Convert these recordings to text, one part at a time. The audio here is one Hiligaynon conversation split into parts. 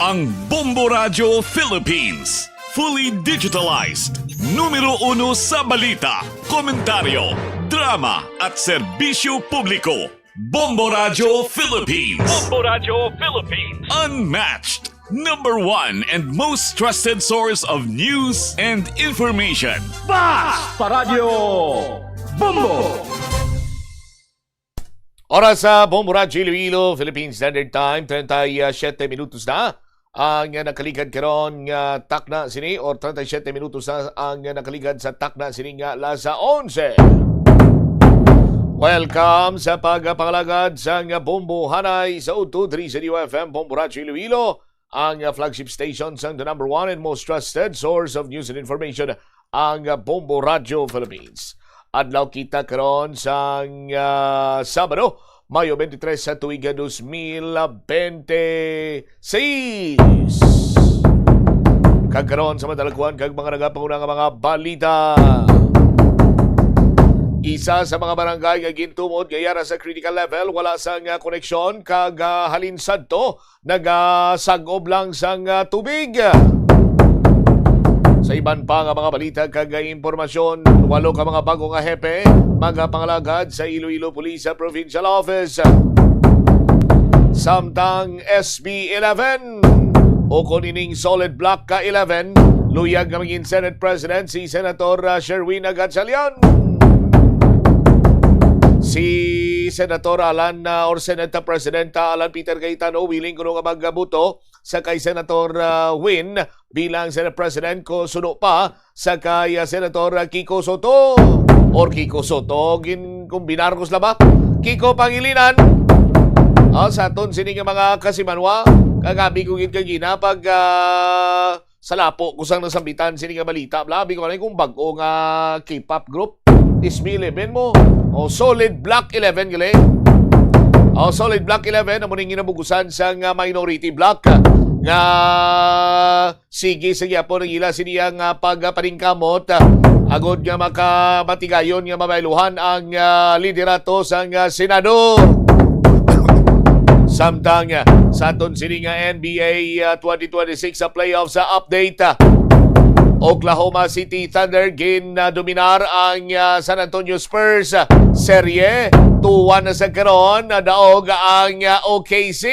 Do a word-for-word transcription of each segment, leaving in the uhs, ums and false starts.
Ang Bombo Radyo Philippines, fully digitalized, numero uno sa balita, komentaryo, drama, at serbisyo publiko. Bombo Radyo Philippines. Bombo Radyo Philippines. Unmatched, number one and most trusted source of news and information. Basta Radyo Bombo! Oras sa Bombo Radyo Iloilo, Philippine Standard Time, treinta y siete minutos na ang nakaligad karon nga takna sini, or treinta y siete minutos na ang nakaligad sa takna sini nga alas onse. Welcome sa pagpangalagad sang Bombo Hanay sa Udto diri sa D Y F M, Bombo Radyo Iloilo, ang flagship station sang the number one and most trusted source of news and information, ang Bombo Radyo Philippines. Adlaw kita karon sang, ah, Sabado, Mayo twenty-three sa tuig nga dos mil twenty-six. Kag karon sa madalagkuan kag mga nagapanguna nga mga balita. Isa sa mga barangay nga gintumod nga yara sa critical level, wala sang, ah, koneksyon kag, ah, halin sadto nagasag-ob lang sang, ah, tubig. Sa iban pa nga mga balita kag impormasyon, walo ka mga bago nga hepe magapangalagad sa Iloilo Police Provincial Office. Samtang S B eleven, ukon ining solid block ka eleven, luyag nga maging Senate President si Senator, ah, Sherwin Gatchalian. Si Senator Alan, ah, or Senate President, ah, Alan Peter Cayetano willing kuno nga magbuto sa kay Senator, ah, Win bilang Senate President, ko suno pa sa kay, ah, Senator, ah, Kiko Soto, or Kiko Soto, ginkombinar ko sila ba? Kiko Pangilinan. Ah, sa aton sini nga mga kasimanwa, kagabi ko gid kagina pag, ah, salapo ko sang nasambitan sini nga balita. Bla, abi ko na kung bag-o nga K-pop group. S B eleven mo. O, solid block eleven gali. O, solid block eleven, amo ning ginabugusan sang, ah, minority block nga sige sa gyapon ang ila sini ang, ah, pagpaningkamot, ah, agod nga makamatigayon nga mabayluhan ang, ah, liderato sang, ah, Senado. Samtang, ah, sa aton sini nga N B A, ah, twenty twenty-six sa playoffs, ah, update, ah, Oklahoma City Thunder gin, ah, dominar ang, ah, San Antonio Spurs, ah, serye two one na sa karon, nadaog ang, ah, O K C.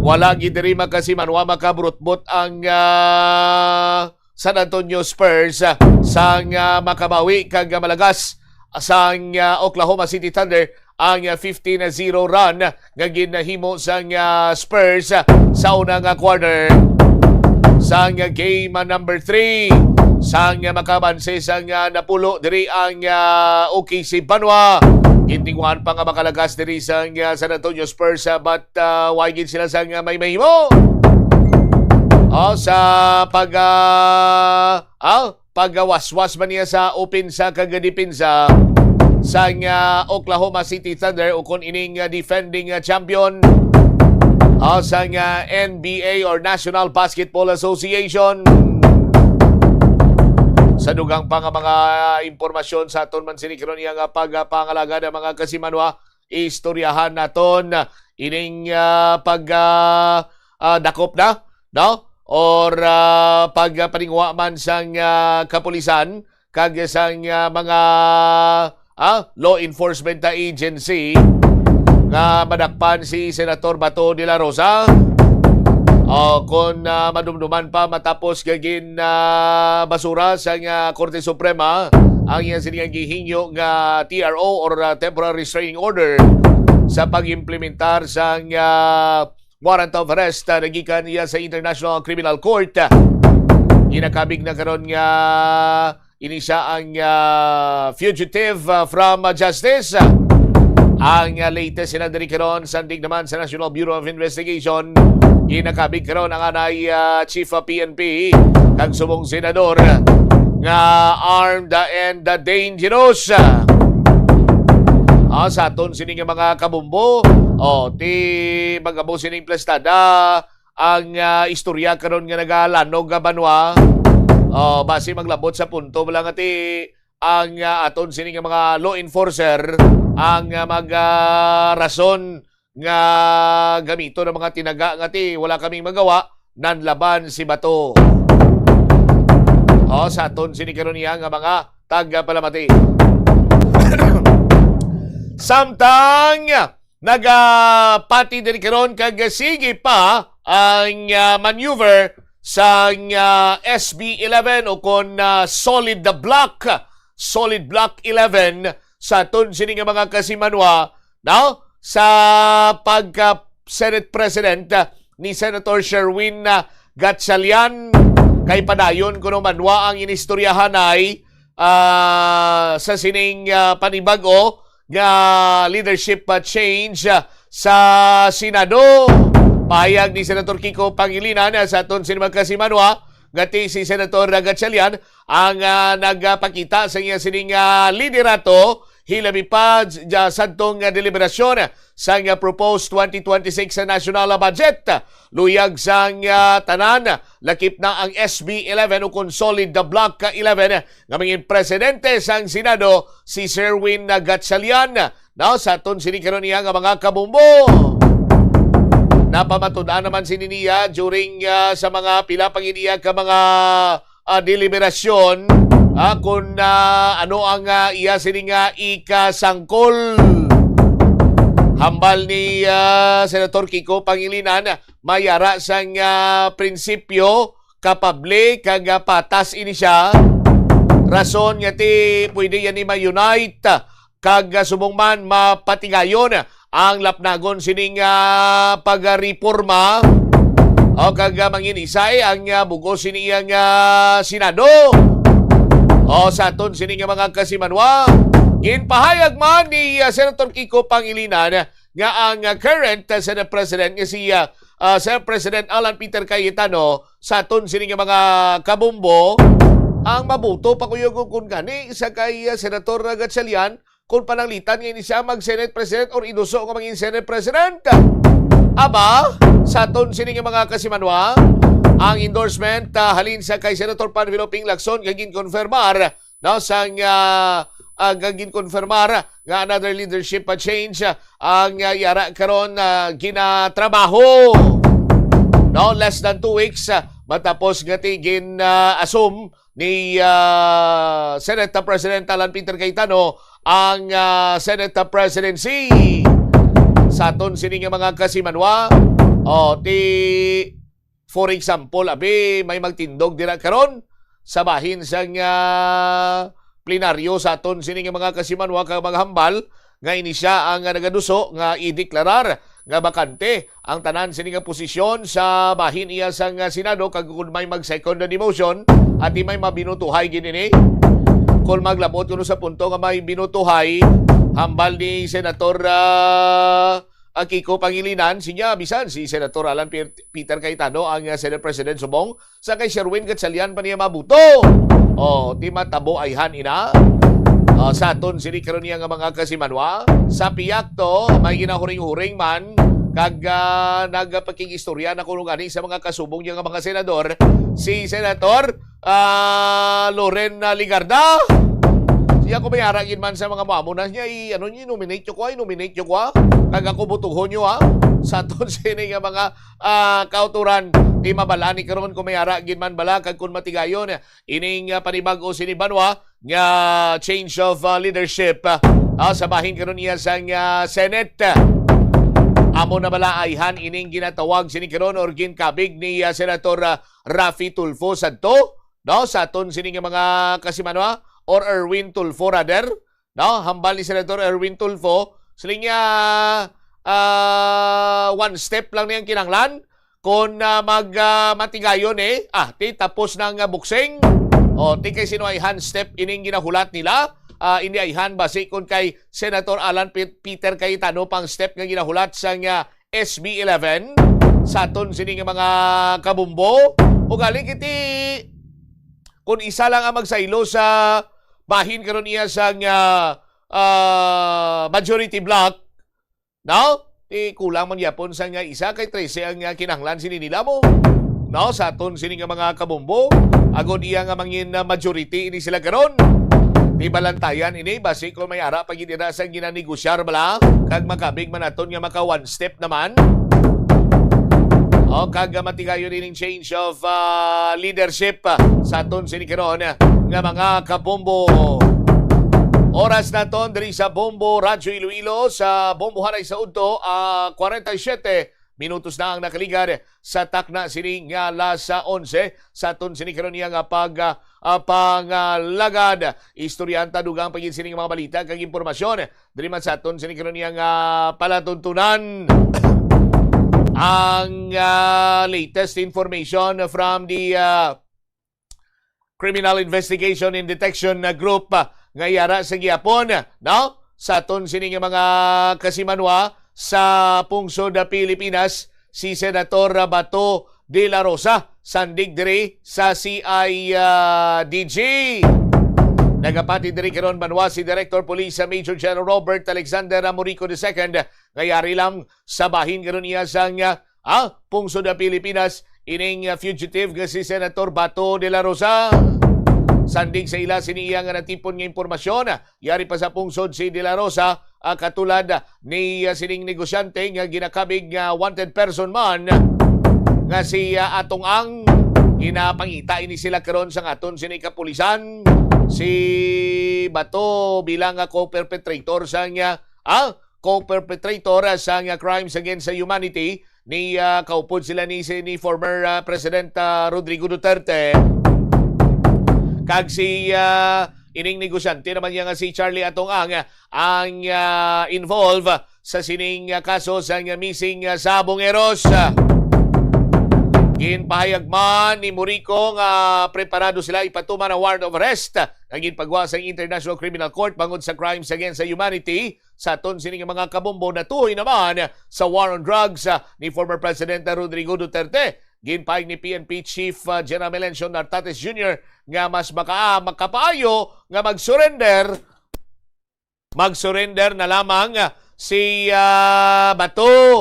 Wala gid diri makasimanwa, makaburutbot ang, ah, San Antonio Spurs, ah, sang, ah, makabawi kag malagas sang, ah, Oklahoma City Thunder ang, ah, fifteen zero run nga ginahimo sang, ah, Spurs, ah, sa una nga quarter. Sang, ah, game, ah, number three, sang, ah, makabanse sang, ah, napulo diri ang, ah, O K C Banwa. Gintinguhan pa nga makalagas diri sang, ah, San Antonio Spurs, ah, but, ah, wa gid sila sang, ah, may mahimo. O, sa pag, ah, ah, pagawaswas man niya sa opensa kag depensa sang, ah, Oklahoma City Thunder, ukon ining, ah, defending, ah, champion, ah, sang, ah, N B A or National Basketball Association. Sa dugang pa nga mga impormasyon sa aton man sini karon, iya nga pagpangalagad ang mga kasimanwa, istoryahan naton ining, ah, pag, ah, ah, dakop na, no? Or, ah, pagpaninguha man sang, ah, kapulisan kag sang, ah, mga, ah, law enforcement agency nga madakpan si Senator Bato de la Rosa. O, kung, ah, madumduman pa matapos nga gin, ah, basura sang, ah, Korte Suprema ang iya sini nga gihingyo nga T R O or, ah, temporary restraining order sa pag-implementar sang, ah, warrant of arrest, ah, nagikan niya sa International Criminal Court. Ginakabig na karon nga ini siya ang, ah, fugitive, ah, from, ah, justice. Ang, ah, latest sila diri karon, sandig naman sa National Bureau of Investigation, ginakabig karon ang anay, ah, Chief of P N P kag subong senador nga armed and dangerous. Ah, sa aton sini nga mga kabumbo, o, ti magabo sining plastada ang, ah, istorya karon nga nagalanog nga banwa. O, basi maglabot sa punto lang ati ang, ah, aton sini nga mga law enforcer ang, ah, mag, ah, rason nga gamiton ang mga tinaga nga ti wala kaming magawa, nanlaban si Bato. O, sa aton sini karon niya nga mga tagapalamati. Samtang nagapati diri karon kag sige pa ang, ah, maneuver sang, ah, S B eleven o kon, ah, solid block, solid block eleven sa aton sini nga mga kasimanwa, no? Sa pagka Senate President, ah, ni Senator Sherwin, ah, Gatchalian, kay padayon kuno manwa ang inistoryahanay, ah, sa sining, ah, panibag-o nga leadership, ah, change, ah, sa Senado. Pahayag ni Senator Kiko Pangilinan, ah, sa aton sini mga kasimanwa, nga ti si Senator Gatchalian ang, ah, nagpakita sa iya sining, ah, liderato hilabi pa j-, ja, sadtong, ah, deliberasyon sang, ah, proposed twenty twenty-six national budget. Luyag sang, ah, tanan, lakip na ang S B eleven o kon solid block eleven nga mangin presidente sang Senado si Sherwin Gatchalian. Now, sa aton sini karon niya nga mga kabumbo. Napamatud-an naman sini niya during, ah, sa mga pila pa gid iya ka mga, ah, deliberasyon, ah, kung, ah, ano ang, ah, iya sini nga ikasangkol. Hambal ni, ah, Senator Kiko Pangilinan, may ara sang, ah, prinsipyo, kapable kag, ah, patas ini siya. Rason nga ti pwede yan ni ma-unite kag, ah, subong man mapatigayon ang lapnagon sining, ah, pagreporma. O kag, ah, manginisay ang, ah, bug-os sini iyang, ah, Senado. O sa aton sini nga mga kasimanwa, ginpahayag man ni, ah, Senator Kiko Pangilinan nga ang, ah, current, ah, Senate President nga si, ah, ah, Senate President Alan Peter Cayetano sa aton sini nga mga kabumbo ang mabuto pa kuyo kun gani sa kay, ah, Senator Gatchalian kung pananglitan nga ini siya mag-Senate President or iduso nga maging Senate President. Aba, sa aton sini nga mga kasimanwa, ang endorsement, ah, halin sa kay Senator Panfilo Ping Lacson nga ginkonfirmar, no, sang, ah, ah, nga ginkonfirmar nga another leadership, ah, change, ah, ang, ah, yara karon, ah, ginatrabaho, no, less than two weeks, ah, matapos nga ti gin, ah, assume ni, ah, Senate President Alan Peter Cayetano ang, ah, Senate presidency. Sa aton sini nga mga kasimanwa, o, ti, for example, abi, may magtindog dira karon sa bahin sang, ah, plenaryo sa aton sini nga mga kasimanwa kag mga hambal nga ini siya ang, ah, nagaduso nga ideklarar nga bakante ang tanan sini nga posisyon sa bahin iya sang, ah, Senado, kag kun may mag-second na demotion, ati may mabinutuhay gid ini. Kung maglabot kuno sa punto nga may binutuhay, hambal ni Senator, ah, ah, Kiko Pangilinan, sinya bisan si Senator Alan Pier-, Peter Cayetano ang, ah, Senate President subong sa kay Sherwin Gatchalian pa niya mabuto. O, ti matabo ayhan ina. O, sa aton sini karon niya nga mga kasimanwa, sa piyakto, may ginahuring-huring man, kag, ah, nagpakig-istorya na kuno gani sa mga kasubong niya nga mga senador, si Senator, ah, Loren, ah, Legarda. Siya ko may ara gid man sa mga mamo na niya, i-, ano niya, nominate niyo ko, ay, nominate niyo ko, ah. Kag ako butuhon niyo, ah. Sa aton sini nga mga ah, kauturan, di mabal-an ni karon kung may ara gid man bala kag kung matigayon ining, ah, panibag-o sini banwa nga change of, ah, leadership, ah, sa bahin karon niya sang, ah, Senate. Amo na bala ayhan ining ginatawag sini karon or ginkabig ni, ah, Senator, ah, Raffy Tulfo sadto, no, sa aton sini nga mga kasimanwa or Erwin Tulfo rather. No, hambal ni Senator Erwin Tulfo, siling niya, ah, one step lang niyang kinahanglan. Kung, ah, mag, ah, matigayon eh, ah, ti tapos na nga boxing. O, ti kay sino ay hand step ining ginahulat nila? Ah, hindi ay hand basi kung kay Senator Alan Pe-, Peter Cayetano pang step nga ginahulat sa nga S B eleven sa aton sini nga mga kabumbo. Ugali kiti, kung isa lang ang magsaylo sa bahin karon niya sa nga, ah, majority bloc, no? Ti kulang man gyapon sa nga isa kay trese ang, ah, kinahanglan sini nila mo. No, sa aton sini nga mga kabumbo, agod iya nga mangin, ah, majority ini sila karon. Di balantayan ini, basi kung may ara pa gid dira sa ginanegosyar bala, kag makabig man naton nga maka one step naman. O, kag, ah, matigayon ining change of, ah, leadership, ah, sa aton sini karon, ah, nga mga kabombo. Oras naton diri sa Bombo Radyo Iloilo, sa Bombohanay sa Udto, ah, kwarenta y siyete minutos na ang nakaligad sa takna sini nga alas onse sa aton sini karon niya nga pag, ah, ah, pangalagad. Istoryahan ta dugang pa gid sini nga mga balita kag impormasyon diri man sa aton sini karon niya nga palatuntunan. Ang, ah, latest information from the, ah, Criminal Investigation and Detection, ah, Group, ah, nga yara sa gihapon, no? Sa aton sini nga mga kasimanwa sa pungsod, ah, Pilipinas, si Senator, ah, Bato de la Rosa, sandig diri sa C I D G. Nagapati diri karon banwa si Director Police, ah, Major General Robert Alexander Amorico the second, nga yari lang sa bahin karon niya sang, ah, ah, pungsod sa Pilipinas, ining, ah, fugitive nga si Senator Bato de la Rosa. Sandig sa ila sini iya nga natipon nga impormasyon, ah, yari pa sa pungsod si de la Rosa, ah, katulad, ah, ni, ah, sining negosyante nga ginakabig nga wanted person man nga si, ah, Atong Ang. Ginapangita ini sila karon sa aton sini kapulisan. Si Bato bilang, ah, co-perpetrator sang, ah, ah, co-perpetrator sang, ah, crimes against humanity ni, ah, kaupod sila ni, si, ni former, ah, President, ah, Rodrigo Duterte. Kag si, ah, ining negosyante naman niya nga si Charlie Atong Ang, ah, ang, ah, involve sa sining, ah, kaso sang, ah, missing, ah, sa Bongeros. Ginpahayag man ni Morico nga preparado sila ipatuman ang warrant of arrest nga ginpagwa sa International Criminal Court bangod sa crimes against sa humanity. Sa aton sini nga mga kabombo, natuhoy naman sa war on drugs, ah, ni former President Rodrigo Duterte. Ginpahayag ni P N P Chief, ah, General Melencio Nartates Junior nga mas maka-, makapaayo nga mag-surrender, mag-surrender na lamang, ah, si, ah, Bato.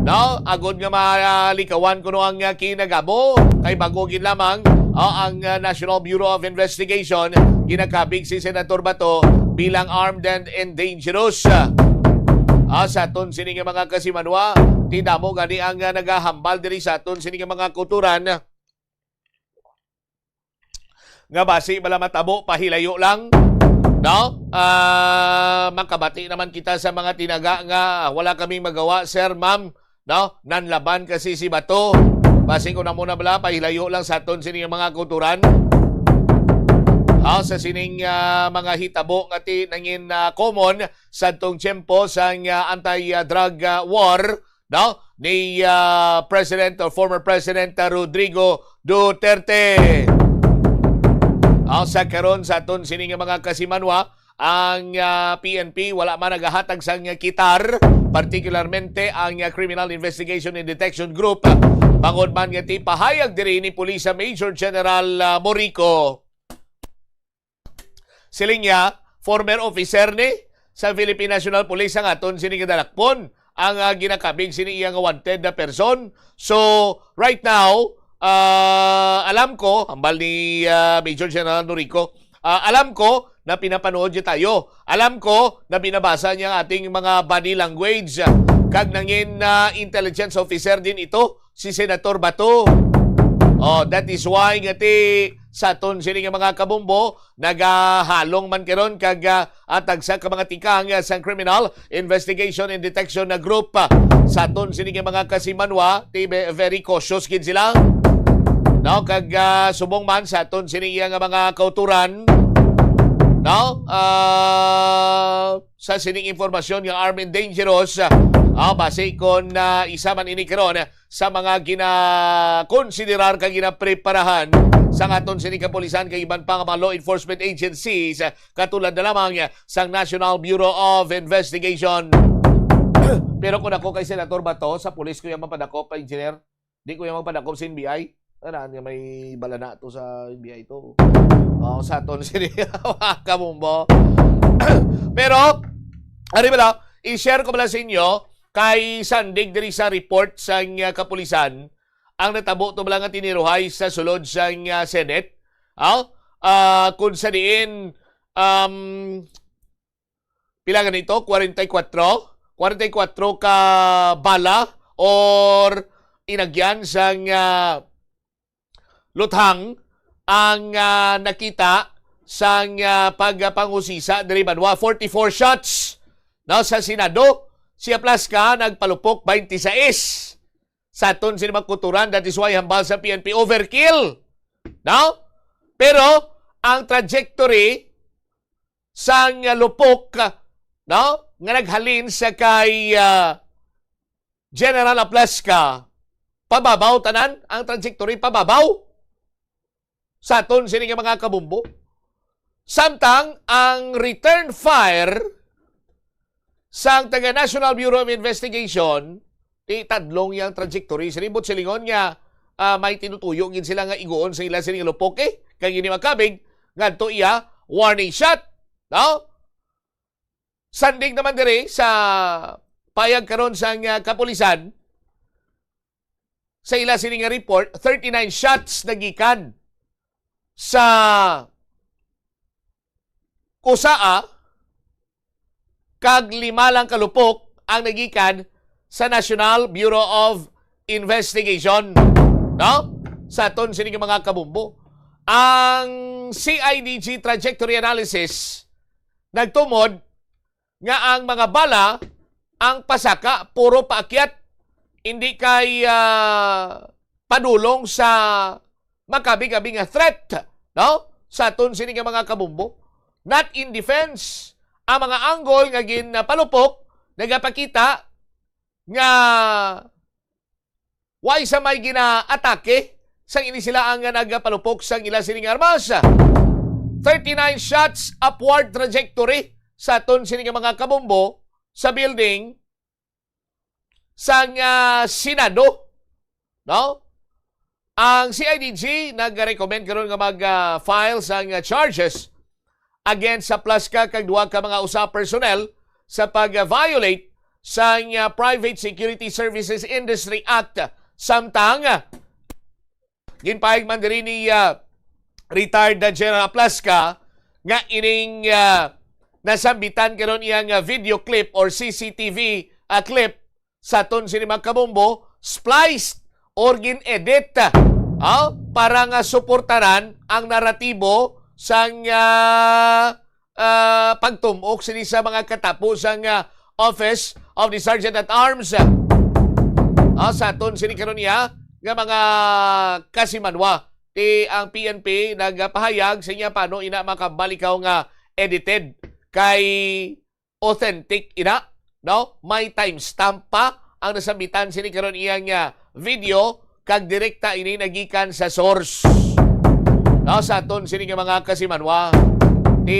No? Agod nga malikawan kuno ang, ah, kinagamo, kay bag-o gid lamang, ah, ang, ah, National Bureau of Investigation ginakabig si Senator Bato bilang armed and, and dangerous. Ah, sa aton sini nga mga kasimanwa, ti damo gani ang, ah, nagahambal diri sa aton sini nga mga kulturan nga basi bala matabo pahilayo lang, no? Ah, makabati naman kita sa mga tinaga nga wala kaming magawa, sir, ma'am, no? Nanlaban kasi si Bato. Basi kung amo na bala, pahilayo lang sa aton sini nga mga kulturan. Ah, sa sining, ah, mga hitabo nga ti nangin, ah, common sa atong tiyempo sang, ah, anti-drug, ah, war, no? Ni, ah, President or former President, ah, Rodrigo Duterte. Ah, sa karon sa aton sini nga mga kasimanwa, ang, ah, P N P wala man nagahatag sang kitar, particularmente ang, ah, Criminal Investigation and Detection Group. Bangod man nga ti pahayag diri ni Police Major General, ah, Morico. Siling niya, former officer ni sa Philippine National Police ang aton sini nga dalakpon, ang, ah, ginakabig sini iya nga wanted na person. So, right now, ah, alam ko, hambal ni, ah, Major General Norico, ah, alam ko na pinapanood niya tayo. Alam ko na binabasa niya ang ating mga body language. Kag nangin, ah, intelligence officer din ito, si Senator Bato. Oh, that is why nga ti sa aton sini nga mga kabombo, nagahalong man karon kag, ah, ang tagsa ka mga tikang, ah, sang Criminal Investigation and Detection na group, ah, sa aton sini nga mga kasimanwa, ti be-, very cautious gid sila. No, kag, ah, subong man sa aton sini iya nga mga kauturan, no? Ah, sa sining impormasyon nga armed and dangerous, ah, basi kon, ah, isa man ini karon sa mga ginakonsiderar kag ginapreparahan sa aton sini kapulisan kag iban pa nga mga law enforcement agencies, ah, katulad na lamang, ah, sang National Bureau of Investigation. Pero kung ako kay Senator Bato, sa pulis ko iya magpadakop, engineer. Di ko iya magpadakop sa N B I. Tanan nga may balana to sa N B I to. Oh, sa aton sini, mga kabombo. Pero, ari bala, i-share ko bala sa inyo, kay sandig diri sa report sang, ah, kapulisan, ang natabo to bala nga tiniruhay sa sulod sang, ah, Senate. Oh, ah, kung sa diin, um, pila gani ito? Kwarenta y kuwatro? Kwarenta y kuwatro ka bala or inagyan sang, ah, luthang ang, ah, nakita sang, ah, pagpangusisa diri banwa. Forty-four shots, no, sa Senado. Si Aplasca nagpalupok twenty-six. Sa aton sini mga kuturan, that is why hambal sa P N P, overkill. No? Pero ang trajectory sang lupok, no, nga naghalin sa kay, ah, General Aplasca, pababaw tanan ang trajectory, pababaw sa aton sini nga mga kabumbo. Samtang ang return fire sang taga National Bureau of Investigation, ti tadlong yang trajectory. Sini, buot silingon nga, ah, may tinutuyo gid sila nga iguon sa ila sini nga lupok, eh. Kay gini makabig, ngadto iya, warning shot. No? Sandig naman diri sa payag karon sang, ah, kapulisan, sa ila sini nga report, thirty-nine shots nagikan sa usaa kag lima lang ka lupok ang nagikan sa National Bureau of Investigation, no? Sa aton sini nga mga kabumbo, ang C I D G trajectory analysis nagtumod nga ang mga bala, ang pasaka, puro paakyat, hindi kay, ah, padulong sa makabig-abi nga threat, no? Sa aton sini nga mga kabumbo. Not in defense. Ang mga angle nga ginpalupok nagapakita nga way sa may ginaatake sang ini sila ang nagapalupok sang ila sining armas. Thirty-nine shots upward trajectory sa aton sini nga mga kabumbo sa building sang, ah, Senado, no? Ang C I D G nag-recommend karon nga mag, ah, file sang, ah, charges against sa Plasca kag duha ka mga usa personnel sa pag-violate sang, ah, Private Security Services Industry Act. Samtang, ah, ginpahayag man diri ni, ah, retired na General Plasca nga ining, ah, nasambitan karon iyang, ah, video clip or C C T V, ah, clip sa aton sini mga kabumbo, spliced or gin-edit, ah, para nga suportaran ang naratibo sang, ah, ah, pagtum-ok sini sa mga katapo sang, ah, Office of the Sergeant at Arms. Ah, sa aton sini karon iya nga mga kasimanwa, ti ang P N P nagapahayag sa iya paano ina makabalik nga edited kay authentic ina, no? May timestamp pa ang nasambitan sini karon iyang, ah, video kag direkta ini nagikan sa source. No, sa aton sini nga mga kasimanwa, ti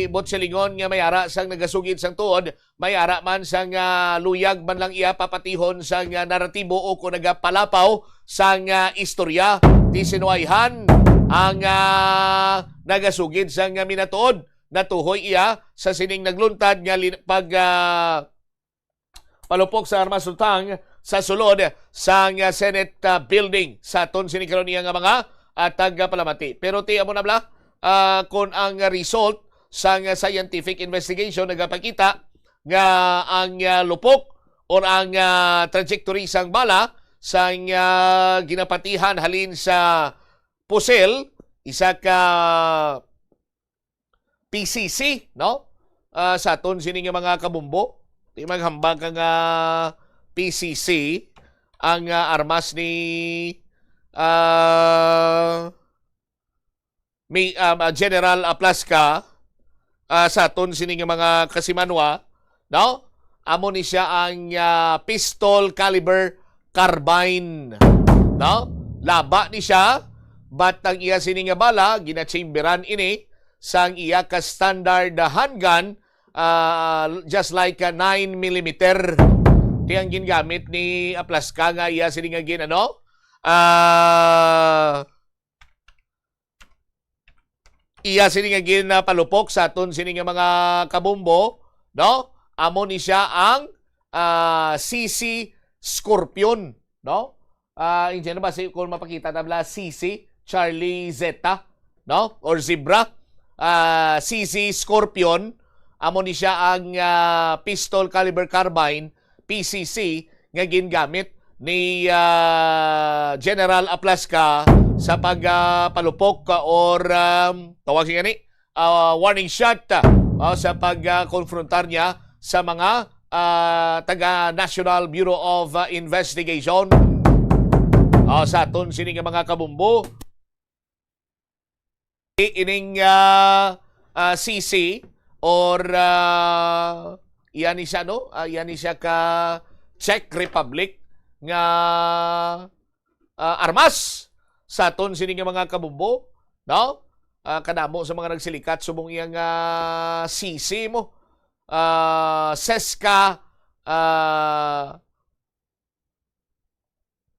buot silingon nga may ara sang nagasugid sang tuod, may ara man sang, ah, luyag man lang iya papatihon sang, ah, naratibo o kung nagapalapaw sang, ah, istorya. Ti sinuwayhan ang, ah, nagasugid sang, ah, minatuod. Natuhoy iya sa sining nagluntad nga lin-, pag, ah, palupok sa armas luthang sa sulod sang, ah, Senate, ah, building sa aton sini karon iya nga mga, ah, tagapalamati. Pero ti amo na bala, ah, kung ang result sang, ah, scientific investigation nagapakita nga ang, ah, lupok or ang, ah, trajectory sang bala sang, ah, ginapatihan halin sa pusil, isa ka P C C, no? Ah, sa aton sini nga mga kabumbo, di maghambal ka nga P C C ang, ah, armas ni, ah, may, um, ah, General Aplasca, ah, sa aton sini nga mga kasimanwa, no? Amo ni siya ang, ah, pistol caliber carbine, no? Laba ni siya, but ang iya sini nga bala ginachimberan ini sang iya ka standard handgun, ah, just like a nine millimeter. Ti ang gingamit ni Aplasca nga iya sini nga gin-, ano? Ah, iya sini nga ginapalupok sa aton sini nga mga kabumbo, no? Amo ni siya ang, ah, C C Scorpion, no? Ah, in general ba si, kung mapakita na bala, C C Charlie Zeta. no? Or zebra, ah, C C Scorpion, amo ni siya ang, ah, pistol caliber carbine, P C C, nga gingamit ni, ah, General Aplasca sa pag, ah, palupok, ah, or, um, tawag siya ni, ah, warning shot, ah, sa pag, ah, konfrontar niya sa mga, ah, taga National Bureau of, ah, Investigation. Ah, sa aton sini nga mga kabumbo, ining, ah, ah, C C or, ah, iya ni siya, no? Ah, iya ni siya ka Czech Republic nga, ah, armas sa aton sini nga mga kabumbo, no? Ah, kadamo sa mga nagsilikat subong iya nga C C mo. Ah, Seska, ah,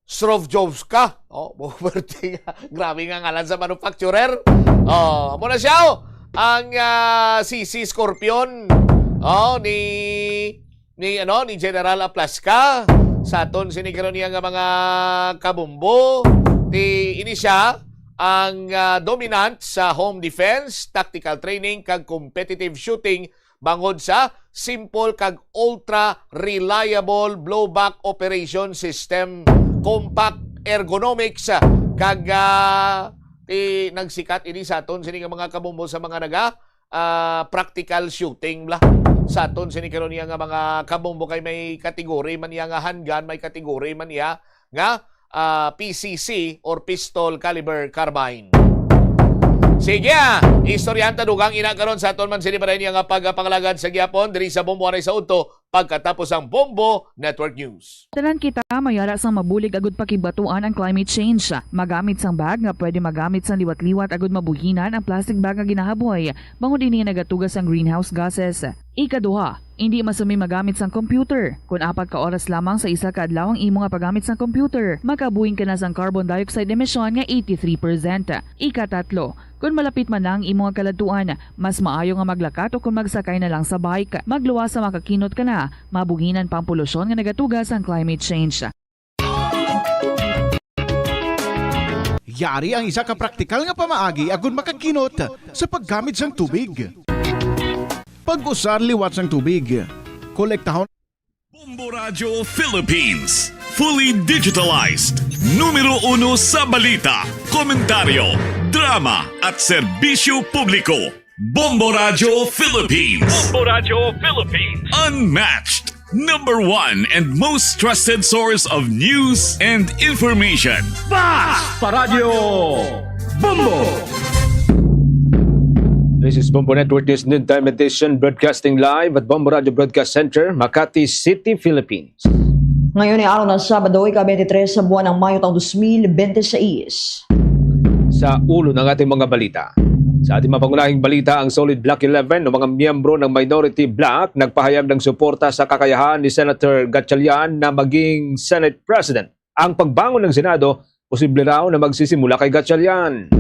Srovjovska. Oh, buwerte nga. Grabe nga ngalan sa manufacturer. Oh, amo na siya, oh. Ang, ah, C C Scorpion, oh, ni, ni, ano, ni General Aplasca. Sa aton sini karon niya nga mga kabumbo, ti ini siya ang, ah, dominant sa home defense, tactical training, kag competitive shooting bangod sa simple kag ultra reliable blowback operation system, compact ergonomics, kag, ah, ti nagsikat ini sa aton sini nga mga kabumbo sa mga naga, ah, practical shooting bla. Sa aton sini karon niya nga mga kabumbo kay may category man niya nga handgun, may category man niya nga, ah, P C C or pistol caliber carbine. Sige, ah, istoryahan ta dugang ina karon sa aton man sini pa rin nga pagpangalagad sa gihapon diri sa Bombo Anay sa Udto pagkatapos ang Bombo Network News. Tanan kita mayara sang mabulig agud pakigbatuan ang climate change. Magamit sang bag nga pwede magamit sang liwat-liwat agud mabuhinan ang plastic bag nga ginahaboy, bangod ini nagatuga sang greenhouse gases. Ikaduha, indi masumi magamit sang computer. Kon apat ka oras lamang sa isa ka adlaw ang imo nga paggamit sang computer, makabuhing ka na sang carbon dioxide emission nga eighty-three percent. Ikatatlo, kon malapit man na ang imo nga kaladtuan, mas maayo nga maglakat o kon magsakay na lang sa bike. Magluwas sa makakinot ka na, mabuhinan pa ang polusyon nga nagatuga sang climate change. Yari ang isa ka praktikal nga pamaagi agud makakinot sa paggamit sang tubig. Pag-usar liwat sang tubig. Kolektahon. Bombo Radyo Philippines, fully digitalized. Numero uno sa balita, komentaryo, drama, at serbisyo publiko. Bombo Radyo Philippines. Bombo Radyo Philippines. Unmatched. Number one and most trusted source of news and information. Basta Radyo Bombo! This is Bombo Network News Noontime Edition, broadcasting live at Bombo Radyo Broadcast Center, Makati City, Philippines. Ngayon ay araw ng Sabado, ika-twenty-three sa buwan ng Mayo taong dos mil bente seis. Sa ulo ng ating mga balita. Sa ating mapangunahing balita, ang Solid Bloc eleven o mga miyembro ng Minority Bloc nagpahayag ng suporta sa kakayahan ni Senator Gatchalian na maging Senate President. Ang pagbangon ng Senado, posible raw na magsisimula kay Gatchalian.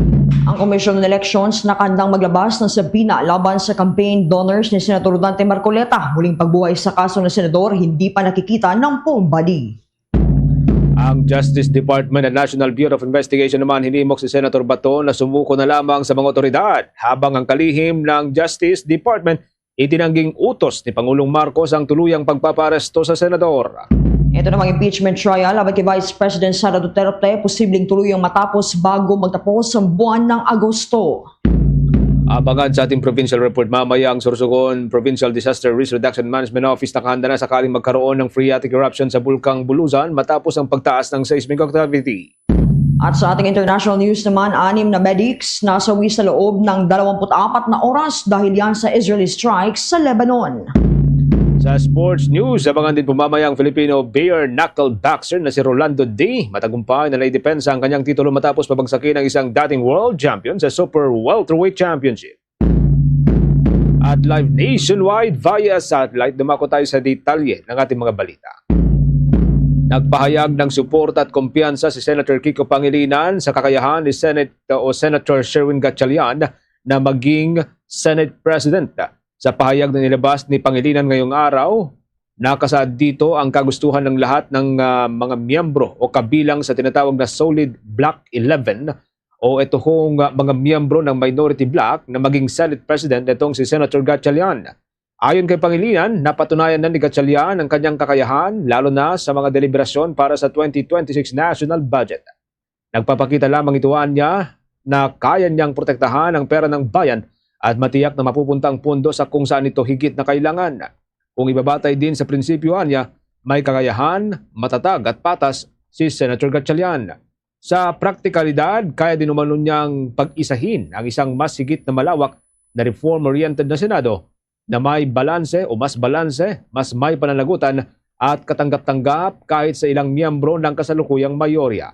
Ang Commission on Elections nakahandang maglabas ng subpoena laban sa campaign donors ni Senator Dante Marcoleta. Muling pagbuhay sa kaso ng senador, hindi pa nakikita ng full body. Ang Justice Department at National Bureau of Investigation naman hinimok si Senator Bato na sumuko na lamang sa mga otoridad, habang ang kalihim ng Justice Department itinangging utos ni Pangulong Marcos ang tuluyang pagpapaaresto sa senador. Ito namang impeachment trial laban kay Vice President Sara Duterte posibleng tuluyang matapos bago magtapos ang buwan ng Agosto. Abangan sa ating provincial report mamaya. Ang Sorsogon Provincial Disaster Risk Reduction Management Office nakahanda na sakaling magkaroon ng phreatic eruption sa Bulkang Bulusan matapos ang pagtaas ng seismic activity. At sa ating international news naman, anim na medics nasawi sa loob ng dalawampu't apat na oras dahil yan sa Israeli strikes sa Lebanon. Sa sports news, abangan din po mamaya ang Filipino bare knuckle boxer na si Rolando D. Matagumpay na naidepensa ang kanyang titulo matapos pabagsakin ang isang dating world champion sa Super Welterweight Championship. At live nationwide via satellite, dumako tayo sa detalye ng ating mga balita. Nagpahayag ng suporta at kumpiyansa si Senator Kiko Pangilinan sa kakayahan ni Senate o Senator Sherwin Gatchalian na maging Senate President. Sa pahayag na nilabas ni Pangilinan ngayong araw, nakasaad dito ang kagustuhan ng lahat ng, ah, mga miyembro o kabilang sa tinatawag na Solid Bloc eleven o ito hong, ah, mga miyembro ng minority bloc na maging Senate President nitong si Senator Gatchalian. Ayon kay Pangilinan, napatunayan na ni Gatchalian ang kanyang kakayahan, lalo na sa mga deliberasyon para sa twenty twenty-six national budget. Nagpapakita lamang ito, anya, na kaya niyang protektahan ang pera ng bayan at matiyak na mapupunta ang pondo sa kung saan ito higit na kailangan. Kung ibabatay din sa prinsipyo, anya, may kakayahan, matatag at patas si Senator Gatchalian. Sa praktikalidad, kaya din umano niyang pag-isahin ang isang mas higit na malawak na reform-oriented na Senado na may balanse o mas balanse, mas may pananagutan at katanggap-tanggap kahit sa ilang miyembro ng kasalukuyang mayorya.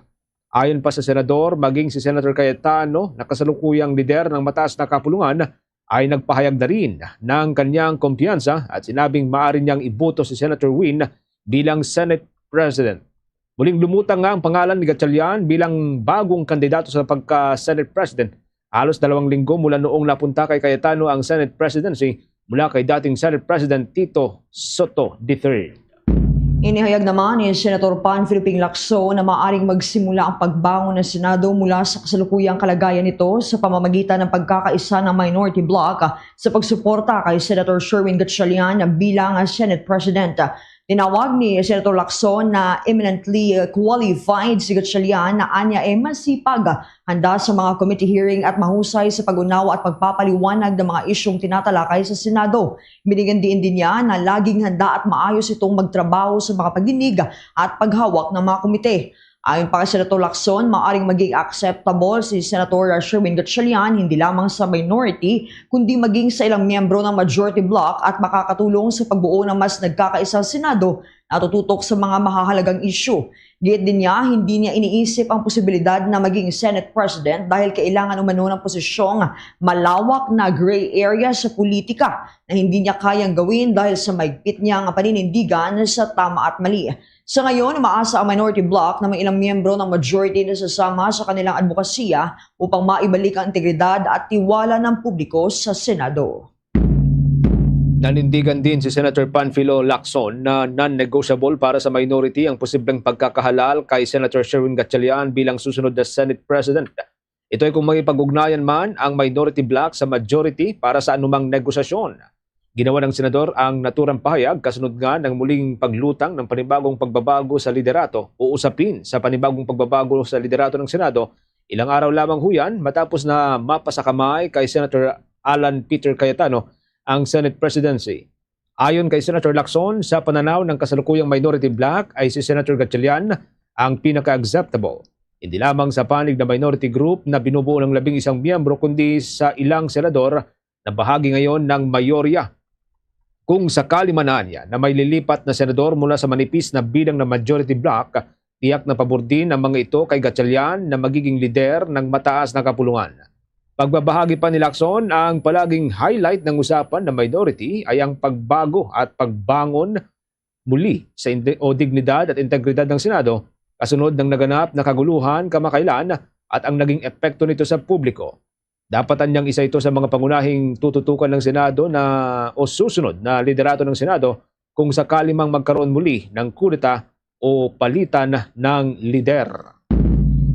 Ayon pa sa senador, maging si Senator Cayetano na kasalukuyang lider ng mataas na kapulungan ay nagpahayag na rin ng kanyang kumpiyansa at sinabing maaari niyang iboto si Senator Win bilang Senate President. Muling lumutang nga ang pangalan ni Gatchalian bilang bagong kandidato sa pagka-Senate President. Halos dalawang linggo mula noong napunta kay Cayetano ang Senate presidency mula kay dating Senate President Tito Soto the third. Inihayag naman ni Senator Panfilo Ping Lacson na maaaring magsimula ang pagbangon ng Senado mula sa kasalukuyang kalagayan nito sa pamamagitan ng pagkakaisa ng minority bloc sa pagsuporta kay Senator Sherwin Gatchalian bilang Senate President. Tinawag ni Senator Lacson na eminently qualified si Gatchalian na anya ay masipag, handa sa mga committee hearing at mahusay sa pag-unawa at pagpapaliwanag ng mga isyung tinatalakay sa Senado. Binigyan diin din niya na laging handa at maayos itong magtrabaho sa mga pagdinig at paghawak ng mga komite. Ayon pa kay Senator Lacson, maaring maging acceptable si Senator Sherwin Gatchalian hindi lamang sa minority, kundi maging sa ilang miyembro ng majority bloc at makakatulong sa pagbuo ng mas nagkakaisang Senado na tututok sa mga mahahalagang isyu. Giit din niya, hindi niya iniisip ang posibilidad na maging Senate President dahil kailangan umano ng posisyong malawak na gray area sa politika na hindi niya kayang gawin dahil sa maigpit niyang paninindigan sa tama at mali. Sa ngayon, umaasa ang minority bloc na may ilang miyembro ng majority na sasama sa kanilang adbokasiya upang maibalik ang integridad at tiwala ng publiko sa Senado. Nanindigan din si Senator Panfilo Lacson na non-negotiable para sa minority ang posibleng pagkakahalal kay Senator Sherwin Gatchalian bilang susunod na Senate President. Ito ay kung makipag-ugnayan man ang minority bloc sa majority para sa anumang negosasyon. Ginawa ng senador ang naturang pahayag kasunod nga ng muling paglutang ng panibagong pagbabago sa liderato o usapin sa panibagong pagbabago sa liderato ng Senado ilang araw lamang huyan matapos na mapasakamay kay Senator Alan Peter Cayetano ang Senate presidency. Ayon kay Senator Lacson, sa pananaw ng kasalukuyang minority bloc ay si Senator Gatchalian ang pinaka-acceptable, hindi lamang sa panig na minority group na binubuo ng labing isang miyembro kundi sa ilang senador na bahagi ngayon ng mayorya. Kung sakali man anya na may lilipat na senador mula sa manipis na bilang ng majority bloc, tiyak na pabor din ang mga ito kay Gatchalian na magiging lider ng mataas na kapulungan. Pagbabahagi pa ni Lacson, ang palaging highlight ng usapan ng minority ay ang pagbago at pagbangon muli sa indi- o dignidad at integridad ng Senado kasunod ng naganap na kaguluhan kamakailan at ang naging epekto nito sa publiko. Dapat anyang isa ito sa mga pangunahing tututukan ng Senado na o susunod na liderato ng Senado kung sakali mang magkaroon muli ng kudeta o palitan ng lider.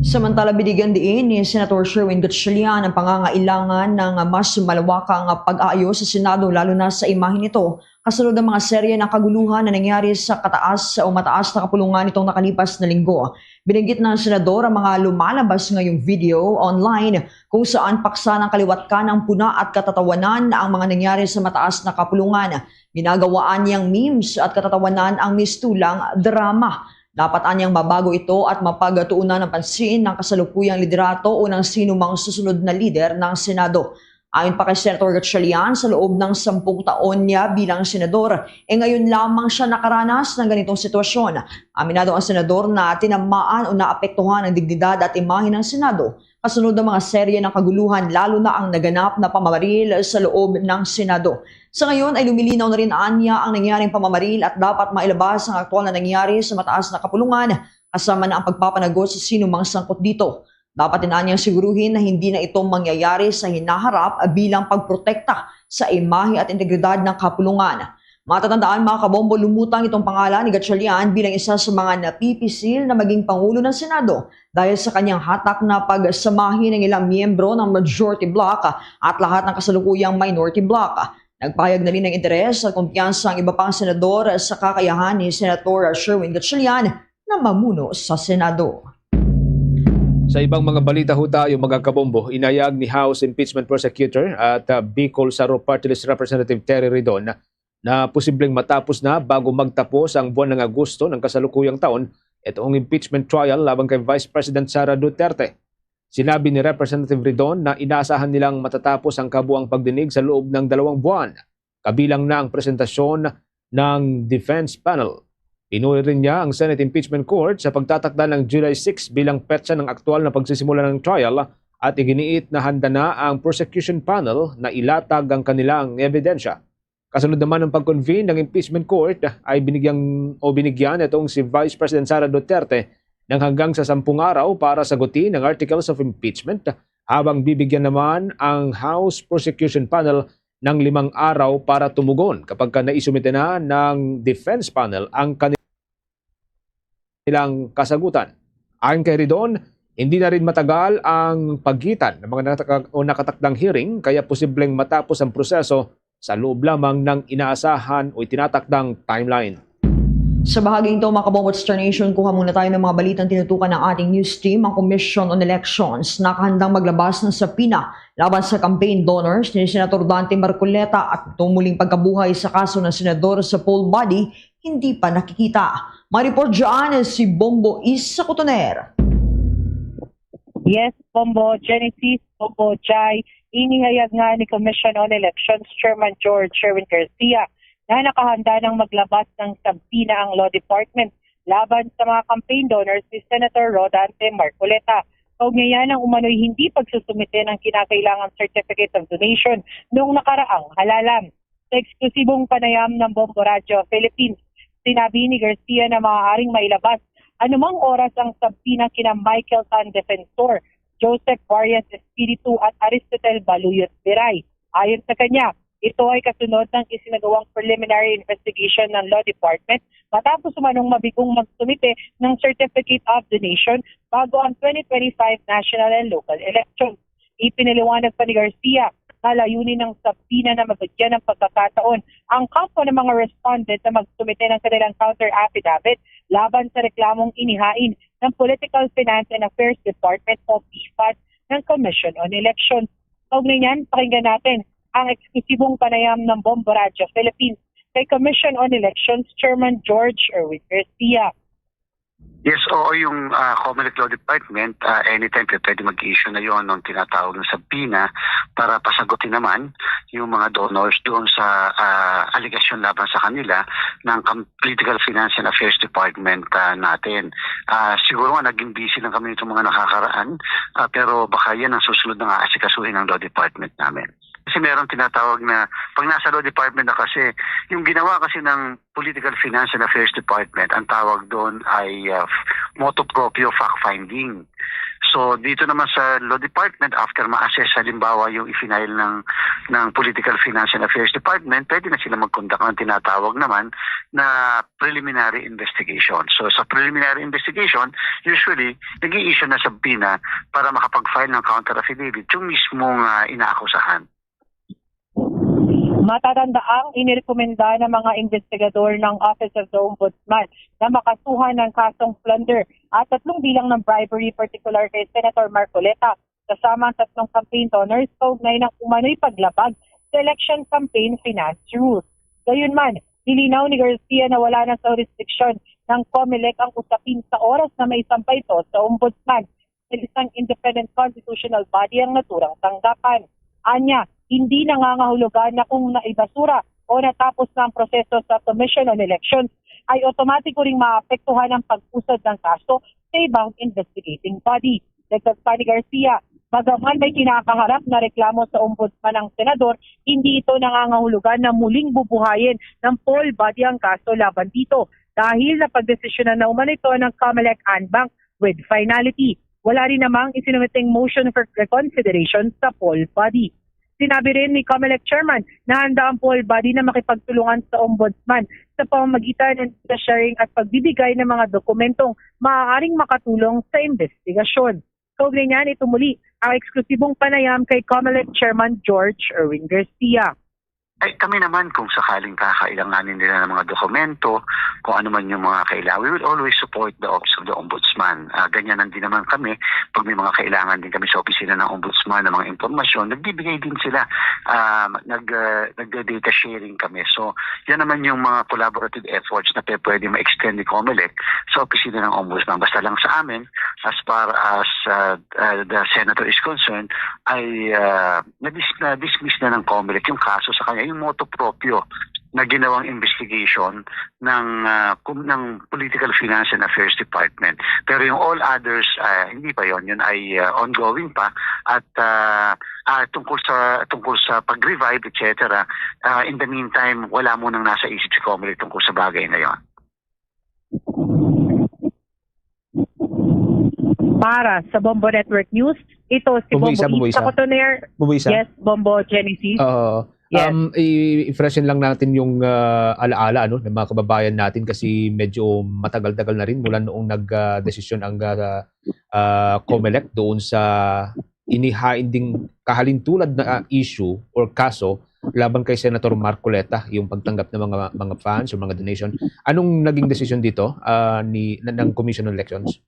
Samantala, binigyan diin ni Senator Sherwin Gatchalian ang pangangailangan ng mas malawakang pag-aayos sa Senado, lalo na sa imahe nito kasunod ng mga serye ng kaguluhan na nangyari sa kataas o mataas na kapulungan nitong nakalipas na linggo. Binanggit ng senador ang mga lumalabas ngayong video online kung saan paksa ng kaliwat kanang puna at katatawanan ang mga nangyari sa mataas na kapulungan. Ginagawaan niyang memes at katatawanan ang mistulang drama. Dapat anyang mabago ito at mapagtuunan ng pansin ng kasalukuyang liderato o ng sino mang susunod na lider ng Senado. Ayon pa kay Senator Gatchalian, sa loob ng sampung taon niya bilang senador, eh ngayon lamang siya nakaranas ng ganitong sitwasyon. Aminado ang senador na tinamaan o naapektuhan ang dignidad at imahe ng Senado kasunod ng mga serye ng kaguluhan, lalo na ang naganap na pamamaril sa loob ng Senado. Sa ngayon ay lumilinaw na rin anya ang nangyaring pamamaril at dapat mailabas ang aktual na nangyari sa mataas na kapulungan, kasama na ang pagpapanagot sa sino mang sangkot dito. Dapat din anyang siguruhin na hindi na ito mangyayari sa hinaharap bilang pagprotekta sa imahe at integridad ng kapulungan. Matatandaan, mga kabombo, lumutang itong pangalan ni Gatchalian bilang isa sa mga napipisil na maging pangulo ng Senado dahil sa kanyang hatak na pagsamahin ang ilang miyembro ng majority bloc at lahat ng kasalukuyang minority bloc. Nagpahayag na rin ng interes at kumpiyansa ang iba pang senador sa kakayahan ni Senator Sherwin Gatchalian na mamuno sa Senado. Sa ibang mga balita ho tayo, mga kabombo, inayag ni House Impeachment Prosecutor at, ah, Bicol Saro Party List Representative Terry Ridon na posibleng matapos na bago magtapos ang buwan ng Agosto ng kasalukuyang taon itong impeachment trial laban kay Vice President Sara Duterte. Sinabi ni Representative Ridon na inaasahan nilang matatapos ang kabuang pagdinig sa loob ng dalawang buwan, kabilang na ang presentasyon ng defense panel. Pinuri rin niya ang Senate Impeachment Court sa pagtatakda ng July six bilang petsa ng aktual na pagsisimula ng trial at iginiit na handa na ang prosecution panel na ilatag ang kanilang ebidensya. Kasunod naman ng pag-convene ng impeachment court ay binigyan o binigyan itong si Vice President Sara Duterte ng hanggang sa sampung araw para sagutin ang articles of impeachment, habang bibigyan naman ang House Prosecution Panel ng limang araw para tumugon kapag ka naisumite na ng defense panel ang kanilang kasagutan. Ayon kay Ridon, hindi na rin matagal ang pagitan ng mga nataka-, o nakatakdang hearing, kaya posibleng matapos ang proseso sa loob lamang ng inaasahan o itinatakdang timeline. Sa bahaging ito, mga kabombo at Star Nation, kuha muna tayo ng mga balitang tinutukan ng ating news team. Ang Commission on Elections nakahandang maglabas ng subpoena laban sa campaign donors ni Senator Dante Marcoleta at itong muling pagkabuhay sa kaso ng senador sa poll body hindi pa nakikita. May report dyan si Bombo Isa Cotoner. Yes, Bombo Genesis, Bombo Jai, inihayag nga ni Commission on Elections Chairman George Sherwin Garcia na nakahanda ng maglabas ng subpoena ang Law Department laban sa mga campaign donors ni Senator Rodante Marcoleta. Kaugnay niyan ang umano'y hindi pagsusumite ng kinakailangang certificate of donation noong nakaraang halalan. Sa eksklusibong panayam ng Bombo Radyo Philippines, sinabi ni Garcia na maaaring mailabas anumang oras ang subpoena kina Michael Tan Defensor, Joseph Varias Espiritu at Aristotel Baluyot Biray. Ayon sa kanya, ito ay kasunod ng isinagawang preliminary investigation ng Law Department matapos umanong mabigong magsumite ng Certificate of Donation bago ang twenty twenty-five national and local elections. Ipinaliwanag pa ni Garcia na layunin ng subpoena na mabigyan ng pagkakataon ang kampo ng mga respondent na magsumite ng kanilang counter affidavit laban sa reklamong inihain ng Political Finance and Affairs Department o PFAD ng Commission on Elections. Kaugnay niyan, pakinggan natin ang eksklusibong panayam ng Bombo Radyo Philippines kay Commission on Elections Chairman George Erwin Garcia. Yes, oo, yung, ah, Comelec Law Department, ah, anytime pe-, pwede mag-issue na yon ng tinatawag na subpoena para pasagutin naman yung mga donors doon sa, ah, alegasyon laban sa kanila ng kam-, Political Finance and Affairs Department, ah, natin. Ah, siguro nga naging busy lang kami nitong mga nakakaraan, ah, pero baka yan ang susunod na nga asikasuhin ng Law Department namin. Kasi meron tinatawag na, pag nasa Law Department na kasi, yung ginawa kasi ng Political Finance and Affairs Department, ang tawag doon ay, ah, motu proprio fact-finding. So, dito naman sa Law Department, after ma-assess halimbawa yung i-file ng, ng Political Finance and Affairs Department, pwede na sila mag-conduct ng tinatawag naman na preliminary investigation. So, sa preliminary investigation, usually, nag-i-issue na subpoena para makapag-file ng counter affidavit yung mismong, ah, inaakusahan. Matatandaang inirekomenda ng mga investigador ng Office of the Ombudsman na makasuhan ng kasong plunder at tatlong bilang ng bribery, partikular kay Senator Marcoleta, kasama ang tatlong campaign donors kaugnay ng umano'y paglabag sa election campaign finance rules. Gayunman, nilinaw ni Garcia na wala na sa jurisdiction ng Comelec ang usapin sa oras na maisampa ito sa Ombudsman, dahil isang independent constitutional body ang naturang tanggapan. Anya, hindi nangangahulugan na kung naibasura o natapos na ang proseso sa Commission on Elections ay otomatiko ring maapektuhan ang pag-usad ng kaso sa ibang investigating body. Dagdag pa ni Garcia, bagaman may kinakaharap na reklamo sa Ombudsman ang senador, hindi ito nangangahulugan na muling bubuhayin ng poll body ang kaso laban dito dahil napagdesisyonan na umano ito ng Comelec en banc with finality. Wala rin namang isinumiteng motion for reconsideration sa poll body. Sinabi rin ni Comelec Chairman na handa ang poll body na makipagtulungan sa Ombudsman sa pamamagitan ng data sharing at pagbibigay ng mga dokumentong maaaring makatulong sa investigasyon. Kaugnay niyan, ito muli ang eksklusibong panayam kay Comelec Chairman George Erwin Garcia. Ay, kami naman, kung sakaling kakailanganin nila ng mga dokumento, kung ano man yung mga kailangan, we will always support the Office of the Ombudsman. Ah, ganyan lang din naman kami, pag may mga kailangan din kami sa opisina ng Ombudsman ng mga impormasyon, nagbibigay din sila. Ah, nag, ah, nagda-data sharing kami. So, yan naman yung mga collaborative efforts na pe-, pwede ma-extend ni Comelec sa opisina ng Ombudsman. Basta lang sa amin, as far as, ah, ah, the senator is concerned, ay, ah, na-dis-, na-dismiss na ng Comelec yung kaso sa kanya, yung motu proprio na ginawang investigation ng, ah, kum-, ng Political Finance and Affairs Department. Pero yung all others, ah, hindi pa yon. Yun ay, ah, ongoing pa. At, ah, ah, tungkol sa, tungkol sa pag-revive, et cetera, ah, in the meantime, wala munang nasa isip si Comelec tungkol sa bagay na yon. Para sa Bombo Network News, ito si Bombo Isa, Bombo Isa. Cotoner. Bombo Isa. Yes, Bombo Genesis. Oo. Yes. Um, i-, i-freshen lang natin yung, ah, alaala, ano, ng mga kababayan natin kasi medyo matagal-tagal na rin mula noong nag, ah, desisyon ang, ah, ah, Comelec doon sa inihain ding kahalintulad na, ah, issue or kaso laban kay Senator Marcoleta, yung pagtanggap ng mga, mga funds o mga donation. Anong naging desisyon dito, ah, ni, na, ng Commission on Elections?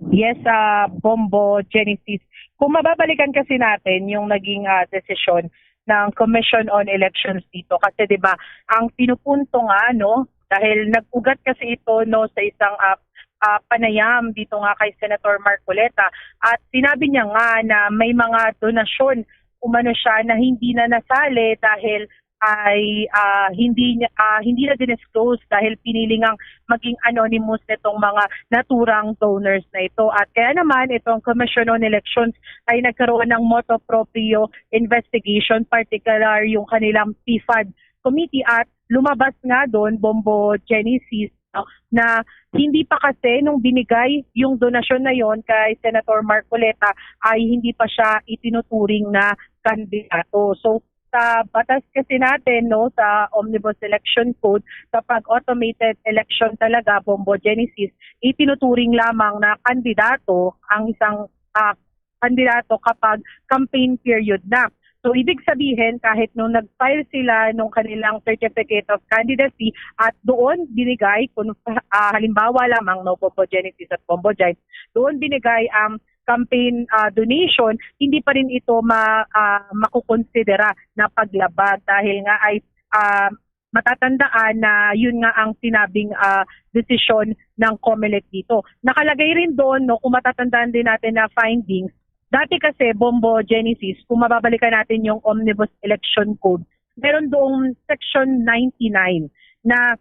Yes, ah, Bombo Genesis. Kung mababalikan kasi natin yung naging, ah, desisyon ng Commission on Elections dito, kasi, 'di ba, ang pinupunto nga, no, dahil nag-ugat kasi ito, no, sa isang, ah, ah, panayam dito nga kay Senator Marcoleta, at sinabi niya nga na may mga donasyon umano siya na hindi na nasali dahil ay, ah, hindi niya, ah, hindi na dinisclose dahil pinili ngang maging anonymous nitong mga naturang donors na ito. At kaya naman, itong Commission on Elections ay nagkaroon ng motu proprio investigation, particular yung kanilang PFAD committee, at lumabas nga doon, Bombo Genesis, no, na hindi pa kasi nung binigay yung donasyon na yon kay Senator Marcoleta ay hindi pa siya itinuturing na kandidato. So, sa batas kasi natin, no, sa Omnibus Election Code, kapag automated election talaga, Bombo Genesis, itinuturing lamang na kandidato ang isang, ah, kandidato kapag campaign period na. So, ibig sabihin, kahit nung nag-file sila nung kanilang certificate of candidacy at doon binigay, kung, ah, halimbawa lamang, no, Bombo Genesis at Bombo Jai, doon binigay ang campaign, ah, donation, hindi pa rin ito ma-, ah, makukonsidera na paglabag dahil nga ay, ah, matatandaan na yun nga ang sinabing, ah, desisyon ng Comelec dito. Nakalagay rin doon, no, kung matatandaan din natin na findings, dati kasi, Bombo Genesis, kung mababalikan natin yung Omnibus Election Code, meron doong Section ninety-nine na,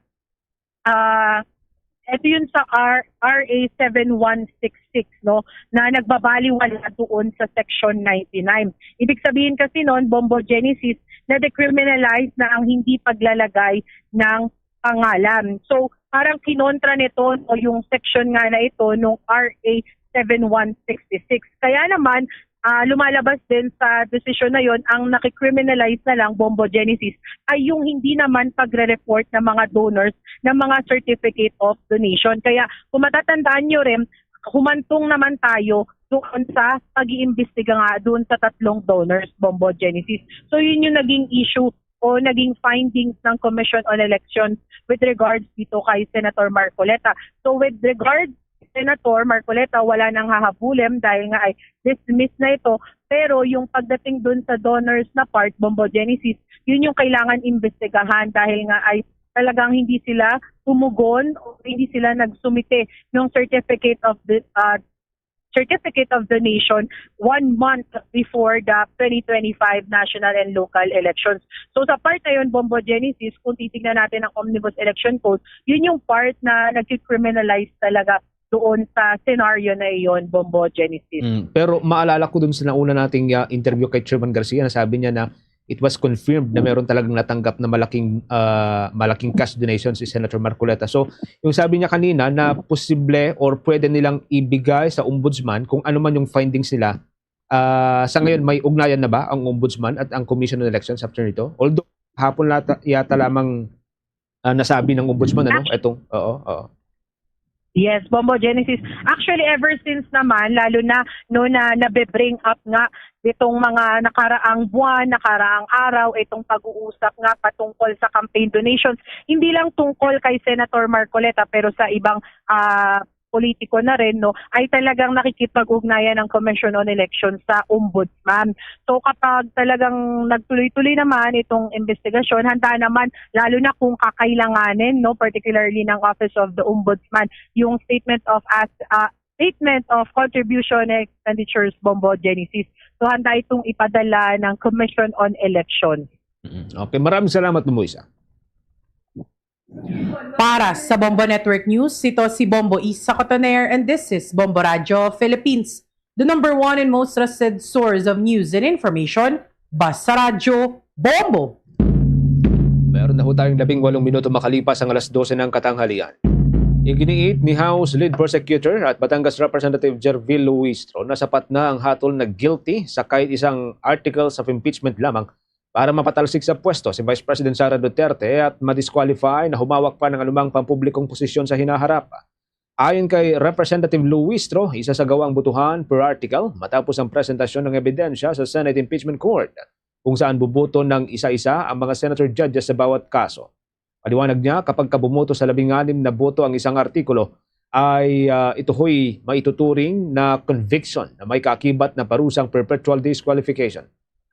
ah, ito yun sa R-, R A seven one six six, no, na nagbabaliwala doon sa Section ninety-nine. Ibig sabihin kasi noon, Bombo Genesis, na-decriminalize na ang hindi paglalagay ng pangalan. So, parang kinontra nito, no, yung section nga na ito nung R A seven one six six. Kaya naman, ah, lumalabas din sa desisyon na yon, ang nakicriminalize na lang, Bombo Genesis, ay yung hindi naman pagre-report ng mga donors ng mga certificate of donation. Kaya kung matatandaan nyo rin, humantong naman tayo doon sa pag-iimbestiga nga doon sa tatlong donors, Bombo Genesis. So, yun yung naging issue o naging findings ng Commission on Elections with regards dito kay Senator Marcoleta. So, with regards, Senator Marcoleta, wala nang hahabulin dahil nga ay dismiss na ito. Pero yung pagdating dun sa donors na part, Bombo Genesis, yun yung kailangan imbestigahan dahil nga ay talagang hindi sila tumugon o hindi sila nagsumite ng certificate of the, ah, certificate of donation one month before the twenty twenty-five national and local elections. So, sa part na yun, Bombo Genesis, kung titignan natin ang Omnibus Election Code, yun yung part na nag-criminalize talaga doon sa scenario na iyon, Bombo Genesis. Mm, pero maalala ko dun sa nauna nating, ah, interview kay Chairman Garcia, na sabi niya na it was confirmed na meron talagang natanggap na malaking, ah, malaking cash donation si Senator Marcoleta. So, yung sabi niya kanina na posible or pwede nilang ibigay sa Ombudsman kung ano man yung findings nila, Ah, sa ngayon, may ugnayan na ba ang Ombudsman at ang Commission on Elections after nito? Although, hapon lata, yata lamang, ah, nasabi ng Ombudsman, ano? Itong, oo, oo. Yes, Bombo Genesis. Actually, ever since naman, lalo na no na nabe-bring up nga itong mga nakaraang buwan, nakaraang araw, itong pag-uusap nga patungkol sa campaign donations, hindi lang tungkol kay Senator Marcoleta pero sa ibang ah, politiko na rin, no, ay talagang nakikipag-ugnayan ang Commission on Elections sa Ombudsman. So kapag talagang nagtuloy-tuloy naman itong investigasyon, handa naman, lalo na kung kakailanganin, no, particularly ng Office of the Ombudsman, yung statement of as ah, statement of contribution and expenditures, Bombo Genesis. So handa itong ipadala ng Commission on Elections. Mm, okay, maraming salamat, Ma'am Luisa. Para sa Bombo Network News, ito si Bombo Isa Cotoner and this is Bombo Radyo Philippines, the number one and most trusted source of news and information. Basta Radyo, Bombo! Meron na ho tayong labing walong minuto makalipas ang alas dose ng katanghalian. Iginiit ni House Lead Prosecutor at Batangas Representative Jervil Luistro na sapat na ang hatol na guilty sa kahit isang articles of impeachment lamang para mapatalsik sa pwesto si Vice President Sara Duterte at ma-disqualify na humawak pa ng anumang pampublikong posisyon sa hinaharap. Ayon kay Representative Luistro, isa sa gawang butuhan per article matapos ang presentasyon ng ebidensya sa Senate Impeachment Court, kung saan buboto ng isa-isa ang mga senator judges sa bawat kaso. Paliwanag niya, kapag ka bumoto sa labing anim na boto ang isang artikulo, ay ah, ito ho'y maituturing na conviction na may kaakibat na parusang perpetual disqualification.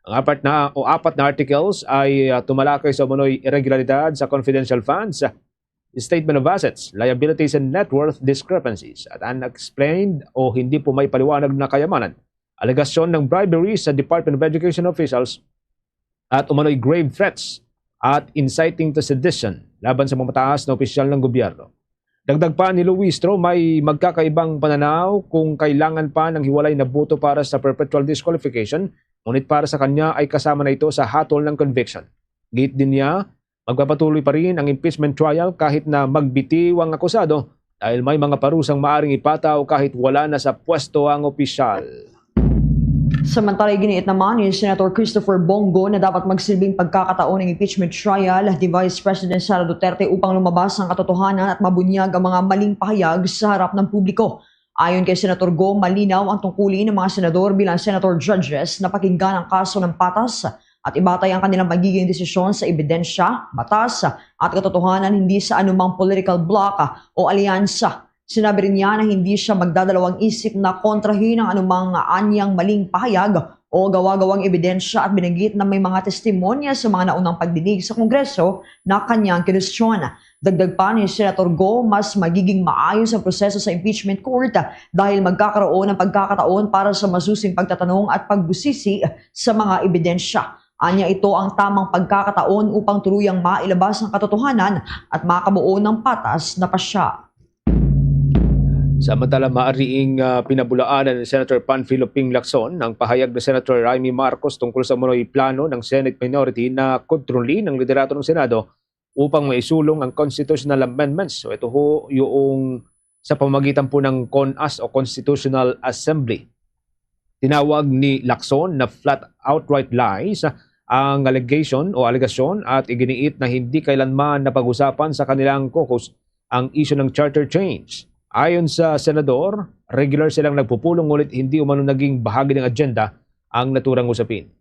Ang apat na o apat na articles ay ah, tumalakay sa umano'y irregularidad sa confidential funds, statement of assets, liabilities and net worth discrepancies at unexplained o hindi po may paliwanag na kayamanan, alegasyon ng bribery sa Department of Education officials at umano'y grave threats at inciting to sedition laban sa mga mataas na opisyal ng gobyerno. Dagdag pa ni Luistro, may magkakaibang pananaw kung kailangan pa ng hiwalay na boto para sa perpetual disqualification, ngunit para sa kanya ay kasama na ito sa hatol ng conviction. Giit din niya, magpapatuloy pa rin ang impeachment trial kahit na magbitiw ang akusado dahil may mga parusang maaring ipataw kahit wala na sa pwesto ang opisyal. Samantala, iginiit naman ni Senator Christopher Bong Go na dapat magsilbing pagkakataon ang impeachment trial ni Vice President Sara Duterte upang lumabas ang katotohanan at mabunyag ang mga maling pahayag sa harap ng publiko. Ayon kay Senator Go, malinaw ang tungkulin ng mga senador bilang senator judges na pakinggan ang kaso ng patas at ibatay ang kanilang magiging desisyon sa ebidensya, batas, at katotohanan, hindi sa anumang political bloc o alyansa. Sinabi rin niya na hindi siya magdadalawang isip na kontrahin ang anumang anyang maling pahayag o gawa-gawang ebidensya at binanggit na may mga testimonya sa mga naunang pagdinig sa Kongreso na kanyang kinwestiyon. Dagdag pa ni Senator Go, mas magiging maayos ang proseso sa impeachment court dahil magkakaroon ng pagkakataon para sa masusing pagtatanong at pagbusisi sa mga ebidensya. Anya, ito ang tamang pagkakataon upang tuluyang mailabas ang katotohanan at makabuo ng patas na pasya. Samantala, maariing ah, pinabulaanan ni Senator Panfilo Ping Lacson ang pahayag ni Senator Imee Marcos tungkol sa umano'y plano ng Senate minority na kontrolin ang liderato ng Senado upang maisulong ang constitutional amendments. So ito ho yung sa pamamagitan po ng CONAS o Constitutional Assembly. Tinawag ni Lacson na flat outright lies ang allegation o alegasyon at iginiit na hindi kailanman napag-usapan sa kanilang caucus ang isyu ng charter change. Ayon sa senador, regular silang nagpupulong ngunit hindi umano naging bahagi ng agenda ang naturang usapin.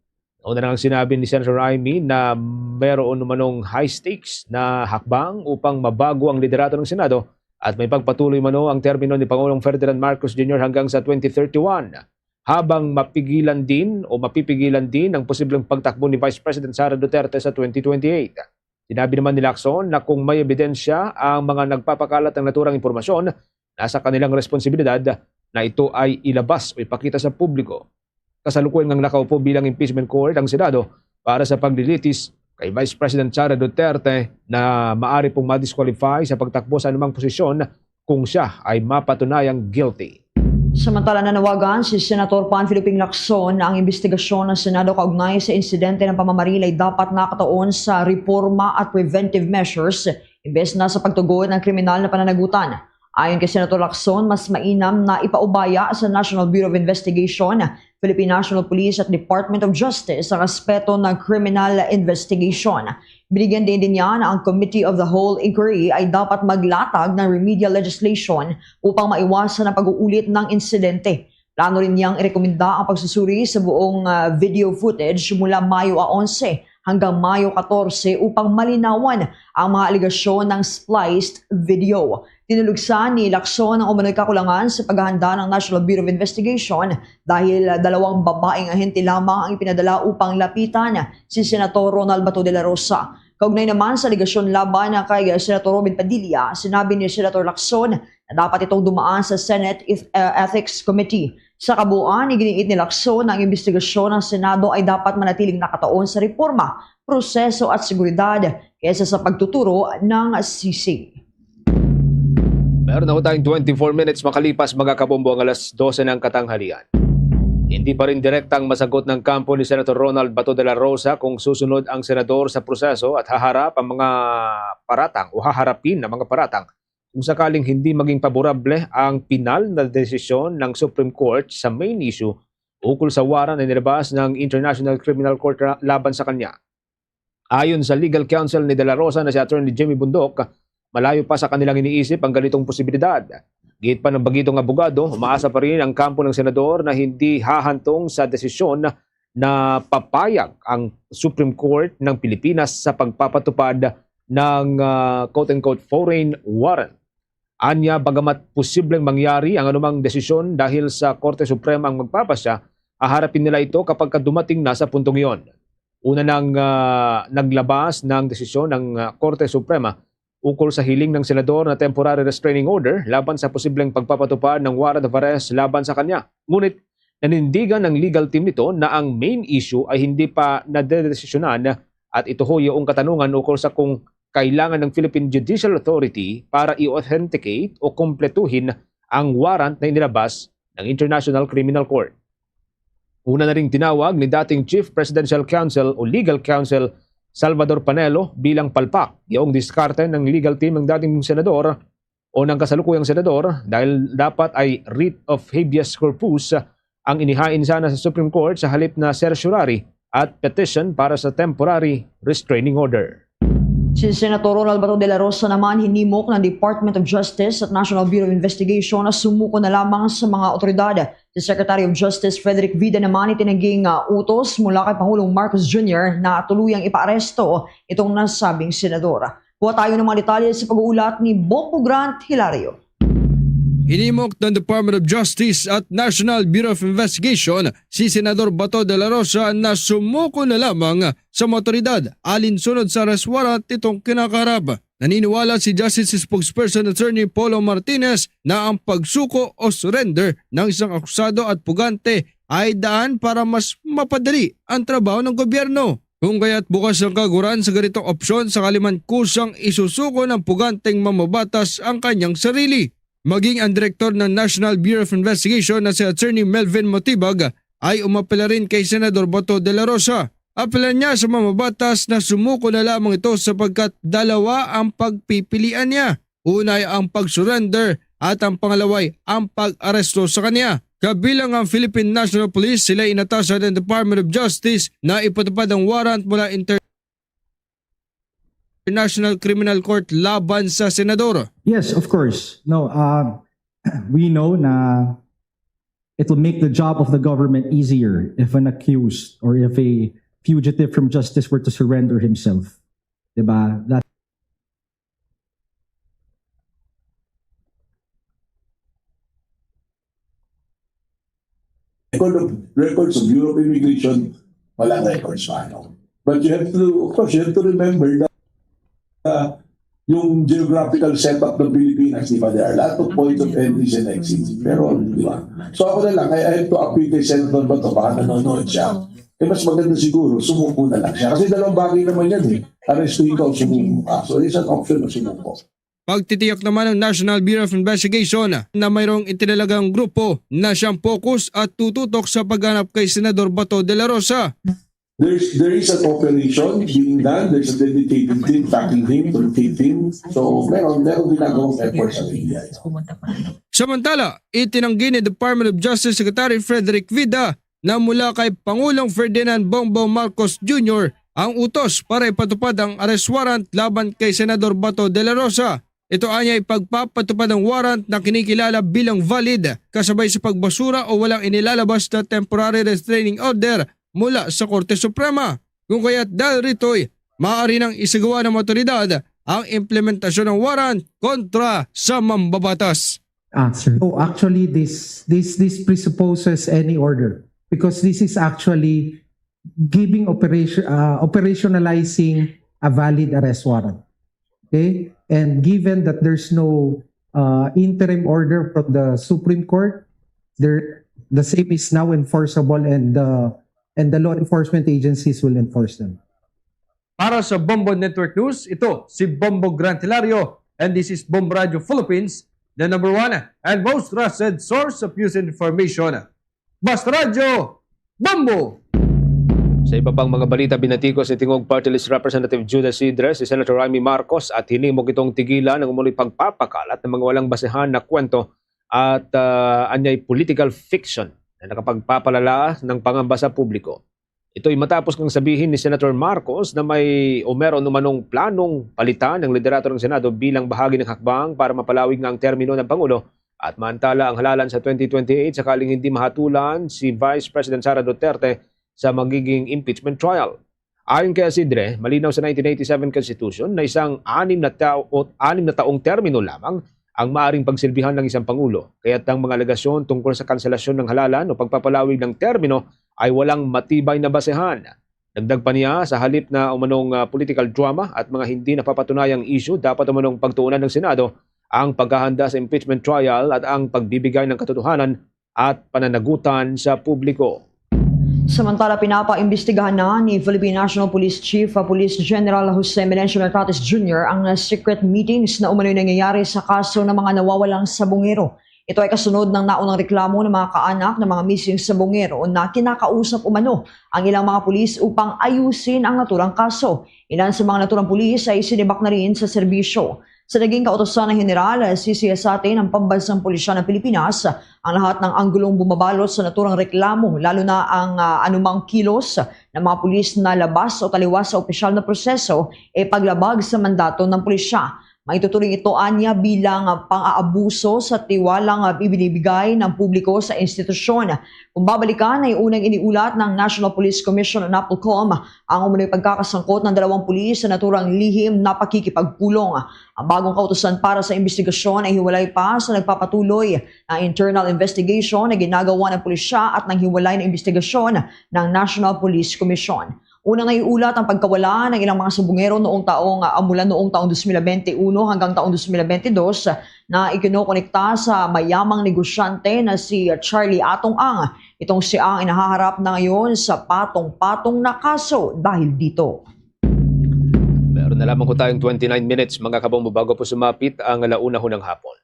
Una na ang sinabi ni Senator Imee na meron umanong high stakes na hakbang upang mabago ang liderato ng Senado at may pagpatuloy umano ang termino ni Pangulong Ferdinand Marcos Junior hanggang sa twenty thirty-one, habang mapigilan din o mapipigilan din ang posibleng pagtakbo ni Vice President Sara Duterte sa twenty twenty-eight. Sinabi naman ni Lacson na kung may ebidensya ang mga nagpapakalat ng naturang impormasyon, nasa kanilang responsibilidad na ito ay ilabas o ipakita sa publiko. Kasalukuyan ngang nakaupo bilang impeachment court ang Senado para sa paglilitis kay Vice President Sara Duterte na maari pong ma-disqualify sa pagtakbo sa anumang posisyon kung siya ay mapatunayang guilty. Samantala, nanawagan si Senator Panfilo Ping Lacson na ang imbestigasyon ng Senado kaugnay sa insidente ng pamamaril ay dapat nakatuon sa reforma at preventive measures imbes na sa pagtugon ng kriminal na pananagutan. Ayon kay Senator Lacson, mas mainam na ipaubaya sa National Bureau of Investigation, Philippine National Police at Department of Justice ang aspeto ng criminal investigation. Binigyan din din niya na ang Committee of the Whole Inquiry ay dapat maglatag ng remedial legislation upang maiwasan ang pag-uulit ng insidente. Plano rin niyang irekomenda ang pagsusuri sa buong, ah, video footage mula Mayo a onse hanggang Mayo katorse upang malinawan ang mga alegasyon ng spliced video. Tinulugsan ni Lacson ang umano'y kakulangan sa paghahanda ng National Bureau of Investigation dahil dalawang babaeng ahente lamang ang ipinadala upang lapitan si Senator Ronald Bato de la Rosa. Kaugnay naman sa alegasyon laban kay Senator Robin Padilla, sinabi ni Senator Lacson na dapat itong dumaan sa Senate Eth- uh, Ethics Committee. Sa kabuuan, iginiit ni Lacson na ang imbestigasyon ng Senado ay dapat manatiling nakatuon sa reforma, proseso at seguridad kaysa sa pagtuturo ng sisi. Meron na ho tayong twenty-four minutes makalipas, mga kabombo, ang alas dose ng katanghalian. Hindi pa rin direktang masagot ng kampo ni Senator Ronald Bato de la Rosa kung susunod ang senador sa proseso at haharap ang mga paratang o haharapin ang mga paratang kung sakaling hindi maging paborable ang pinal na desisyon ng Supreme Court sa main issue ukol sa warrant na nilabas ng International Criminal Court ra- laban sa kanya. Ayon sa legal counsel ni De La Rosa na si Attorney Jimmy Bundok, malayo pa sa kanilang iniisip ang ganitong posibilidad. Giit pa ng bagitong abogado, umaasa pa rin ang kampo ng senador na hindi hahantong sa desisyon na papayag ang Supreme Court ng Pilipinas sa pagpapatupad ng, ah, quote-unquote foreign warrant. Anya, bagamat posibleng mangyari ang anumang desisyon dahil sa Korte Suprema ang magpapasya, haharapin nila ito kapag ka dumating na sa puntong iyon. Una nang, ah, naglabas ng desisyon ng, ah, Korte Suprema ukol sa hiling ng senador na temporary restraining order laban sa posibleng pagpapatupad ng warrant of arrest laban sa kanya. Ngunit nanindigan ng legal team nito na ang main issue ay hindi pa nadedesisyonan at ito ho yung katanungan ukol sa kung kailangan ng Philippine Judicial Authority para i-authenticate o kompletuhin ang warrant na inilabas ng International Criminal Court. Una na ring tinawag ni dating Chief Presidential Counsel o Legal Counsel Salvador Panelo bilang palpak yaong diskarte ng legal team ng dating senador o ng kasalukuyang senador dahil dapat ay writ of habeas corpus ang inihain sana sa Supreme Court sa halip na certiorari at petition para sa temporary restraining order. Si Senator Ronald Bato de la Rosa naman hinimok ng Department of Justice at National Bureau of Investigation na sumuko na lamang sa mga otoridad. Si Secretary of Justice Frederick Vida naman itinaging, ah, utos mula kay Pangulong Marcos Junior na tuluyang ipaaresto itong nasabing senador. Kuha tayo ng mga detalye sa pag-uulat ni Bombo Grant Hilario. Hinimok ng Department of Justice at National Bureau of Investigation si Senador Bato de la Rosa na sumuko na lamang sa mga otoridad alinsunod sa arrest warrant nitong kinakaharap. Naniniwala si Justice Spokesperson Attorney Polo Martinez na ang pagsuko o surrender ng isang akusado at pugante ay daan para mas mapadali ang trabaho ng gobyerno. Kung kaya't bukas ang kaguran sa ganitong opsyon, sakali man kusang isusuko ng puganteng mamabatas ang kanyang sarili. Maging ang direktor ng National Bureau of Investigation na si Attorney Melvin Motibag ay umapela rin kay Senador Bato de la Rosa. Apela niya sa mamabatas na sumuko na lamang ito sapagkat dalawa ang pagpipilian niya. Una ay ang pag-surrender at ang pangalaway ang pag-aresto sa kanya. Kabilang ang Philippine National Police, sila inatasan ng Department of Justice na ipatupad ang warrant mula Inter- International Criminal Court laban sa senador. Yes, of course. No, uh, we know na it will make the job of the government easier if an accused or if a fugitive from justice were to surrender himself. Diba? That record of, records of Bureau of Immigration, walang records pa, ano. But you have to, of course, you have to remember that, uh, yung geographical setup ng Pilipinas, di ba, there are a lot of points of entries and exits. Pero, di ba? So ako na lang, I, I have to appeal kay Senator Bato, baka nanonood siya. Eh, mas maganda siguro, sumuko na lang siya. Kasi dalawang bagay naman yan eh. Arestuhin ka o sumuko ka. So, it's an option na sumuko. Pagtitiyak naman ng National Bureau of Investigation na mayroong itinalagang grupo na siyang focus at tututok sa paghanap kay Senador Bato de la Rosa. There's, there is an operation being done. There's a dedicated team tracking him to locate him. So, meron, meron ginagawang effort sa P B I. Itinanggi ni Department of Justice Secretary Frederick Vida na mula kay Pangulong Ferdinand Bongbong Marcos Junior ang utos para ipatupad ang arrest warrant laban kay Senador Bato de la Rosa. Ito anya ipagpapatupad ang warrant na kinikilala bilang valid kasabay sa pagbasura o walang inilalabas na temporary restraining order mula sa Korte Suprema. Kung kaya't dahil rito'y maaari nang isagawa ng mga otoridad ang implementasyon ng warrant kontra sa mambabatas. Ah, so actually, this this this presupposes any order because this is actually giving operation uh, operationalizing a valid arrest warrant. Okay, and given that there's no uh, interim order from the Supreme Court, there the same is now enforceable, and the and the law enforcement agencies will enforce them. Para sa Bombo Network News, ito si Bombo Grant Hilario, and this is Bombo Radio Philippines, the number one and most trusted source of news and information. Basta Radyo, Bombo! Sa iba pang mga balita, binatikos ni Tingog Party List Representative Judah Sidre si Senator Imee Marcos at hinimok itong tigilan ang umunoy pagpapakalat ng mga walang basehan na kwento at uh, anyay political fiction na nakapagpapalala ng pangamba sa publiko. Ito'y matapos ngang sabihin ni Senator Marcos na may o meron umanong planong palitan ang liderato ng Senado bilang bahagi ng hakbang para mapalawig nga ang termino ng Pangulo at maantala ang halalan sa twenty twenty-eight sakaling hindi mahatulan si Vice President Sara Duterte sa magiging impeachment trial. Ayon kay Asidre, malinaw sa nineteen eighty-seven Constitution na isang anim na, tao, anim na taong termino lamang ang maaring pagsilbihan ng isang pangulo, kaya't ang mga alegasyon tungkol sa kanselasyon ng halalan o pagpapalawig ng termino ay walang matibay na basehan. Dagdag pa niya, sa halip na umanong uh, political drama at mga hindi napapatunayang isyu, dapat umanong pagtuunan ng Senado ang paghahanda sa impeachment trial at ang pagbibigay ng katotohanan at pananagutan sa publiko. Samantala, pinapaimbestigahan na ni Philippine National Police Chief uh, Police General Jose Melencio Mercates Junior ang uh, secret meetings na umano'y nangyayari sa kaso ng mga nawawalang sabongero. Ito ay kasunod ng naunang reklamo ng mga kaanak ng mga missing sabongero na kinakausap umano ang ilang mga pulis upang ayusin ang naturang kaso. Ilan sa mga naturang pulis ay sinibak na rin sa serbisyo. Sa naging kautosan ng General, sisiyasatin ng Pambansang Pulisya ng Pilipinas ang lahat ng anggulong bumabalot sa naturang reklamo, lalo na ang uh, anumang kilos ng mga pulis na labas o taliwas sa opisyal na proseso e paglabag sa mandato ng pulisya. Maituturing ito anya bilang pang-aabuso sa tiwalang ibinibigay ng publiko sa institusyon. Kung babalikan ay unang iniulat ng National Police Commission o NAPOLCOM ang umano'y pagkakasangkot ng dalawang pulis sa naturang lihim na pakikipagpulong. Ang bagong kautusan para sa imbestigasyon ay hiwalay pa sa nagpapatuloy na internal investigation na ginagawa ng pulisya at ng hiwalay na imbestigasyon ng National Police Commission. Unang naiulat ang pagkawala ng ilang mga sabungero noong taong uh, mula noong taong twenty twenty-one hanggang taong twenty twenty-two na ikinokonekta sa mayamang negosyante na si Charlie Atong Ang. Itong si Ang inahaharap na ngayon sa patong-patong na kaso dahil dito. Meron na lamang ko tayong twenty-nine minutes, mga kabombo, bago po sumapit ang alauna ho ng hapon.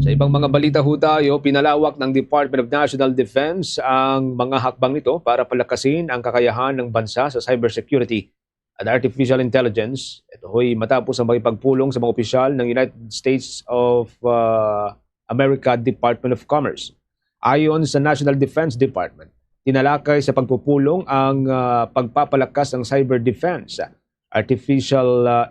Sa ibang mga balita ho tayo, pinalawak ng Department of National Defense ang mga hakbang nito para palakasin ang kakayahan ng bansa sa cybersecurity at artificial intelligence. Ito ho'y matapos ang makipagpulong sa mga opisyal ng United States of uh, America Department of Commerce. Ayon sa National Defense Department, tinalakay sa pagpupulong ang uh, pagpapalakas ng cyber defense, artificial uh,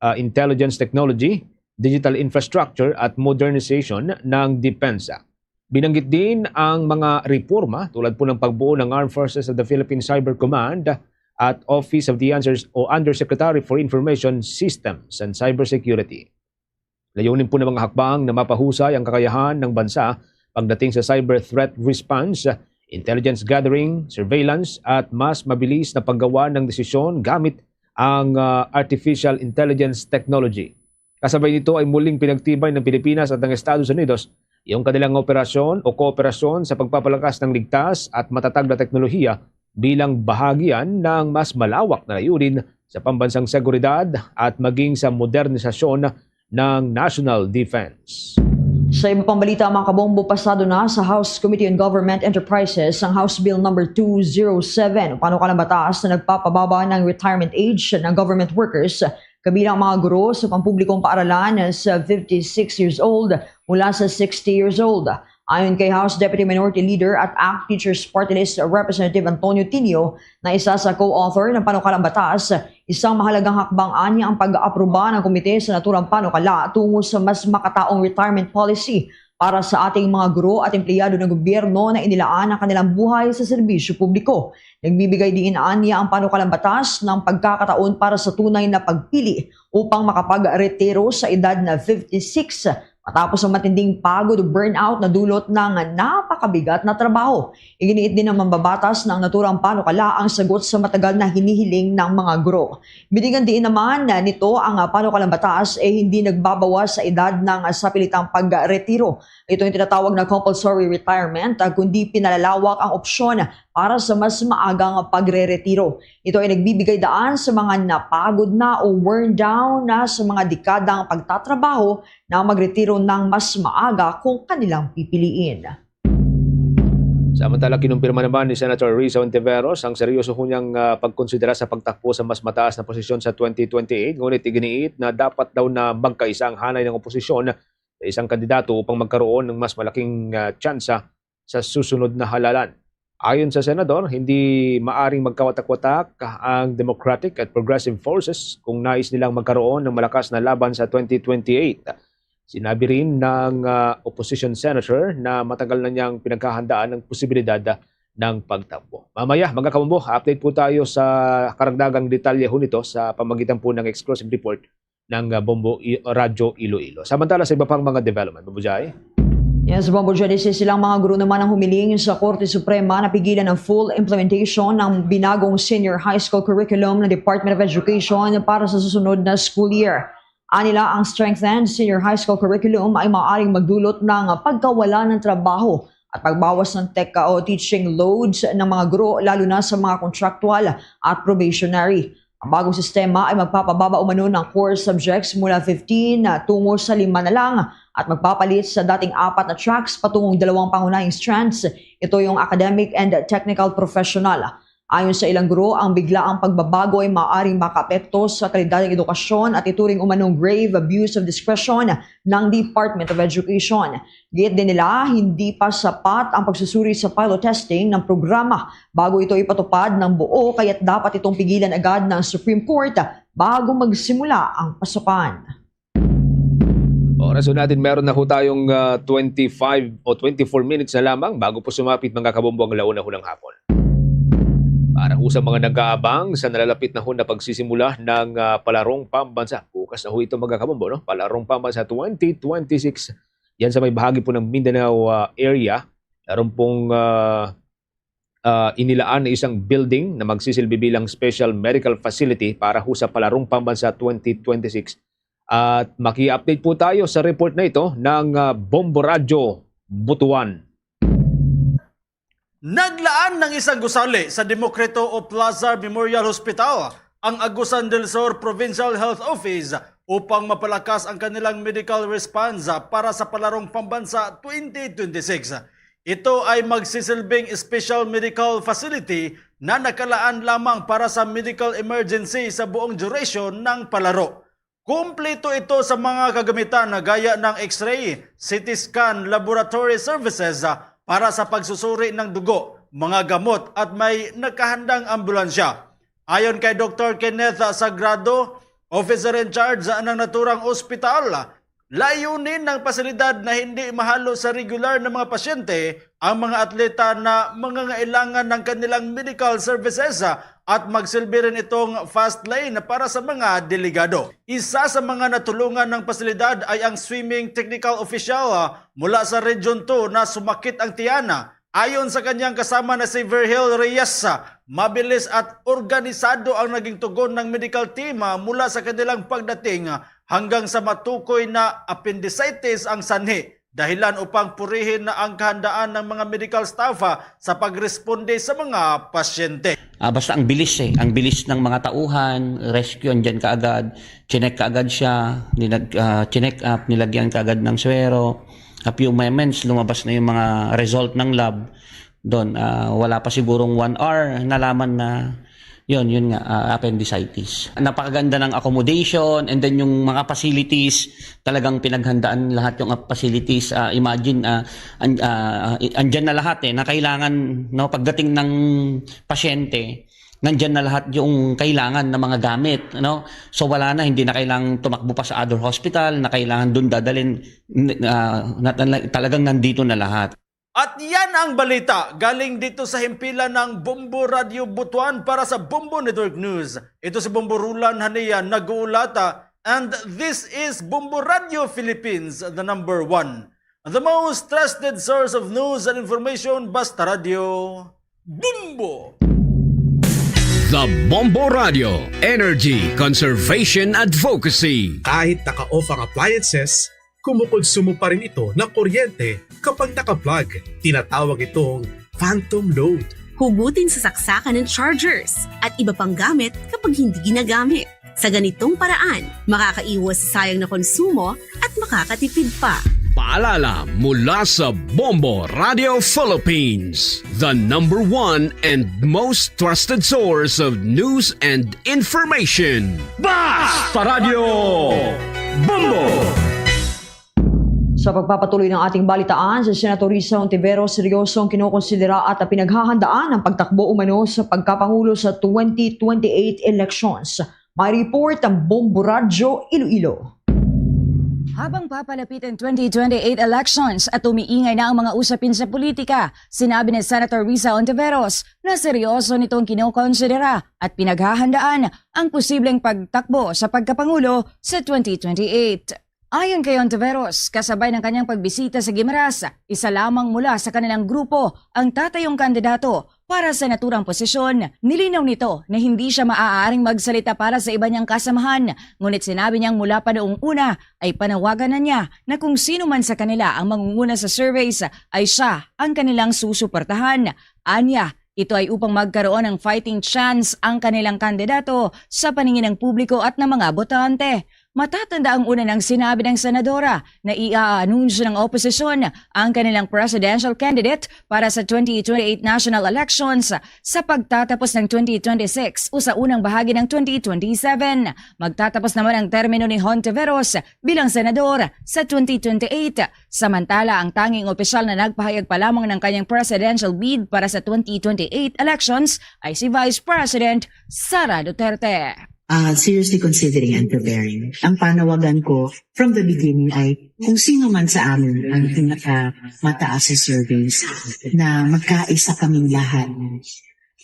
uh, intelligence technology, digital infrastructure at modernization ng depensa. Binanggit din ang mga reforma tulad po ng pagbuo ng Armed Forces of the Philippine Cyber Command at Office of the Answers o Undersecretary for Information Systems and Cybersecurity. Layunin po ng mga hakbang na mapahusay ang kakayahan ng bansa pagdating sa cyber threat response, intelligence gathering, surveillance at mas mabilis na paggawa ng desisyon gamit ang uh, artificial intelligence technology. Kasabay nito ay muling pinagtibay ng Pilipinas at ng Estados Unidos yung kanilang operasyon o kooperasyon sa pagpapalakas ng ligtas at matatag na teknolohiya bilang bahagi yan ng mas malawak na layunin sa pambansang seguridad at maging sa modernisasyon ng national defense. Sa iba pang balita, mga kabombo, pasado na sa House Committee on Government Enterprises ang House Bill number two zero seven, panukalang batas na nagpapababa ng retirement age ng government workers, kabilang mga guro sa pampublikong paaralan sa fifty-six years old mula sa sixty years old. Ayon kay House Deputy Minority Leader at ACT Teachers Party List Representative Antonio Tinio, na isa sa co-author ng panukalang batas, isang mahalagang hakbang anya ang pag-aproba ng komite sa naturang panukala tungo sa mas makataong retirement policy para sa ating mga guro at empleyado ng gobyerno na inilaan ang kanilang buhay sa serbisyo publiko. Nagbibigay diin anya ang panukalang batas ng pagkakataon para sa tunay na pagpili upang makapagretiro sa edad na fifty-six, matapos ang matinding pagod o burnout na dulot ng napakabigat na trabaho. Iginiit din ng mambabatas na ang naturang panukala ang sagot sa matagal na hinihiling ng mga guro. Binigyan diin naman nito ang, ah, panukalang batas ay hindi nagbabawas sa edad ng, ah, sapilitang pagretiro. Ito yung tinatawag na compulsory retirement, ah, kundi pinalalawak ang opsyon para sa mas maagang pagreretiro. Ito ay nagbibigay daan sa mga napagod na o worn down na sa mga dekadang pagtatrabaho na magretiro ng mas maaga kung kanilang pipiliin. Samantala, kinumpirma naman ni Senator Risa Ontiveros ang seryoso niyang, ah, pagkonsidera sa pagtakbo sa mas mataas na posisyon sa twenty twenty-eight, ngunit iginiit na dapat daw na magkaisa ang hanay ng oposisyon sa isang kandidato upang magkaroon ng mas malaking, ah, tsansa sa susunod na halalan. Ayon sa senador, hindi maaring magkawatak-watak ang Democratic at Progressive Forces kung nais nilang magkaroon ng malakas na laban sa twenty twenty-eight. Sinabi rin ng, ah, opposition senator na matagal na niyang pinaghahandaan ang posibilidad, ah, ng pagtakbo. Mamaya, mga kabombo, update po tayo sa karagdagang detalye ho nito sa pamagitan po ng exclusive report ng, ah, Bombo I-, Radyo Iloilo. Samantala, sa iba pang mga development, Bombo Jai? Yes, Bombo Jai, silang mga guro naman ang humiling sa Korte Suprema na pigilan ang full implementation ng binagong senior high school curriculum ng Department of Education para sa susunod na school year. Anila, ang strengthened senior high school curriculum ay maaaring magdulot ng pagkawala ng trabaho at pagbawas ng tech o teaching loads ng mga guro, lalo na sa mga contractual at probationary. Ang bagong sistema ay magpapababa umano ng core subjects mula fifteen na tungo sa lima na lang at magpapalit sa dating apat na tracks patungong dalawang pangunahing strands. Ito yung academic and technical professional. Ayon sa ilang guro, ang biglaang pagbabago ay maaaring makaapekto sa kalidad ng edukasyon at ituring umanong grave abuse of discretion ng Department of Education. Giit din nila, hindi pa sapat ang pagsusuri sa pilot testing ng programa bago ito ipatupad ng buo, kaya't dapat itong pigilan agad ng Supreme Court bago magsimula ang pasukan. Oras ho natin, meron na ho tayong, ah, twenty-five o twenty-four minutes na lamang bago po sumapit, mga kabombo, ang launa ho ng hapon. Para ho sa mga nag-aabang sa nalalapit na ho na pagsisimula ng, ah, Palarong Pambansa, bukas na ho ito, mga kabombo, no? Palarong Pambansa twenty twenty-six, yan sa may bahagi po ng Mindanao, ah, area. Meron pong, ah, ah, inilaan na isang building na magsisilbi bilang special medical facility para ho sa Palarong Pambansa twenty twenty-six. At maki-update po tayo sa report na ito ng, ah, Bombo Radyo Butuan. Naglaan ng isang gusali sa Democrito o Plaza Memorial Hospital ang Agusan del Sur Provincial Health Office upang mapalakas ang kanilang medical response para sa Palarong Pambansa twenty twenty-six. Ito ay magsisilbing special medical facility na nakalaan lamang para sa medical emergency sa buong duration ng palaro. Kumpleto ito sa mga kagamitan na gaya ng X-ray, C T scan, laboratory services, ah, para sa pagsusuri ng dugo, mga gamot at may nakahandang ambulansya. Ayon kay Doktor Kenneth Sagrado, officer in charge ng naturang ospital, layunin ng pasilidad na hindi mahalo sa regular na mga pasyente ang mga atleta na mangangailangan ng kanilang medical services, ah, at magsilbi rin itong fast lane para sa mga delegado. Isa sa mga natulungan ng pasilidad ay ang swimming technical official, ah, mula sa Region two na sumakit ang tiyan. Ayon sa kanyang kasama na si Virgil Reyes, ah, mabilis at organisado ang naging tugon ng medical team, ah, mula sa kanilang pagdating, ah, hanggang sa matukoy na appendicitis ang sanhi, dahilan upang purihin na ang kahandaan ng mga medical staff, ah, sa pagresponde sa mga pasyente. Ah, basta ang bilis eh, ang bilis ng mga tauhan, rescue, andyan kaagad, chinek kaagad siya, nilag-, ah, chinek up, nilagyan kaagad ng swero, a few moments, lumabas na yung mga result ng lab. Doon, ah, wala pa sigurong one hour, nalaman na yun, yun nga, ah, appendicitis. Napakaganda ng accommodation, and then yung mga facilities, talagang pinaghandaan lahat yung facilities. Ah, imagine, ah, an-, ah, i-, andyan na lahat eh, na kailangan, no, pagdating ng pasyente, nandyan na lahat yung kailangan ng mga gamit, no? So wala na, hindi na kailangan tumakbo pa sa other hospital, na kailangan doon dadalhin, n-, ah, na tala-, talagang nandito na lahat. At yan ang balita galing dito sa himpilan ng Bombo Radio Butuan para sa Bombo Network News. Ito si Bombo Rulan Hania nag-uulata, and this is Bombo Radio Philippines, the number one, the most trusted source of news and information. Basta Radio Bombo. The Bombo Radio, Energy Conservation Advocacy. Kahit naka-off ang appliances, kumukonsumo pa rin ito ng kuryente kapag naka-plug. Tinatawag itong phantom load. Hugutin sa saksakan ng chargers at iba pang gamit kapag hindi ginagamit. Sa ganitong paraan, makakaiwas sa sayang na konsumo at makakatipid pa. Paalala mula sa Bombo Radio Philippines, the number one and most trusted source of news and information. Basta Radio Bombo! Sa pagpapatuloy ng ating balitaan, si Senator Risa Ontiveros seryoso ang kinokonsidera at pinaghahandaan ang pagtakbo umano sa pagkapangulo sa twenty twenty-eight elections. May report ang Bombo Radyo Iloilo. Habang papalapit ang twenty twenty-eight elections at umiingay na ang mga usapin sa politika, sinabi ni Senator Risa Ontiveros na seryoso nitong kinokonsidera at pinaghahandaan ang posibleng pagtakbo sa pagkapangulo sa twenty twenty-eight. Ayon kay Ontiveros, kasabay ng kanyang pagbisita sa Guimaras, isa lamang mula sa kanilang grupo ang tatayong kandidato para sa naturang posisyon. Nilinaw nito na hindi siya maaaring magsalita para sa iba niyang kasamahan, ngunit sinabi niyang mula pa noong una ay panawagan na niya na kung sino man sa kanila ang mangunguna sa surveys ay siya ang kanilang susuportahan. Anya, ito ay upang magkaroon ng fighting chance ang kanilang kandidato sa paningin ng publiko at ng mga botante. Matatanda ang una nang sinabi ng senadora na iaanunsyo ng oposisyon ang kanilang presidential candidate para sa twenty twenty-eight national elections sa pagtatapos ng twenty twenty-six o sa unang bahagi ng twenty twenty-seven. Magtatapos naman ang termino ni Hontiveros bilang senador sa twenty twenty-eight. Samantala, ang tanging opisyal na nagpahayag pa lamang ng kanyang presidential bid para sa twenty twenty-eight elections ay si Vice President Sara Duterte. Uh, seriously considering and preparing. Ang panawagan ko from the beginning ay kung sino man sa amin ang pinakamataas sa surveys na magkaisa kaming lahat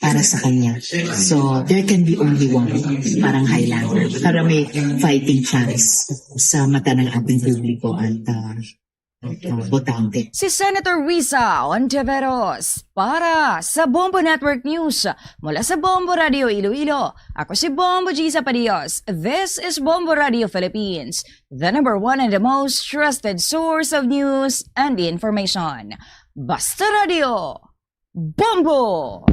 para sa kanya. So, there can be only one, parang Highlander, para may fighting chance sa mata ng ating publiko at uh, botante. Si Senator Risa Ontiveros para sa Bombo Network News. Mula sa Bombo Radio Iloilo, ako si Bombo Gisa Padios. This is Bombo Radio Philippines, the number one and the most trusted source of news and information. Basta Radio, Bombo!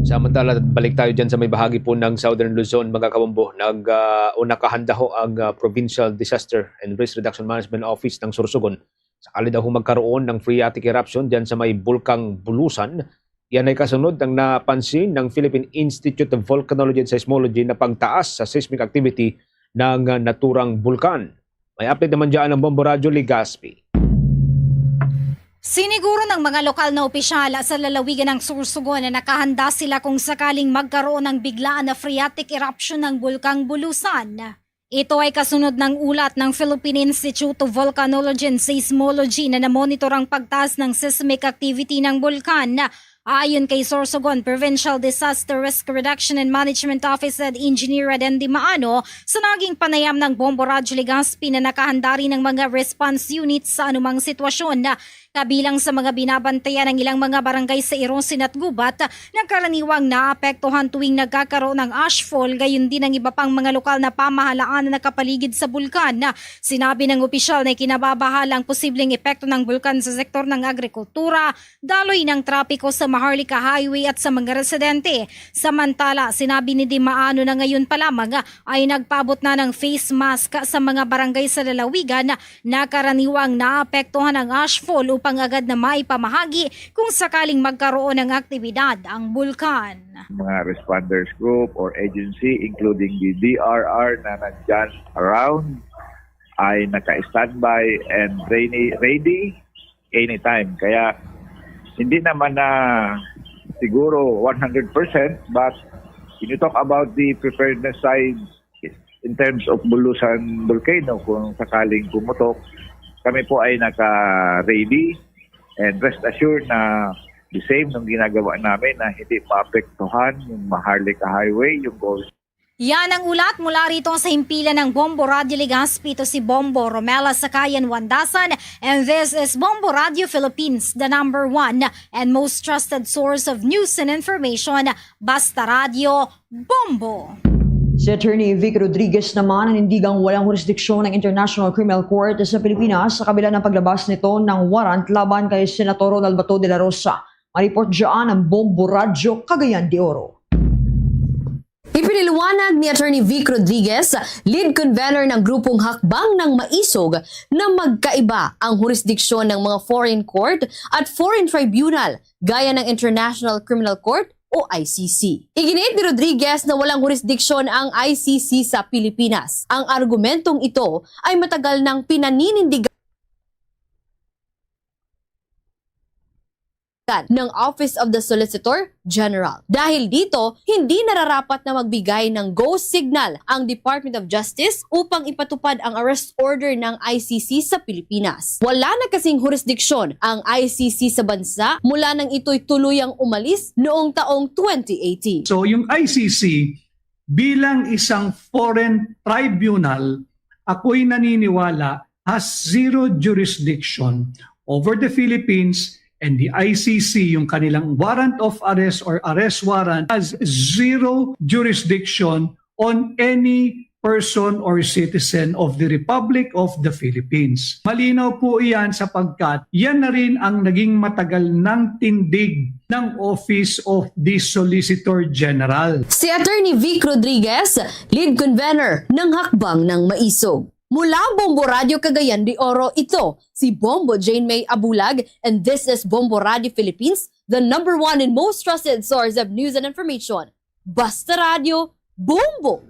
Samantala, balik tayo dyan sa may bahagi po ng Southern Luzon, mga kabombo. Nag, ah, o nakahanda ho ang, ah, Provincial Disaster and Risk Reduction Management Office ng Sorsogon. Sakali daw ho magkaroon ng phreatic eruption dyan sa may Bulkang Bulusan. Yan ay kasunod ng napansin ng Philippine Institute of Volcanology and Seismology na pagtaas sa seismic activity ng, ah, naturang bulkan. May update naman dyan ang Bombo Radyo Legazpi. Siniguro ng mga lokal na opisyal sa lalawigan ng Sorsogon na nakahanda sila kung sakaling magkaroon ng biglaan na phreatic eruption ng Bulkang Bulusan. Ito ay kasunod ng ulat ng Philippine Institute of Volcanology and Seismology na namonitor ang pagtaas ng seismic activity ng bulkan. Ayon kay Sorsogon Provincial Disaster Risk Reduction and Management Office Head Engineer Radendi Maano, sa naging panayam ng Bombo Radyo Legazpi na nakahanda rin ang mga response units sa anumang sitwasyon. Kabilang sa mga binabantayan ang ilang mga barangay sa Irosin at Gubat na karaniwang naapektuhan tuwing nagkakaroon ng ashfall, gayon din ang iba pang mga lokal na pamahalaan na nakapaligid sa bulkan. Sinabi ng opisyal na ikinababahala ang posibleng epekto ng bulkan sa sektor ng agrikultura, daloy ng trapiko sa Maharlika Highway at sa mga residente. Samantala, sinabi ni Dimaano na ngayon pa lamang ay nagpaabot na ng face mask sa mga barangay sa lalawigan na karaniwang naapektuhan ng ashfall upang agad na maipamahagi kung sakaling magkaroon ng aktibidad ang bulkan. Mga responders group or agency, including the D R R na nandyan around, ay naka-standby and ready, ready anytime. Kaya hindi naman na siguro one hundred percent, but when you talk about the preparedness side, in terms of Bulusan Volcano, kung sakaling pumutok, kami po ay naka-ready and rest assured na the same nung ginagawa namin na hindi maapektuhan yung Maharlika Highway, yung Gold Yan ang ulat mula rito sa himpilan ng Bombo Radyo Legazpi. Ito si Bombo Romela Sakayan Wandasan, and this is Bombo Radyo Philippines, the number one and most trusted source of news and information. Basta Radyo, Bombo! Si Attorney Vic Rodriguez naman nanindigang walang jurisdiksyon ng International Criminal Court sa Pilipinas sa kabila ng paglabas nito ng warrant laban kay Senator Ronald Bato de la Rosa. Ang report dyan ng Bombo Radyo, Cagayan de Oro. Ipiniliwanag ni Attorney Vic Rodriguez, lead convener ng grupong Hakbang ng Maisog, na magkaiba ang jurisdiksyon ng mga foreign court at foreign tribunal gaya ng International Criminal Court o I C C. Iginiit ni Rodriguez na walang jurisdiksyon ang I C C sa Pilipinas. Ang argumentong ito ay matagal nang pinaninindigan ng Office of the Solicitor General. Dahil dito, hindi nararapat na magbigay ng go signal ang Department of Justice upang ipatupad ang arrest order ng I C C sa Pilipinas. Wala na kasing jurisdiksyon ang I C C sa bansa mula nang ito'y tuluyang umalis noong taong twenty eighteen. So yung I C C bilang isang foreign tribunal, ako'y naniniwala, has zero jurisdiction over the Philippines, and the I C C, yung kanilang warrant of arrest or arrest warrant, has zero jurisdiction on any person or citizen of the Republic of the Philippines. Malinaw po iyan sapagkat yan na rin ang naging matagal nang tindig ng Office of the Solicitor General. Si Attorney Vic Rodriguez, lead convener ng Hakbang ng Maisog. Mula Bombo Radyo Cagayan de Oro, ito si Bombo Jane May Abulag, and this is Bombo Radyo Philippines, the number one and most trusted source of news and information. Basta Radyo, Bombo!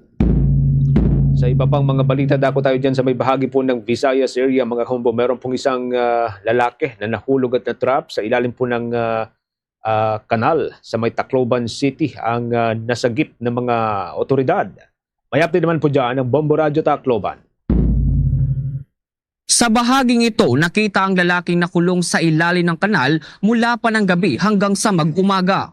Sa iba pang mga balita, dako tayo dyan sa may bahagi po ng Visayas area, mga kahumbo. Meron pong isang ah, lalaki na nahulog at na-trap sa ilalim po ng ah, ah, kanal sa may Tacloban City ang ah, nasagip ng mga otoridad. May update naman po dyan ang Bombo Radyo Tacloban. Sa bahaging ito, nakita ang lalaking nakulong sa ilalim ng kanal mula pa ng gabi hanggang sa mag-umaga.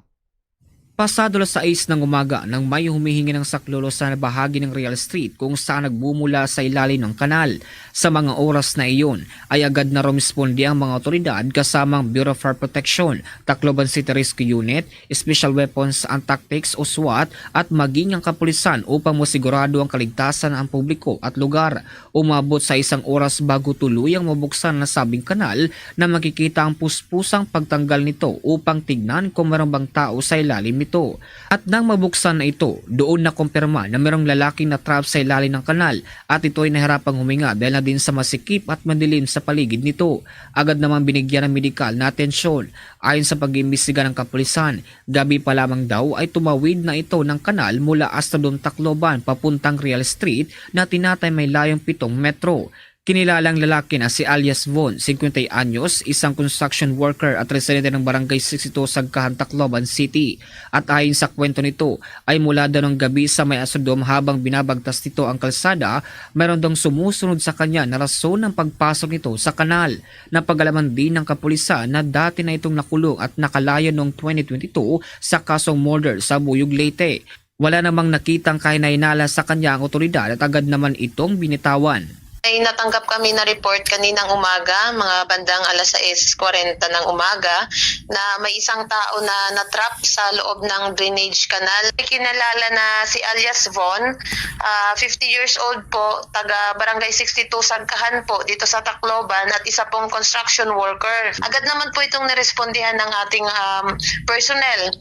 Pasado alas sais ng umaga nang may humihingi ng saklolo sa bahagi ng Real Street kung saan nagmumula sa ilalim ng kanal. Sa mga oras na iyon ay agad na rumisponde ang mga otoridad kasama ang Bureau of Fire Protection, Tacloban City Rescue Unit, Special Weapons and Tactics o SWAT at maging ang kapulisan upang masigurado ang kaligtasan ng publiko at lugar. Umabot sa isang oras bago tuluyang mabuksan ang nasabing kanal na makikita ang puspusang pagtanggal nito upang tignan kung meron bang tao sa ilalim nito. At nang mabuksan na ito, doon nakumpirma na merong lalaking na-trap sa ilalim ng kanal at ito ay nahirapang huminga dahil na din sa masikip at madilim sa paligid nito. Agad namang binigyan ng medikal na atensyon. Ayon sa pag-iimbestiga ng kapulisan, gabi pa lamang daw ay tumawid na ito ng kanal mula Astrodome Tacloban papuntang Real Street na tinatay may layong pitong metro. Kinilalang lalaki na si alias Von, singkwenta anyos, isang construction worker at residente ng Barangay sixty-two Sagkahan, Tacloban City. At ayon sa kwento nito, ay mula daw ng gabi sa may Astrodome habang binabagtas nito ang kalsada, mayroon daw sumusunod sa kanya na rason ng pagpasok nito sa kanal. Napag-alaman din ng kapulisan na dati na itong nakulong at nakalayo noong twenty twenty-two sa kasong murder sa Buyog, Leyte. Wala namang nakitang kahinay-hinala sa kanya ang otoridad at agad naman itong binitawan. May natanggap kami na report kaninang umaga, mga bandang alas sais kwarenta ng umaga, na may isang tao na na-trap sa loob ng drainage canal. May kinilala na si alias Von, ah, fifty years old po, taga Barangay sixty-two Sagkahan po, dito sa Tacloban, at isa pong construction worker. Agad naman po itong nirespondihan ng ating, um, personnel.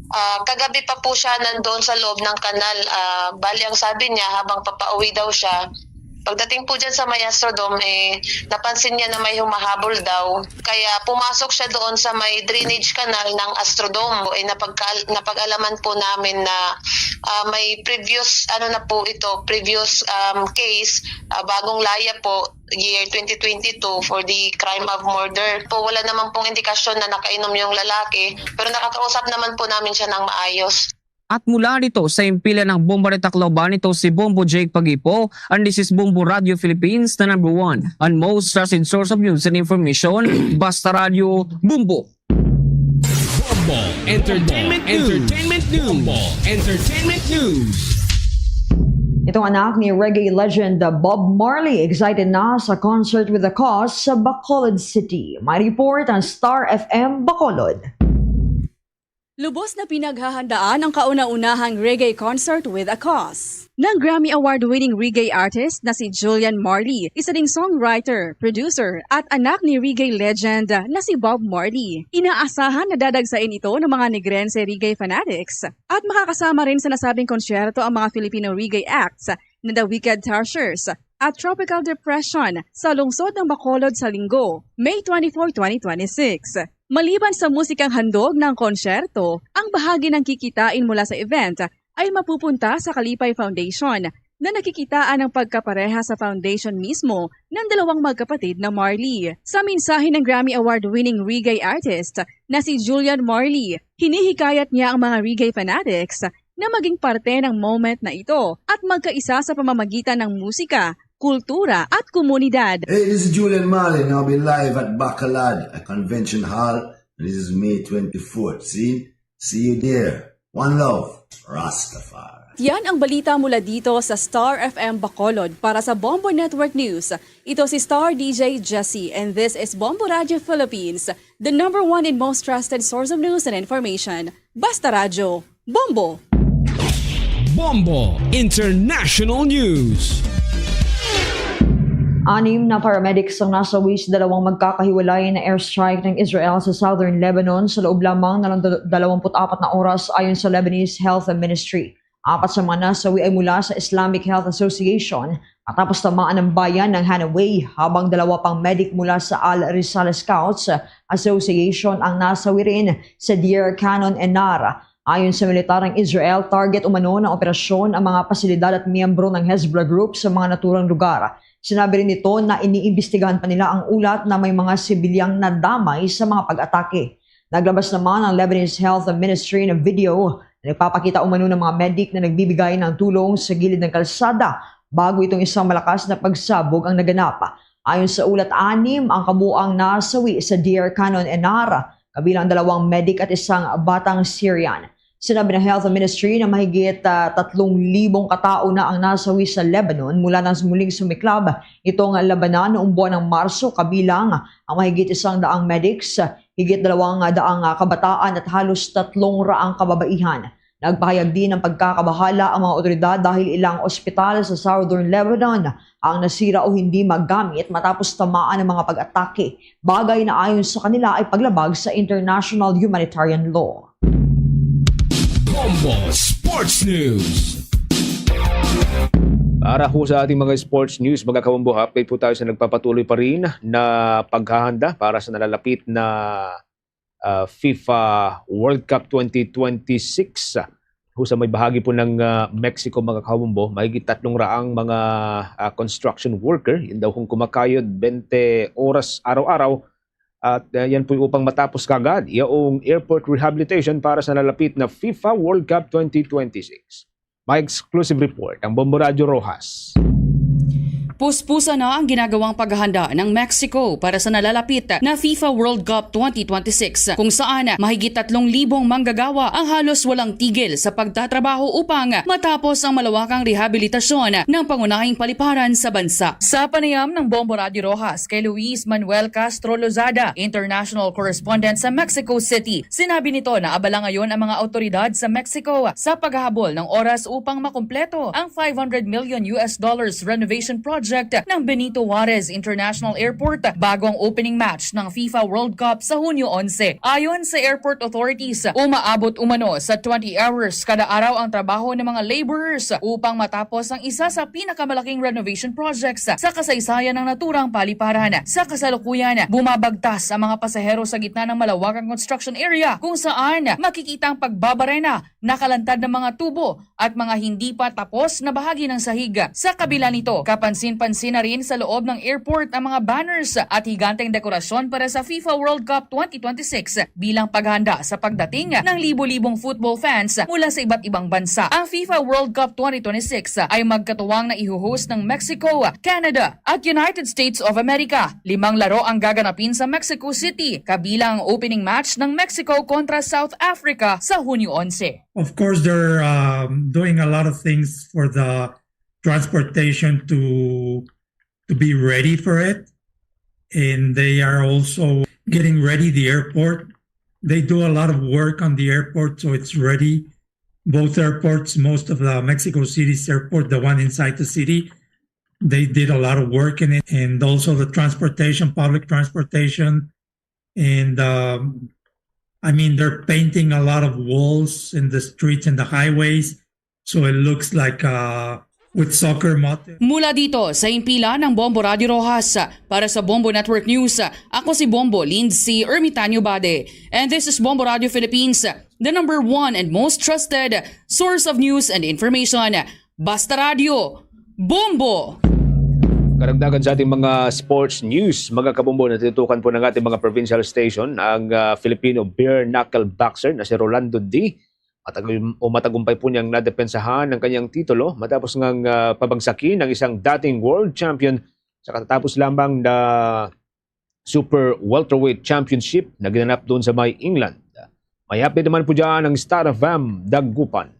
Ah, kagabi pa po siya nandoon sa loob ng kanal. Ah, bali, ang sabi niya, habang papauwi daw siya, pagdating po dyan sa may Astrodome, eh, napansin niya na may humahabol daw. Kaya pumasok siya doon sa may drainage canal ng Astrodome. Eh, napagka-, napag-alaman po namin na, ah, may previous, ano na po ito, previous, um, case, ah, bagong laya po, year twenty twenty-two, for the crime of murder. Po, wala naman pong indikasyon na nakainom yung lalaki, pero nakakausap naman po namin siya ng maayos. At mula dito sa himpilan ng Bombo de Tacloban, ito si Bombo Jake Pagipo, and this is Bombo Radio Philippines, the number one and most trusted source of news and information. Basta Radio, Bombo. Bombo Entertainment News. Entertainment News. Bombo Entertainment News. Itong anak ni reggae legend Bob Marley excited na sa concert with a cause sa Bacolod City. May report ang Star F M Bacolod. Lubos na pinaghahandaan ang kauna-unahang reggae concert with a cause. Ng Grammy Award-winning reggae artist na si Julian Marley, isa ding songwriter, producer, at anak ni reggae legend na si Bob Marley. Inaasahan na dadagsain ito ng mga Negrense reggae fanatics at makakasama rin sa nasabing konsyerto ang mga Filipino reggae acts na The Wicked Thrashers at Tropical Depression sa lungsod ng Bacolod sa Linggo, May twenty-four, twenty twenty-six. Maliban sa musikang handog ng konsyerto, ang bahagi ng kikitain mula sa event ay mapupunta sa Kalipay Foundation na nakikitaan ng pagkapareha sa foundation mismo ng dalawang magkapatid na Marley. Sa mensahe ng Grammy Award-winning reggae artist na si Julian Marley, hinihikayat niya ang mga reggae fanatics na maging parte ng moment na ito at magkaisa sa pamamagitan ng musika, kultura at komunidad. Hey, this is Julian Marley, and I'll be live at Bacolod, a convention hall. This is May twenty-fourth. See? See you there. One love, Rastafari. Yan ang balita mula dito sa Star F M Bacolod. Para sa Bombo Network News, ito si Star D J Jessie, and this is Bombo Radio Philippines, the number one and most trusted source of news and information. Basta Radyo, Bombo! Bombo International News. Anim na paramedics ang nasawi sa dalawang magkakahiwalay na airstrike ng Israel sa southern Lebanon sa loob lamang ng dal-, dalawampu't apat na oras, ayon sa Lebanese Health Ministry. Apat sa mga nasawi ay mula sa Islamic Health Association, matapos tamaan ang bayan ng Hanaway, habang dalawa pang medic mula sa Al Risala Scouts Association ang nasawi rin sa Deir Canon Enar. Ayon sa militar ng Israel, target umano ng operasyon ang mga pasilidad at miyembro ng Hezbollah Group sa mga naturang lugar. Sinabi rin nito na iniimbestigahan pa nila ang ulat na may mga sibilyang nadamay sa mga pag-atake. Naglabas naman ang Lebanese Health Ministry ng video na nagpapakita umano ng mga medic na nagbibigay ng tulong sa gilid ng kalsada bago itong isang malakas na pagsabog ang naganap. Ayon sa ulat, anim ang kabuang nasawi sa Deir Canon Enar, kabilang dalawang medic at isang batang Syrian. Sinabi ng Health Ministry na mahigit, ah, tatlong libong katao na ang nasawi sa Lebanon mula nang muling sumiklab itong labanan noong buwan ng Marso, kabilang ang mahigit isang daang medics, higit dalawang daang kabataan at halos tatlong raang kababaihan. Nagpahayag din ng pagkakabahala ang mga otoridad dahil ilang ospital sa southern Lebanon ang nasira o hindi magamit matapos tamaan ng mga pag-atake, bagay na ayon sa kanila ay paglabag sa international humanitarian law. Bombo Sports News. Para ho sa ating mga sports news, mga kabombo, update po tayo sa nagpapatuloy pa rin na paghahanda para sa nalalapit na, ah, FIFA World Cup twenty twenty-six. Ho sa may bahagi po ng, ah, Mexico, mga kabombo, mahigit tatlong raang mga, ah, construction worker, yun daw kung kumakayod twenty oras araw-araw. At, ah, yan po upang matapos kagad yung airport rehabilitation para sa nalalapit na FIFA World Cup twenty twenty-six. May exclusive report ang Bombo Radyo Roxas. Puspusan na ang ginagawang paghahanda ng Mexico para sa nalalapit na FIFA World Cup twenty twenty-six, kung saan mahigit tatlong libong manggagawa ang halos walang tigil sa pagtatrabaho upang matapos ang malawakang rehabilitasyon ng pangunahing paliparan sa bansa. Sa panayam ng Bombo Radio Rojas kay Luis Manuel Castro Lozada, international correspondent sa Mexico City, sinabi nito na abala ngayon ang mga awtoridad sa Mexico sa paghahabol ng oras upang makumpleto ang five hundred million U S dollars renovation project ng Benito Juarez International Airport bago ang opening match ng FIFA World Cup sa Hunyo onse. Ayon sa airport authorities, umaabot umano sa twenty hours kada araw ang trabaho ng mga laborers upang matapos ang isa sa pinakamalaking renovation projects sa kasaysayan ng naturang paliparan. Sa kasalukuyan, bumabagtas ang mga pasahero sa gitna ng malawakang construction area, kung saan makikita ang pagbabarena, nakalantad na mga tubo, at mga hindi pa tapos na bahagi ng sahig. Sa kabila nito, kapansin-pansin na rin sa loob ng airport ang mga banners at higanteng dekorasyon para sa FIFA World Cup twenty twenty-six bilang paghanda sa pagdating ng libo-libong football fans mula sa iba't ibang bansa. Ang FIFA World Cup twenty twenty-six ay magkatuwang na ihuhost ng Mexico, Canada, at United States of America. Limang laro ang gaganapin sa Mexico City, kabilang ang opening match ng Mexico kontra South Africa sa Hunyo onse. Of course, they're um, doing a lot of things for the transportation to to be ready for it, and they are also getting ready the airport. They do a lot of work on the airport, so it's ready. Both airports, most of the Mexico City's airport, the one inside the city, they did a lot of work in it, and also the transportation, public transportation, and um, I mean, they're painting a lot of walls in the streets and the highways, so it looks like uh, with soccer motive. Mula dito sa himpilan ng Bombo Radio Rojas, para sa Bombo Network News, ako si Bombo Lindsay Ermitanio Bade. And this is Bombo Radio Philippines, the number one and most trusted source of news and information. Basta Radio, Bombo! Karagdagan sa ating mga sports news, mga kabombo, natutukan po ng ating mga provincial station ang ah, Filipino bare knuckle boxer na si Rolando D. Matagum- o matagumpay po niyang nadepensahan ang kanyang titulo matapos ngang ah, pabagsakin ang isang dating world champion sa katatapos lamang na Super Welterweight Championship na ginanap doon sa may England. May update naman po dyan ang Star F M Dagupan.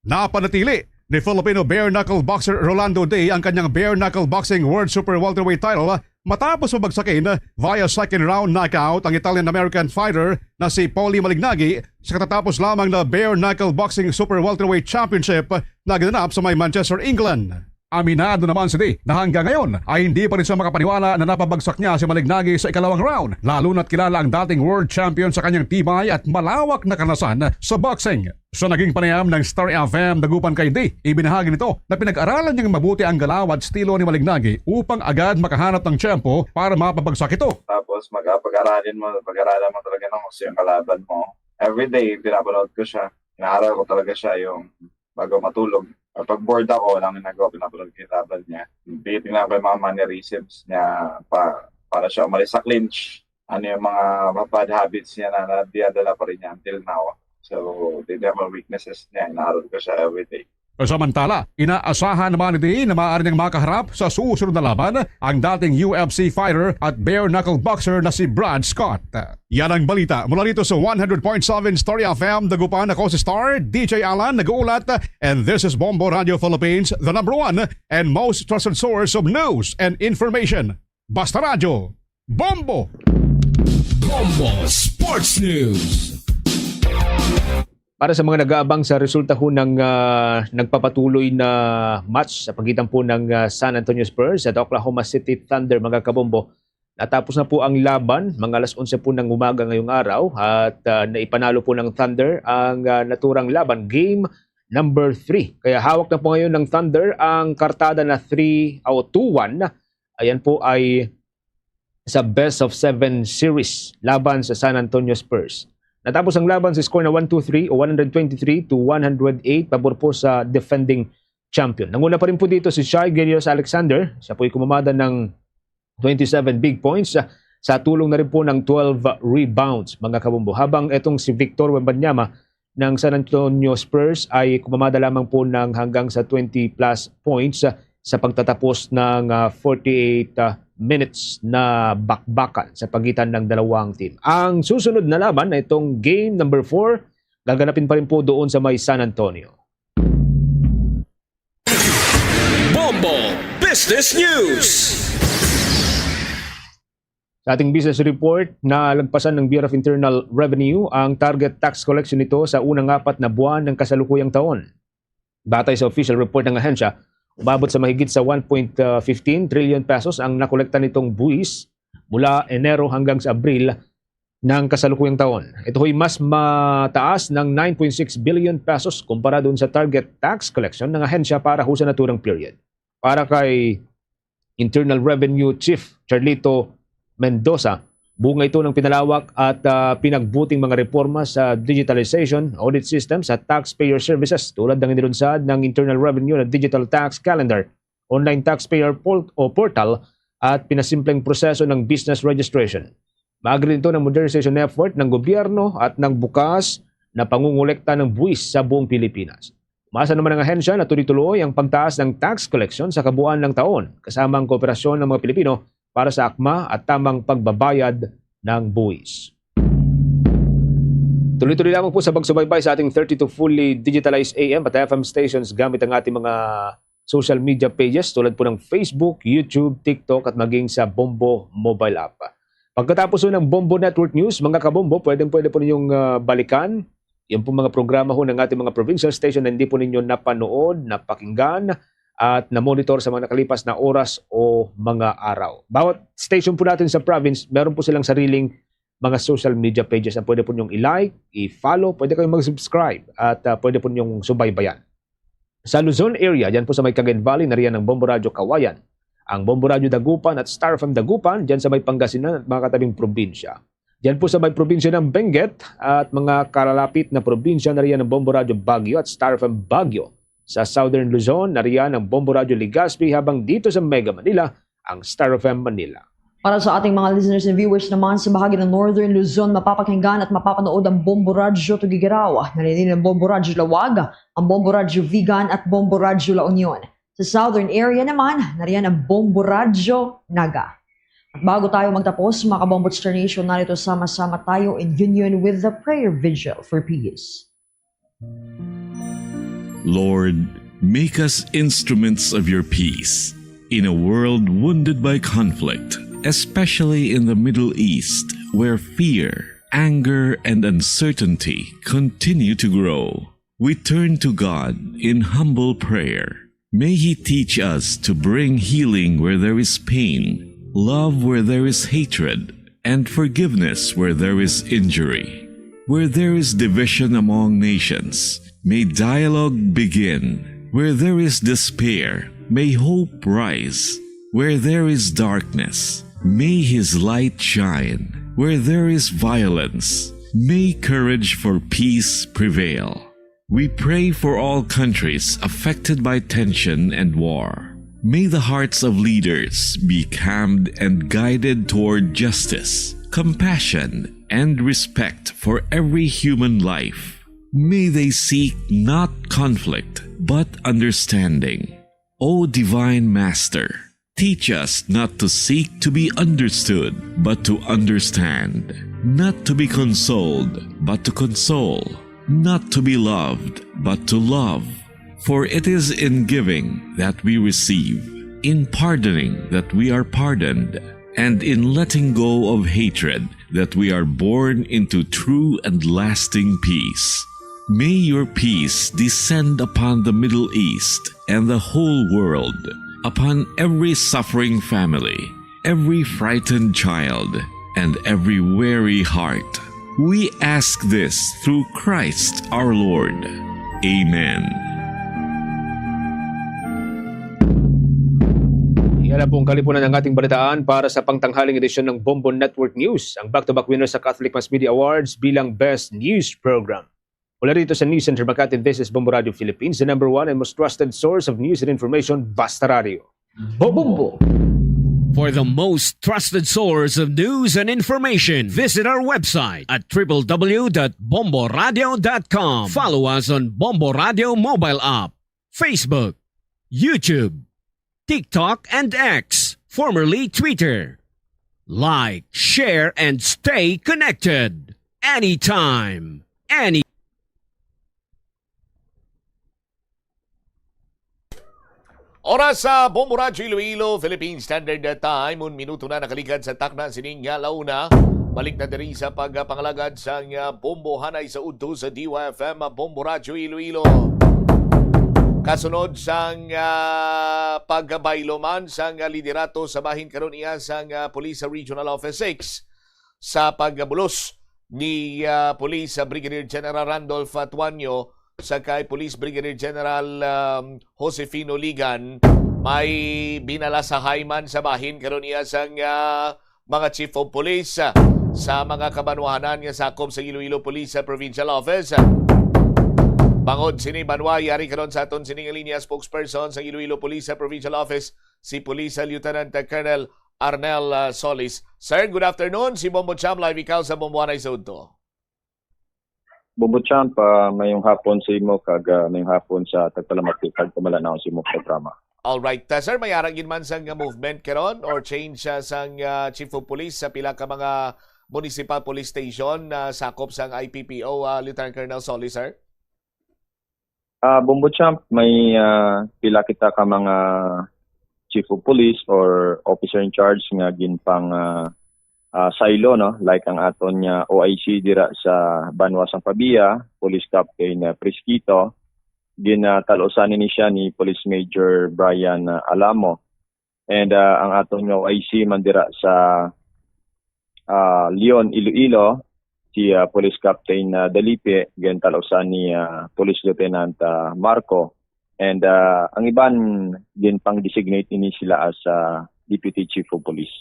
Napanatili ni Filipino bare knuckle boxer Rolando D ang kanyang bare knuckle boxing World Super Welterweight title matapos mabagsakin via second round knockout ang Italian-American fighter na si Paulie Malignaggi sa katatapos lamang na bare knuckle boxing Super Welterweight Championship na ginanap sa may Manchester, England. Aminado naman si D na hanggang ngayon ay hindi pa rin siya makapaniwala na napabagsak niya si Malignaggi sa ikalawang round, lalo na't kilala ang dating world champion sa kanyang tibay at malawak na karanasan sa boxing. Sa naging panayam ng Star F M Dagupan kay D, ibinahagi nito na pinag-aralan niyang mabuti ang galaw at estilo ni Malignaggi upang agad makahanap ng tiyempo para mapabagsak ito. Tapos mag-, pag-aralin mo, pag-aralan mo talaga ng gusto yung kalaban mo. Everyday, pinapanood ko siya. Inaaral ko talaga siya yung bago matulog. Pag bored ako, walang ginagawa, pinapanood ko yung laban niya. Tinitingnan ko yung mga mannerisms niya pa, para siya umalis sa clinch. Ano yung mga bad habits niya na nadala pa rin niya until now. So, tinitingnan ko yung weaknesses niya, inaaral ko siya everyday. Samantala, inaasahan naman ni D na maaari niyang makaharap sa susunod na laban ang dating U F C fighter at bare knuckle boxer na si Brad Scott. Yan ang balita mula dito sa one hundred point seven Story F M Dagupan. Ako si Star D J Alan nag-uulat, and this is Bombo Radio Philippines, the number one and most trusted source of news and information. Basta Radyo, Bombo! Bombo Sports News. Para sa mga nag-aabang sa resulta ho ng ah, nagpapatuloy na match sa pagitan po ng ah, San Antonio Spurs at Oklahoma City Thunder, mga kabombo, natapos na po ang laban, mga alas onse po ng umaga ngayong araw, at ah, naipanalo po ng Thunder ang ah, naturang laban, game number three. Kaya hawak na po ngayon ng Thunder ang kartada na three o two one. Ayan po ay sa best of seven series laban sa San Antonio Spurs. Natapos ang laban sa score na one two three o one hundred twenty-three to one hundred eight, pabor po sa defending champion. Nanguna pa rin po dito si Shai Gilgeous-Alexander. Siya po'y kumamada ng twenty-seven big points, ah, sa tulong na rin po ng twelve rebounds, mga kabombo. Habang etong si Victor Wembanyama, ng San Antonio Spurs ay kumamada lamang po ng hanggang sa twenty plus points, ah, sa pagtatapos ng, ah, forty-eight, ah, minutes na bakbakan sa pagitan ng dalawang team. Ang susunod na laban na itong game number four, gaganapin pa rin po doon sa may San Antonio. Bombo Business News. Sa ating business report, nalagpasan ng Bureau of Internal Revenue ang target tax collection nito sa unang apat na buwan ng kasalukuyang taon. Batay sa official report ng ahensya, umabot sa mahigit sa one point fifteen trillion pesos ang nakolekta nitong buwis mula Enero hanggang sa Abril ng kasalukuyang taon. Ito ay mas mataas ng nine point six billion pesos kumpara doon sa target tax collection ng ahensya para ho sa naturang period. Para kay Internal Revenue Chief Charlito Mendoza, bunga ito ng pinalawak at, ah, pinagbuting mga reporma sa digitalization, audit systems at taxpayer services, tulad ng inilunsad ng Internal Revenue na digital tax calendar, online taxpayer port- o portal, at pinasimpleng proseso ng business registration. Maagri ito ng modernization effort ng gobyerno at ng bukas na pangungulekta ng buwis sa buong Pilipinas. Umasa naman ang ahensya na tuloy-tuloy ang pagtaas ng tax collection sa kabuuan ng taon, kasama ang kooperasyon ng mga Pilipino para sa akma at tamang pagbabayad ng buwis. Tuloy-tuloy lamang po sa pagsubaybay sa ating thirty-two fully digitalized A M at F M stations gamit ang ating mga social media pages tulad po ng Facebook, YouTube, TikTok at maging sa Bombo mobile app. Pagkatapos po ng Bombo Network News, mga kabombo, pwedeng-pwede po ninyong, ah, balikan yung pong mga programa ho ng ating mga provincial station na hindi po ninyo napanood, napakinggan, at na-monitor sa mga nakalipas na oras o mga araw. Bawat station po natin sa province, meron po silang sariling mga social media pages na pwede po ninyong i-like, i-follow, pwede kayong mag-subscribe at, ah, pwede po ninyong subaybayan. Sa Luzon area, dyan po sa may Cagayan Valley, nariyan ang Bombo Radyo Kawayan, ang Bombo Radyo Dagupan at Star F M Dagupan, dyan sa may Pangasinan at mga katabing probinsya. Dyan po sa may probinsya ng Benguet at mga kalalapit na probinsya, nariyan ang Bombo Radyo Baguio at Star F M Baguio. Sa Southern Luzon, nariyan ang Bombo Radyo Legazpi, habang dito sa Mega Manila, ang Star F M Manila. Para sa ating mga listeners and viewers naman sa bahagi ng Northern Luzon, mapapakinggan at mapapanood ang Bombo Radyo Tuguegarao, nariyan ang Bombo Radyo Laoag, ang Bombo Radyo Vigan at Bombo Radyo La Union. Sa Southern area naman, nariyan ang Bombo Radyo Naga. At bago tayo magtapos, mga kabombo, Star Nation, narito sama-sama tayo in union with the prayer vigil for peace. Lord, make us instruments of your peace in a world wounded by conflict, especially in the Middle East, where fear, anger, and uncertainty continue to grow. We turn to God in humble prayer. May He teach us to bring healing where there is pain, love where there is hatred, and forgiveness where there is injury. Where there is division among nations, may dialogue begin. Where there is despair, may hope rise. Where there is darkness, may His light shine. Where there is violence, may courage for peace prevail. We pray for all countries affected by tension and war. May the hearts of leaders be calmed and guided toward justice, compassion, and respect for every human life. May they seek not conflict, but understanding. O Divine Master, teach us not to seek to be understood, but to understand, not to be consoled, but to console, not to be loved, but to love. For it is in giving that we receive, in pardoning that we are pardoned, and in letting go of hatred that we are born into true and lasting peace. May your peace descend upon the Middle East and the whole world, upon every suffering family, every frightened child, and every weary heart. We ask this through Christ our Lord. Amen. Yan na po ang kalipunan ng ating balitaan para sa pangtanghaling edisyon ng Bombo Network News, ang back-to-back winner sa Catholic Mass Media Awards bilang Best News Program. Mula rito sa News Center Makati, this is Bombo Radio Philippines, the number one and most trusted source of news and information, Basta Radio. Bombo! For the most trusted source of news and information, visit our website at triple w dot bomboradio dot com. Follow us on Bombo Radio mobile app, Facebook, YouTube, TikTok, and X, formerly Twitter. Like, share, and stay connected. Anytime, any Oras sa Bombo Radyo Iloilo, Philippine Standard Time. Un minuto na nakaligad sa takna sining nga launa. Balik na diri sa pagpangalagad sang, ah, Bombo Hanay sa udto sa D Y F M, ah, Bombo Radyo Iloilo. Kasunod sang, ah, pagbaylo man sang, ah, liderato sa bahin karon iya sang, ah, Police Regional Office six sa pagbulos ni, ah, Police, ah, Brigadier General Randolph, ah, Tuanyo sa kay Police Brigadier General, um, Josefino Ligan, may binalasahay man sa bahin karon iya sang, ah, mga chief of police, ah, sa mga kabanwahanan nga sakop sa Iloilo Police, ah, Provincial Office. Bangod sini banwa, yari karon sa aton sining linya spokesperson sa Iloilo Police, ah, Provincial Office, si Police, ah, Lieutenant, ah, Colonel Arnel, ah, Solis. Sir, good afternoon. Si Bombo Cham, live ikaw sa Bombo Anay sa Udto. Bombo Champ, ah, mayong hapon sa imo kag, ah, mayong hapon sa tagpalamati kag tumalanaw sa imong programa. All right. Ah, sir, may ara gid man sang movement karon or change, ah, sang, ah, Chief of Police sa pila ka mga municipal police station na sakop sang I P P O, ah, Lieutenant Colonel Solis, sir? Ah, Bombo Champ, may, ah, pila kita ka mga chief of police or officer in charge nga ginpang, ah, ah, saylo, no? Like ang aton nga O I C dira sa banwa sang Pavia, Police Captain, ah, Prisquito, ginatalosan ini siya ni Police Major Brian, ah, Alamo. And, ah, ang aton nga O I C man dira sa, ah, Leon, Iloilo, si, ah, Police Captain, ah, Dalipe, gintalosan ni, ah, Police Lieutenant, ah, Marco. And, ah, ang iban, ginpang-designate ini sila as, ah, Deputy Chief of Police.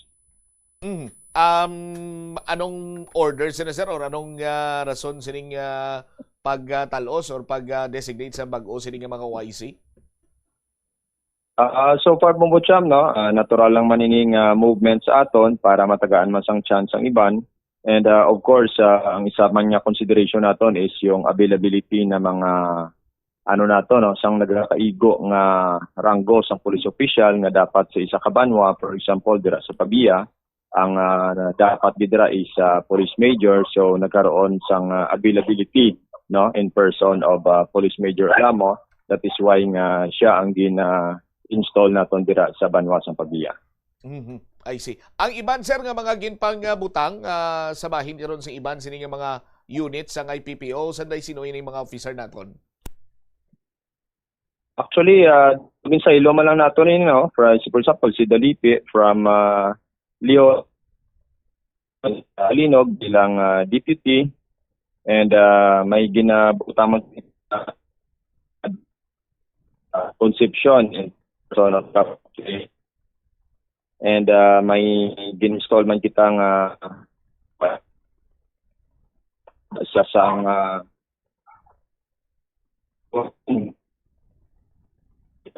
Mm. Um, anong order sila, sir, or anong, ah, rason sining, ah, pagtalos or pag, ah, designate sa bag-o sining mga O I C? Ah, so far, Bombo Cham, no, ah, natural lang man ini nga movement sa aton para matagaan man sang chance ang iban. And, ah, of course, ah, ang isa man nga consideration naton is yung availability na mga, ano nato, no, sang nagakaigo nga ranggo sang police official nga dapat sa isa ka banwa, for example, dira sa Pavia, ang, ah, dapat gid dira is, ah, police major. So, nagkaroon sang, ah, availability, no, in person of, ah, Police Major Alamo. That is why nga siya ang gina-install naton dira sa banwa sang Pavia. Mhm. I see. Ang iban, sir, nga mga ginpang, ah, butang, ah, sa bahin karon sa iban sini nga mga unit sang I P P O, sanday sino ini mga officer naton? Actually, ah, ginasaylo man lang nato ni, no? For, for example, si Dalipe from, ah, Leo, ah, Linog bilang, ah, deputy, and, ah, may ginabutang man, ah, Concepcion and so on. And, ah, may gin-install man kita nga sa sang, ah,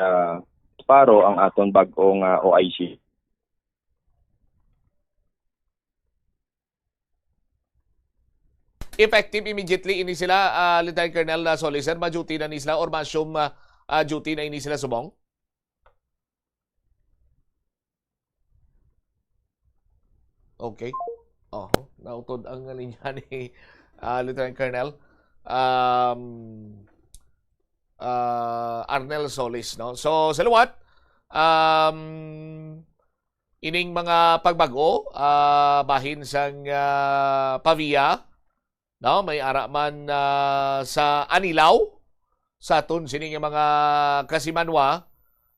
ah, paro ang aton bag-ong, ah, O I C. Effective immediately ini sila, ah, Lieutenant Colonel, ah, Solis, sir, ma-duty na ni sila or ma-assume, ah, ah, duty na ini sila subong? Okay. Oho, nautod ang linya ni, ah, Lieutenant Colonel, um, ah, Arnel Solis, no? So, sa liwat, um, ining mga pagbag-o, ah, bahin sang, ah, Pavia, no? May ara man, ah, sa Anilao, sa aton sini nga mga kasimanwa,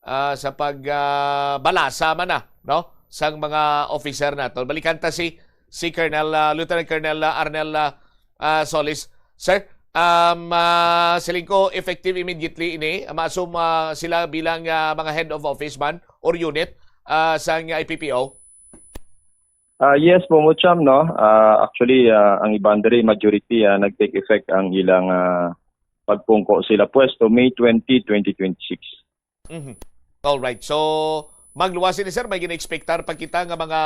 ah, sa pag, ah, balasa man na, no? Sang mga officer nato. Balikan ta si, si Colonel, ah, Lieutenant Colonel, ah, Arnel, ah, ah, Solis. Sir, um, ah, siling ko, effective immediately ini. Maassume, ah, sila bilang, ah, mga head of office man or unit, ah, sang I P P O? Ah, yes, Bombo Cham, no? Ah, actually, ah, ang iban diri, majority, ah, nag-take effect ang ilang, ah, pagpungko sila pwesto May twenty, twenty twenty-six. Mhm. All right. So, Magluwas ini, sir, may gina-expectar pa kita nga mga,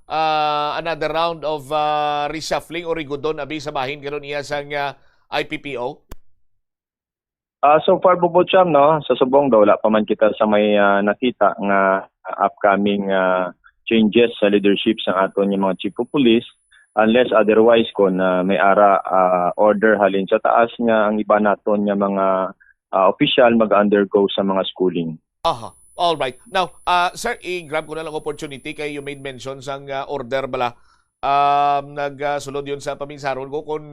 ah, another round of, ah, reshuffling o rigudon abi sa bahin karon iya sang, ah, I P P O? Ah, so far, Bobo Cham, no, sa subong daw, wala pa man kita sa may, ah, nakita nga upcoming, ah, changes sa leadership sa aton nga mga chief of police, unless otherwise kon, ah, may ara, ah, order halin sa taas nga ang iba naton nga mga, ah, opisyal mag-undergo sa mga schooling. Aha. All right. Now, ah, sir, i-grab ko na lang opportunity kay you made mention sang, ah, order bala. Um, nag, ah, sulod yun sa paminsaron ko kung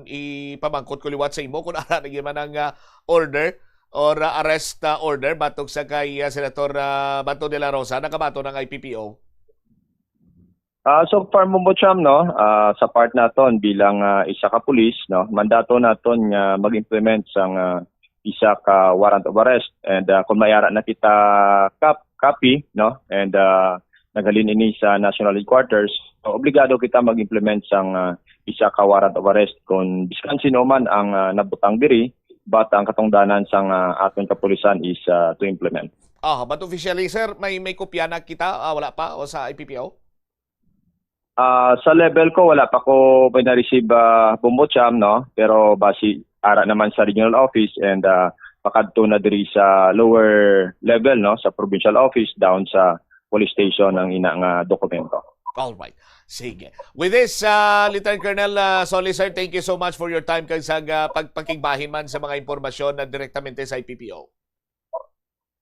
ipamangkot ko liwat sa imo kung ara na gyud man ang, ah, order or, ah, arrest, ah, order batok sa kay, ah, Senator, ah, Bato de la Rosa, nakabaton ang I P P O. Ah, so far, Mumbo Cham, no, ah, sa part naton bilang, ah, isa ka pulis, no, mandato naton nga mag-implement sang, ah, isa ka warrant of arrest. And, ah, kung may ara na kita kap-, copy, no, and, ah, naghalin ini sa National Headquarters, so, obligado kita mag-implement sang, ah, isa ka warrant of arrest kung biskan sino man ang, ah, nabutang diri, but ang katungdanan sang, ah, aton kapulisan is, ah, to implement. Ah, but officially, sir, may, may kopya na kita, ah, wala pa, o sa I P P O? Ah, sa level ko, wala pa ko may na-receive, ah, Bombo Cham, no? Pero basi ara naman sa regional office and, ah, pakadto na diri sa lower level, no, sa provincial office down sa police station ang ina nga dokumento. All right. Sige. With this, ah, Lieutenant Colonel, ah, Solis, sir, thank you so much for your time kag sa, ah, pagpakigbahin man sa mga impormasyon na direktamente sa I P P O.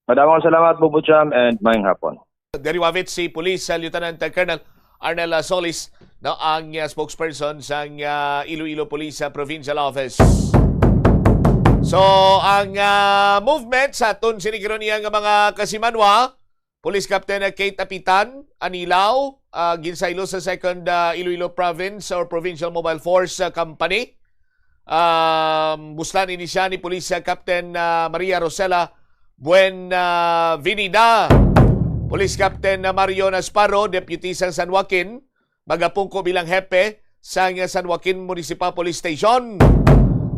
Madamong salamat, Bobo Cham, and maayong hapon. Diri wavit si Police, ah, Lieutenant Colonel Arnel, ah, Solis, no, ang, ah, spokesperson sang, ah, Iloilo Police, ah, Provincial Office. So, ang, ah, movement sa aton sini karon iya nga mga kasimanwa, Police Captain, ah, Kate Apitan Anilao, ah, ginsaylo sa Second, ah, Iloilo Province or Provincial Mobile Force, ah, Company. Um, buslan ini siya ni Police, ah, Captain, ah, Maria Rosela Buenvenida. Police Captain, ah, Mario Nasparo, Deputy sang San Joaquin, magapungko bilang hepe sang San Joaquin Municipal Police Station.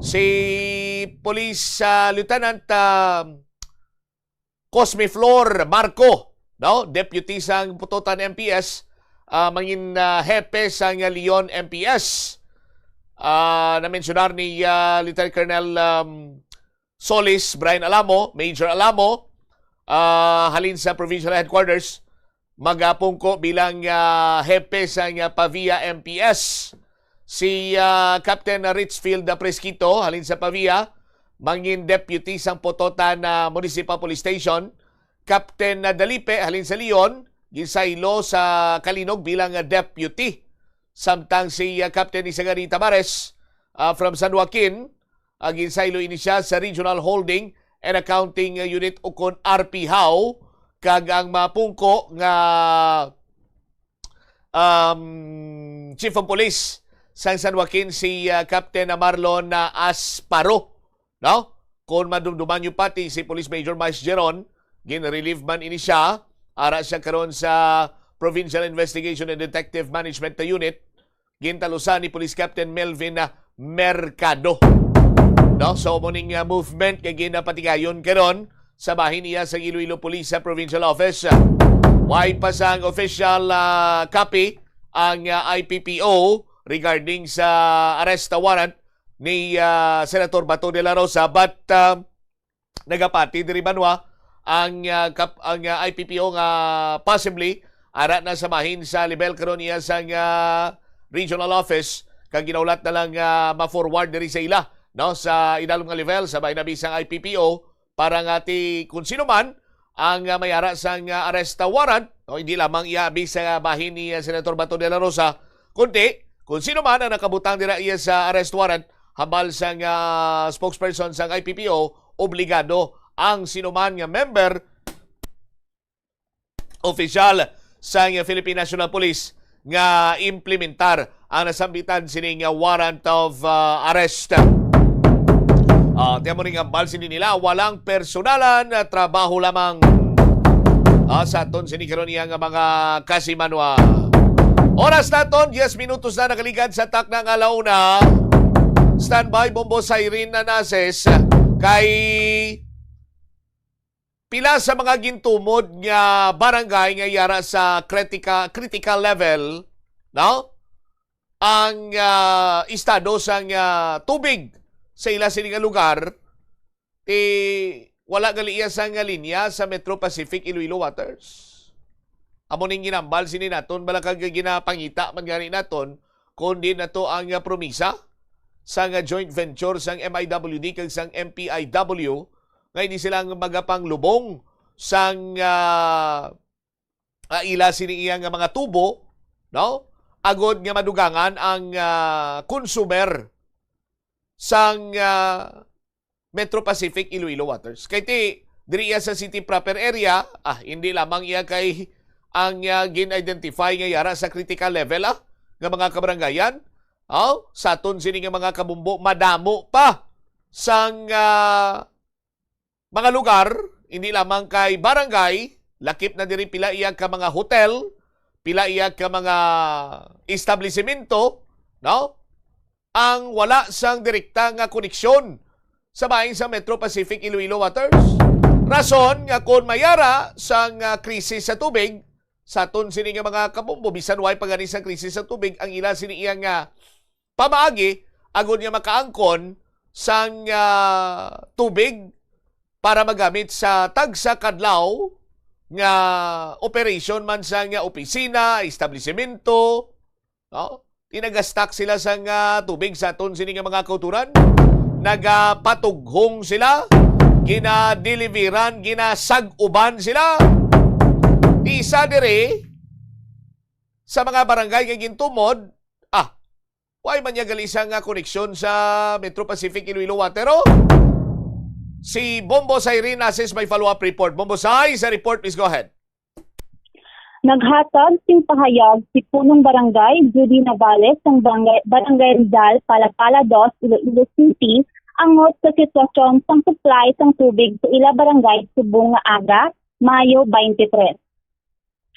Si Police, ah, Lieutenant, ah, Cosme Flor Marco, no? Deputy sang Pototan M P S, ah, mangin, ah, hepe sang Leon M P S. Ah, na-mensionar ni, ah, Lieutenant Colonel, um, Solis, Brian Alamo, Major Alamo, ah, halin sa Provincial Headquarters, magapungko bilang, ah, hepe sang, ah, Pavia M P S. Si, ah, Captain Richfield Fresquito, halin sa Pavia, mangin deputy sang Pototan, ah, Municipal Police Station. Captain, ah, Dalipe, halin sa Leon, ginsaylo sa Calinog bilang, ah, deputy. Samtang si, ah, Captain Isagani Tamares, ah, from San Joaquin, ah, ginsaylo ini siya sa Regional Holding and Accounting Unit ukon R P HAO, kag ang mapungko nga, um, Chief of Police sang San Joaquin si, ah, Captain Marlon, ah, Asparo, no? Kung madumduman niyo pati si Police Major Miles Geron, gin-relieve man ini siya, ara siya karon sa Provincial Investigation and Detective Management Unit, gintalusan ni Police Captain Melvin, ah, Mercado. No? So, mo ning, ah, movement kay ginapatigayon karon sa bahin iya sa Iloilo Police sa Provincial Office. Way pa sang official, ah, copy ang, ah, I P P O regarding sa arrest warrant ni, ah, Senator Bato de la Rosa, but, ah, nagapati diri banwa ang, ah, kap-, ang, ah, I P P O nga possibly ara na sa bahin sa level karon iya sang, ah, regional office, kag ginaulat na lang nga ma-forward diri sa ila, no, sa idalom nga level, sa bahin abi sang I P P O, para nga ti kung sino man ang, ah, may ara sang, ah, arrest warrant, no, hindi lamang iya abi sa bahin ni, ah, Senator Bato de la Rosa, kundi kung sino man ang nakabutang dira iya sa arrest warrant, hambal sang, ah, spokesperson sang I P P O, obligado ang sino man nga member, opisyal sang Philippine National Police nga implementar ang nasambitan sining warrant of, ah, arrest. Ah, tiyan mo rin ang balsin nila, walang personalan, ah, trabaho lamang. Ah, sa aton sini karon iya nga mga kasimanwa. Oras naton, diyes minutos na nakaligad sa takna nga ala una. Standby, bombo, siren na nases kay pila sa mga gintumod nga barangay nga yara sa kritika-, critical level, no? Ang, ah, estado sang, ah, tubig sa ila sini nga lugar, ti wala gali iya sang linya sa Metro Pacific Iloilo Waters. Amo ning ginambal sini naton, bala kag ginapangita man gani naton, kundi na to ang, ah, promisa sang, ah, joint venture sang M I W D kag sang M P I W, nga hindi sila ang magapanglubong sang, ah, ah, ila sini iya nga mga tubo, no? Agod nga madugangan ang, ah, consumer sang, ah, Metro Pacific Iloilo Waters. Kay ti, diri iya sa city proper area, ah, hindi lamang iya kay ang, ah, gin-identify nga yara sa critical level, ah, nga mga kabarangayan. Aw, sa aton sini nga mga kabumbo, madamo pa sang, ah, mga lugar, hindi lamang kay barangay, lakip na diri pila iya ka mga hotel, pila iya ka mga establisemento, no? Ang wala sang direkta nga koneksyon sa bahin sa Metro Pacific Iloilo Waters. Rason nga kon mayara sang, ah, krisis sa tubig, sa aton sini nga mga kabumbo, bisan way pa gani sang krisis sa tubig, ang ila sini iya nga pamaagi agod nga makaangkon sang, ah, tubig para magamit sa tagsa kadlaw nga operation man sang, ah, opisina, establisemento, no? Tinagastak sila sang, ah, tubig sa aton sini nga mga kauturan. Nagapatughong sila, ginadeliveran, ginasag-uban sila. Isa diri sa mga barangay nga gintumod, ah, why man niya gali siya nga koneksyon sa Metro Pacific Iloilo Water, oh? Si Bombo Siren Asis may follow-up report. Bombo Sai, sa report, please go ahead. Naghatag sing pahayag si Punong Barangay Judy Navales sang Barangay, Barangay Rizal, Palapala dos, Iloilo City, angot sa sitwasyon sang supply sang tubig sa ila barangay subong nga aga, Mayo twenty-three.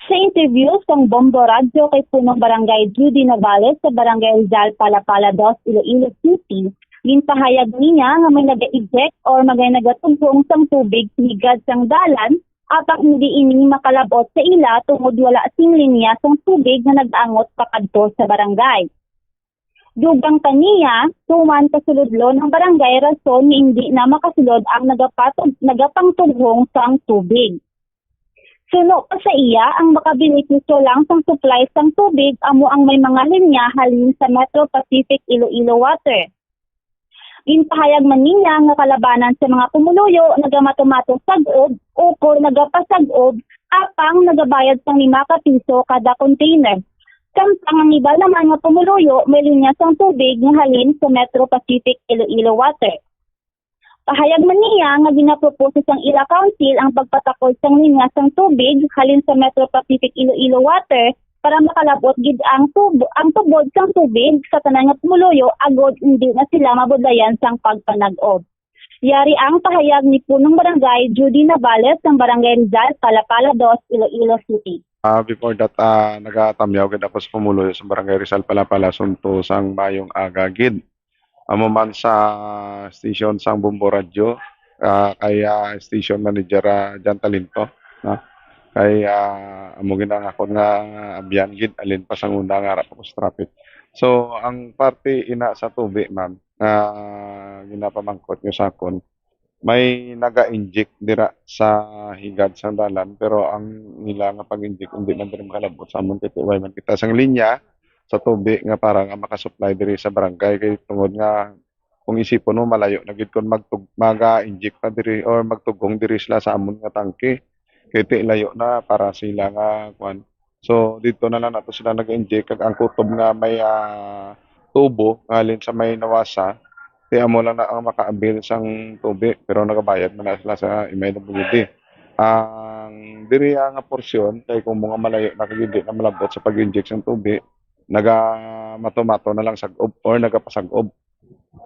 Sa interview sang Bombo Radyo kay Punong Barangay Judy Navales sa Barangay Rizal, Palapala dos, Iloilo City, ginpahayag niya nga may naga-eject or magay nagatughong sang tubig sa higad sang dalan, apang hindi ini makalab-ot sa ila tungod wala sing linya sang tubig nga nag-angot pakadto sa barangay. Dugang pa niya, tuman pasulodlon ang barangay rason nga indi na makasulod ang nagapatug-, nagapangtughong sang tubig. Suno pa sa iya, ang makabenepisyo lang sang supply sang tubig amo ang may mga linya halin sa Metro Pacific Iloilo Water. Ginpahayag man niya nga kalabanan sa mga pumuluyo nagamato-mato sag-ob ukon nagapasag-ob apang nagabayad sang lima ka piso kada container. Samtang ang iba naman nga pumuluyo may linya sang tubig nga halin sa Metro Pacific Iloilo Water. Pahayag man niya nga ginaproposo sang ila council ang pagpatakod sang linya sang tubig halin sa Metro Pacific Iloilo Water para makalab-ot gid ang tub-, ang tubod sang tubig sa tanan nga pumuluyo agod hindi na sila mabudlayan sang pagpanag-ob. Yari ang pahayag ni Punong Barangay Judy Navales sang Barangay Rizal, Palapala dos, Iloilo City. Ah, before that, ah, nagatamyaw gid ako sa pumuluyo sa Barangay Rizal, Palapala, sunto sang mayong aga gid. Amo man sa station sang Bombo Radyo, ah, kay, ah, station manager, ah, Jan Talento, no? Kay, ah, amo gid ang akon nga abyan gid, alin pa sang una nga ara pa ko sa traffic. So, ang parte ina sa tubi, ma'am, nga ginapamangkot niyo sa akon, may naga-inject dira sa higad sang dalan, pero ang nila nga pag-inject hindi man diri makalab-ot sa amon, kay way man kita sang linya sa tubi nga para nga makasupply diri sa barangay, kay tungod nga kung isipon mo, malayo na gid kung magtug-, maga-inject pa diri or magtugong diri sila sa amon nga tangke, kay ti layo na para sila nga kuan. So, dito na lang nato sila nag-inject, kag ang kutob nga may, ah, tubo nga halin sa may Nawasa, ti amo lang na ang maka-avail sang tubi, pero nagabayad man na sila sa M I W D. Ang diri nga porsyon, kay kung mga malayo na kag hindi na malab-ot sa pag-inject sang tubi, naga-mato-mato na lang sag-ob or nagapasag-ob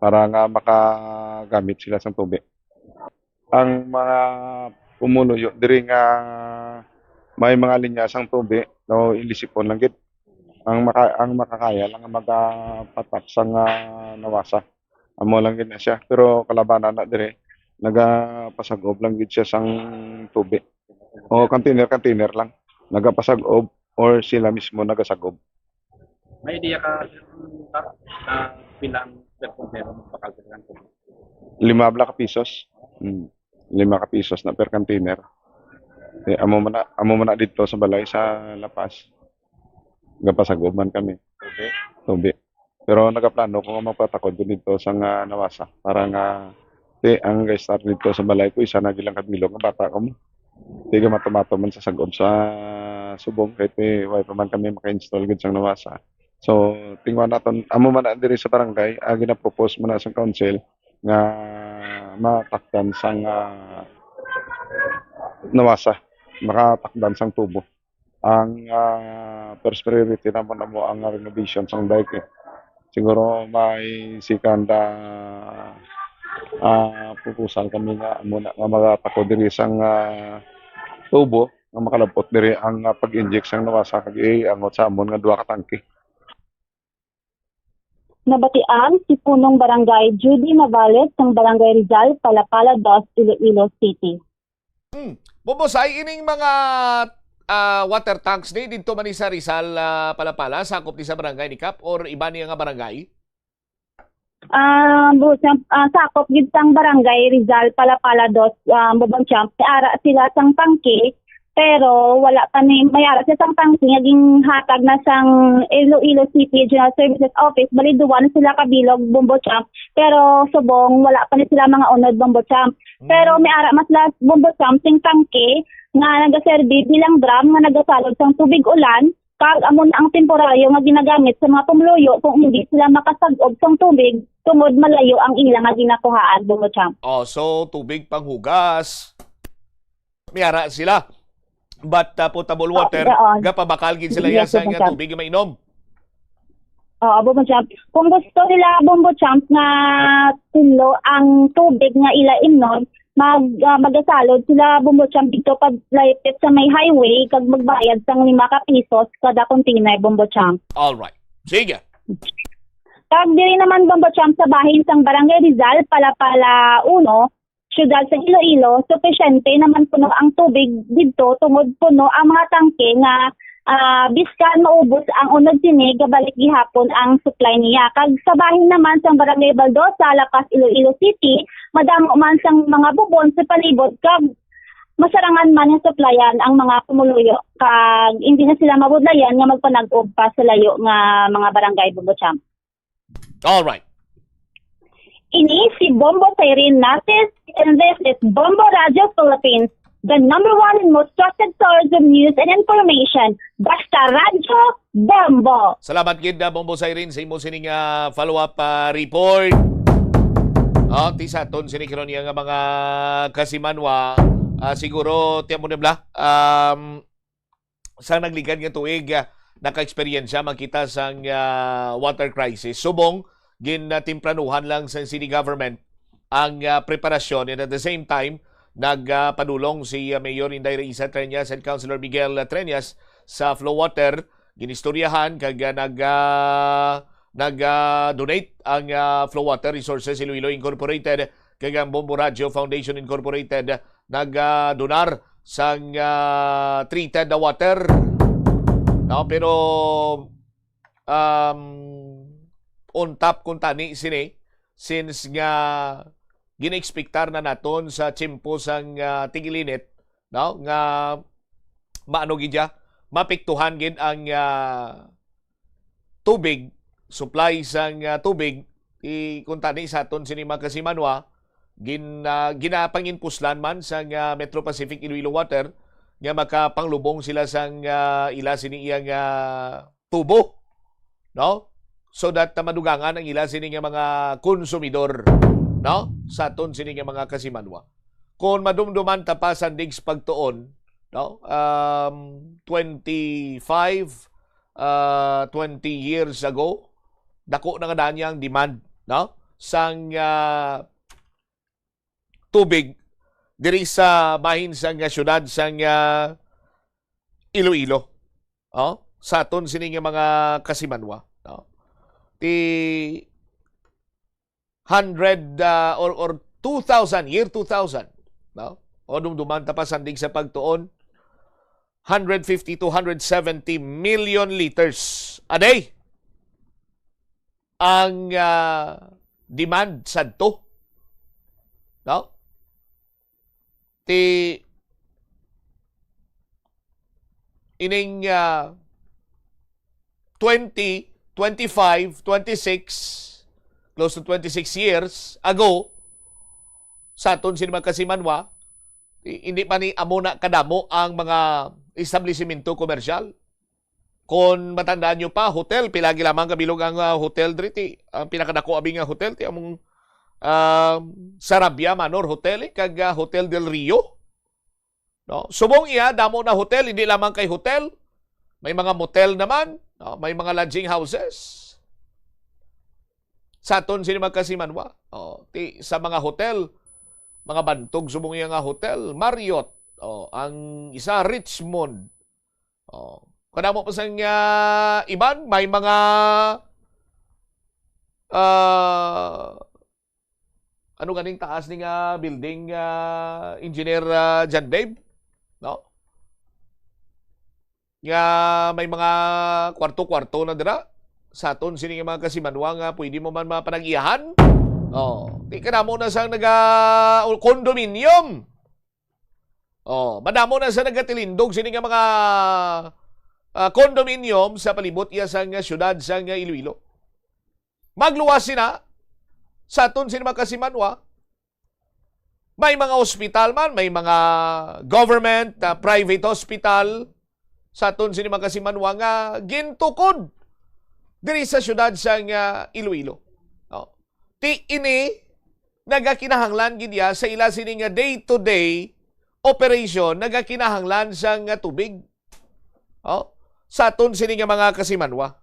para nga makagamit sila sang tubi. Ang mga pumuluyo diri nga may mga linya sang tubi, no, ilisipon lang gid. Ang maka-, ang makakaya lang nga magapatak sang, ah, Nawasa. Amo lang gid na siya. Pero kalabanan na diri. Nagapasag-ob lang gid siya sang tubi. O, container, container lang. Nagapasag-ob or sila mismo nagasag-ob. May idea ka, sir, kung ta-, ah, pila ang per container ang bakal sa kanto? Lima bala ka pisos. Hmm. Lima ka pisos na per container. Eh, amo man na, amo man na dito sa balay sa La Paz. Gapasag-ob man kami. Okay. Tubi. Pero nagaplano ko nga magpatakod ko dito sa nga Nawasa para nga ti ang guest star dito sa balay ko, isa na gilang kabilog nga bata ko mo. Di ka matumato man sa sag-ob sa subong kay ti way pa man kami maka-install gid sang Nawasa. So, tingwa naton, amo man na diri sa barangay, ah, ginapropose man na sang council nga matakdan sang ah, Nawasa, makatakdan sang tubo. Ang ah, first priority naman amo ang renovation sang dike. Siguro may second ah, ah, proposal kami nga amo na nga magatakod diri sang ah, tubo nga makalabot diri ang ah, pag-inject sang Nawasa kag iangot sa amon nga duha ka tangke. Nabatian si Punong Barangay Judy Navales sang Barangay Rizal, Palapala dos, Iloilo City. Hmm. Bubusay ining mga ah, water tanks ni didto man ni sa Rizal, ah, Palapala, sakop ni sa barangay ni Kap or iba niya nga barangay? Ah, bu- sa- ah, sakop gid sang Barangay Rizal, Palapala dos, ah, Bubong Champ. May ara sila sang tangke, pero wala pa ni may ara sila sang tangke nga ginhatag na sang Iloilo City General Services Office. Bali, duwa na sila kabilog, Bumbo Champ, pero subong wala pa ni sila mga unod, Bumbo Champ. Pero may ara mas last, Bumbo Champ, sing tangke nga nagaserbi bilang drum nga nagasalod sang tubig ulan, kag amo na ang temporaryo nga ginagamit sa mga pumuluyo kung hindi sila makasag-ob sang tubig tungod malayo ang ila nga ginakuhaan, Bumbo Champ. Oh, so tubig panghugas. May ara sila. But uh, potable water, Oo. Gapabakal gid sila Yes, sa Bumbo nga Champ. Tubig nga mainom. Oo, Bumbo Champ. Kung gusto nila, Bumbo Champ, nga tinlo ang tubig nga ila imnon, mag ah, magasalod sila, Bumbo Champ, dito pag lapit sa may highway kag magbayad sang lima ka pisos kada container, Bumbo Champ. All right. Sige. Kag diri naman, Bumbo Champ, sa bahin sang Barangay Rizal, Palapala uno, siyudad sa Iloilo, supisyente naman puno ang tubig didto tungod puno ang mga tangke nga ah, biskan maubos ang unod sini, gabalik gihapon ang supply niya. Kag sa bahin naman sang Barangay Baldosa, La Paz, Iloilo City, madamo man sang mga bubon sa palibot kag masarangan man nga supplyan ang mga pumuluyo kag hindi na sila mabudlayan nga magpanag-og pa sa layo nga mga barangay, Bumbo Champ. All right. Ini si Bombo Siren Natis, and this is Bombo Radio Philippines, the number one and most trusted source of news and information. Basta Radyo Bombo! Salamat gid, uh, Bombo Siren, sa imo sining uh, follow-up uh, report. Oh, ti sa aton sini karon nga mga kasimanwa, ah, siguro tiyan mo na bla, um, sa nagligad nga tuig, ah, naka-eksperyensya man kita sang ah, water crisis. Subong, gin ah, timpranuhan lang sa city government ang ah, preparasyon, and at the same time nagpadulong si ah, Mayor Inday Raisa Treñas and Councilor Miguel ah, Treñas sa flow water, ginistoryahan kag ah, nag ah, nag ah, donate ang ah, Flow Water Resources Iloilo Incorporated kag ang Bombo Radio Foundation Incorporated nag ah, donar sang ah, treated water. No, pero um, on top kung tani sini, since nga gina-expectar na naton sa tiyempo sang ah, tig-ilinit, no, nga maano gid siya, mapiktuhan gid ang ah, tubig, supply sang ah, tubig, i kung tani sa aton sini mga kasimanwa, gin ah, ginapanginpuslan man sang ah, Metro Pacific Iloilo Water nga makapanglubong sila sang ah, ila sini iya nga tubo, no? So that ah, madugangan ang ila sini nga mga konsumidor, no? Sa aton sini nga mga kasimanwa. Kung madumduman ta pa sa digs pagtuon, no? Um, twenty-five, uh, twenty years ago, dako na nga daan niya ang demand, no? Sang ah, tubig diri sa bahin sang ah, syudad sang ah, Iloilo. Oh, sa aton sini nga mga kasimanwa, no? Ti hundred ah, or or two thousand, year two thousand, no? O dumduman ta pa sandig sa pagtuon, hundred fifty to hundred seventy million liters a day ang, ah, demand sadto, no? Ti ining, ah, twenty, twenty-five, twenty-six, close to twenty-six years ago, sa aton sini mga kasimanwa, i-, hindi pa ni amo na kadamo ang mga establisimento komersyal. Kung matandaan nyo pa, hotel, pila gi lamang kabilog ang, ah, hotel diri, ti, ang pinakadako abi nga hotel, ti among, ah, Sarabia Manor Hotel, eh, kag, ah, Hotel Del Rio. No? Subong iya, damo na hotel, hindi lamang kay hotel. May mga motel naman, no? May mga lodging houses. Sa aton sini mga kasimanwa, oh, ti, sa mga hotel, mga bantog subong iya nga hotel, Marriott, oh, ang isa, Richmond. Oh, kadamo pa sang, ah, iban, may mga, ah, ano ganing taas ni nga building, ah, Engineer, ah, John Dave? No? Nga may mga kwarto-kwarto na dira. Sa aton sini nga mga kasimanwa nga pwede mo man mapanag-iyahan. Oh, ti kadamo na sang naga, o condominium. Oh, madamo na sa nagatilindog sini nga mga, ah, condominium sa palibot iya sang syudad sang Iloilo. Magluwas sina sa aton sini mga kasimanwa. May mga ospital man, may mga government, ah, private hospital sa aton sini mga kasimanwa nga gintukod diri sa syudad sang, ah, Iloilo. Oh. Ti ini nagakinahanglan gid iya sa ila sini nga day-to-day operation, nagakinahanglan sang, ah, tubig. Oh, sa aton sini nga mga kasimanwa.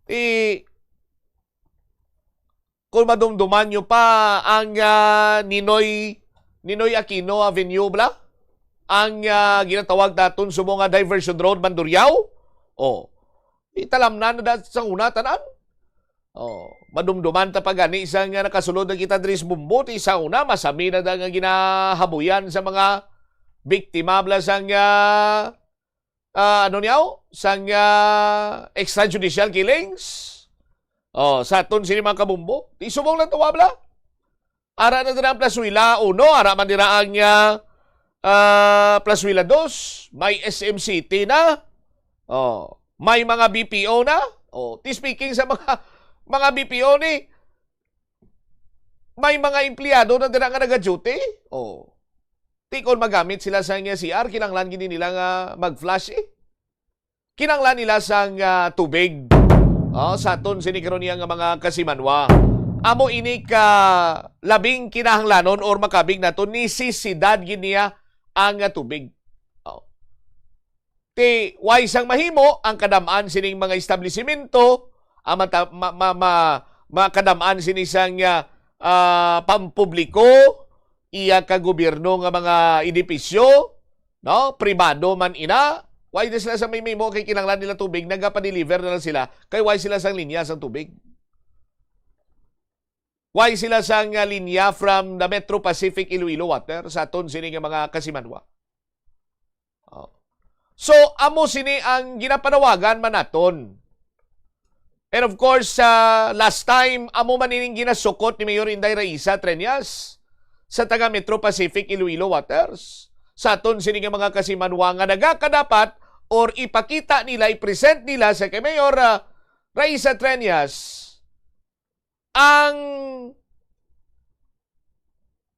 Ti, kung madumduman nyo pa ang, ah, Ninoy, Ninoy Aquino Avenue, bala? Ang, ah, ginatawag naton subong nga diversion road, Mandurriao? Oh. Italamnan na da sa una, tanan. Oh, madumduman ta pa gani sa nga nakasulod na kita diri sa Bumbo, ti sa una, masami na da nga ginahabuyan sa mga biktima, bala, sang, ah, ah, ano niyaw? Sang, ah, extrajudicial killings. Oh, sa aton sini mga kabumbo. Ti subong lang to, bala. Ara na dira ang Plazuela uno, ara man dira ang, ah, ah, Plazuela dos, may S M City na. Oh, may mga B P O na. Oh, ti speaking sa mga, mga B P O ni, may mga empleyado na dira nga naga-duty. Oh. Ti kon magamit sila sa nga C R, kinahanglan gid nila nga mag-flush, eh. Kinahanglan nila sang, ah, tubig. Oh, sa aton sini karon niya nga mga kasimanwa. Amo ini ka labing kinahanglanon or makabig nato, nisisidad gid niya ang, ah, tubig. Oh. Ti, way sang mahimo ang kadam-an sining mga establisimento, ang mata-, ma-, ma-, ma-, makadam-an sini sang, ah, ah, pampubliko, iya ka gobyerno nga mga edipisyo, no? Pribado man ina, way na sila sang may mahimo kay kinahanglan nila tubig, nagapadeliver na lang sila, kay way sila sang linya sang tubig. Way sila sang, ah, linya from the Metro Pacific Iloilo Water sa aton sini nga mga kasimanwa. Oh. So, amo sini ang ginapanawagan man naton. And of course, ah, last time, amo man ining ginasukot ni Mayor Inday Raisa Treñas sa taga Metro Pacific Iloilo Waters. Sa aton sini nga mga kasimanwa nga nagakadapat or ipakita nila, i-present nila sa kay Mayor, ah, Raisa Treñas ang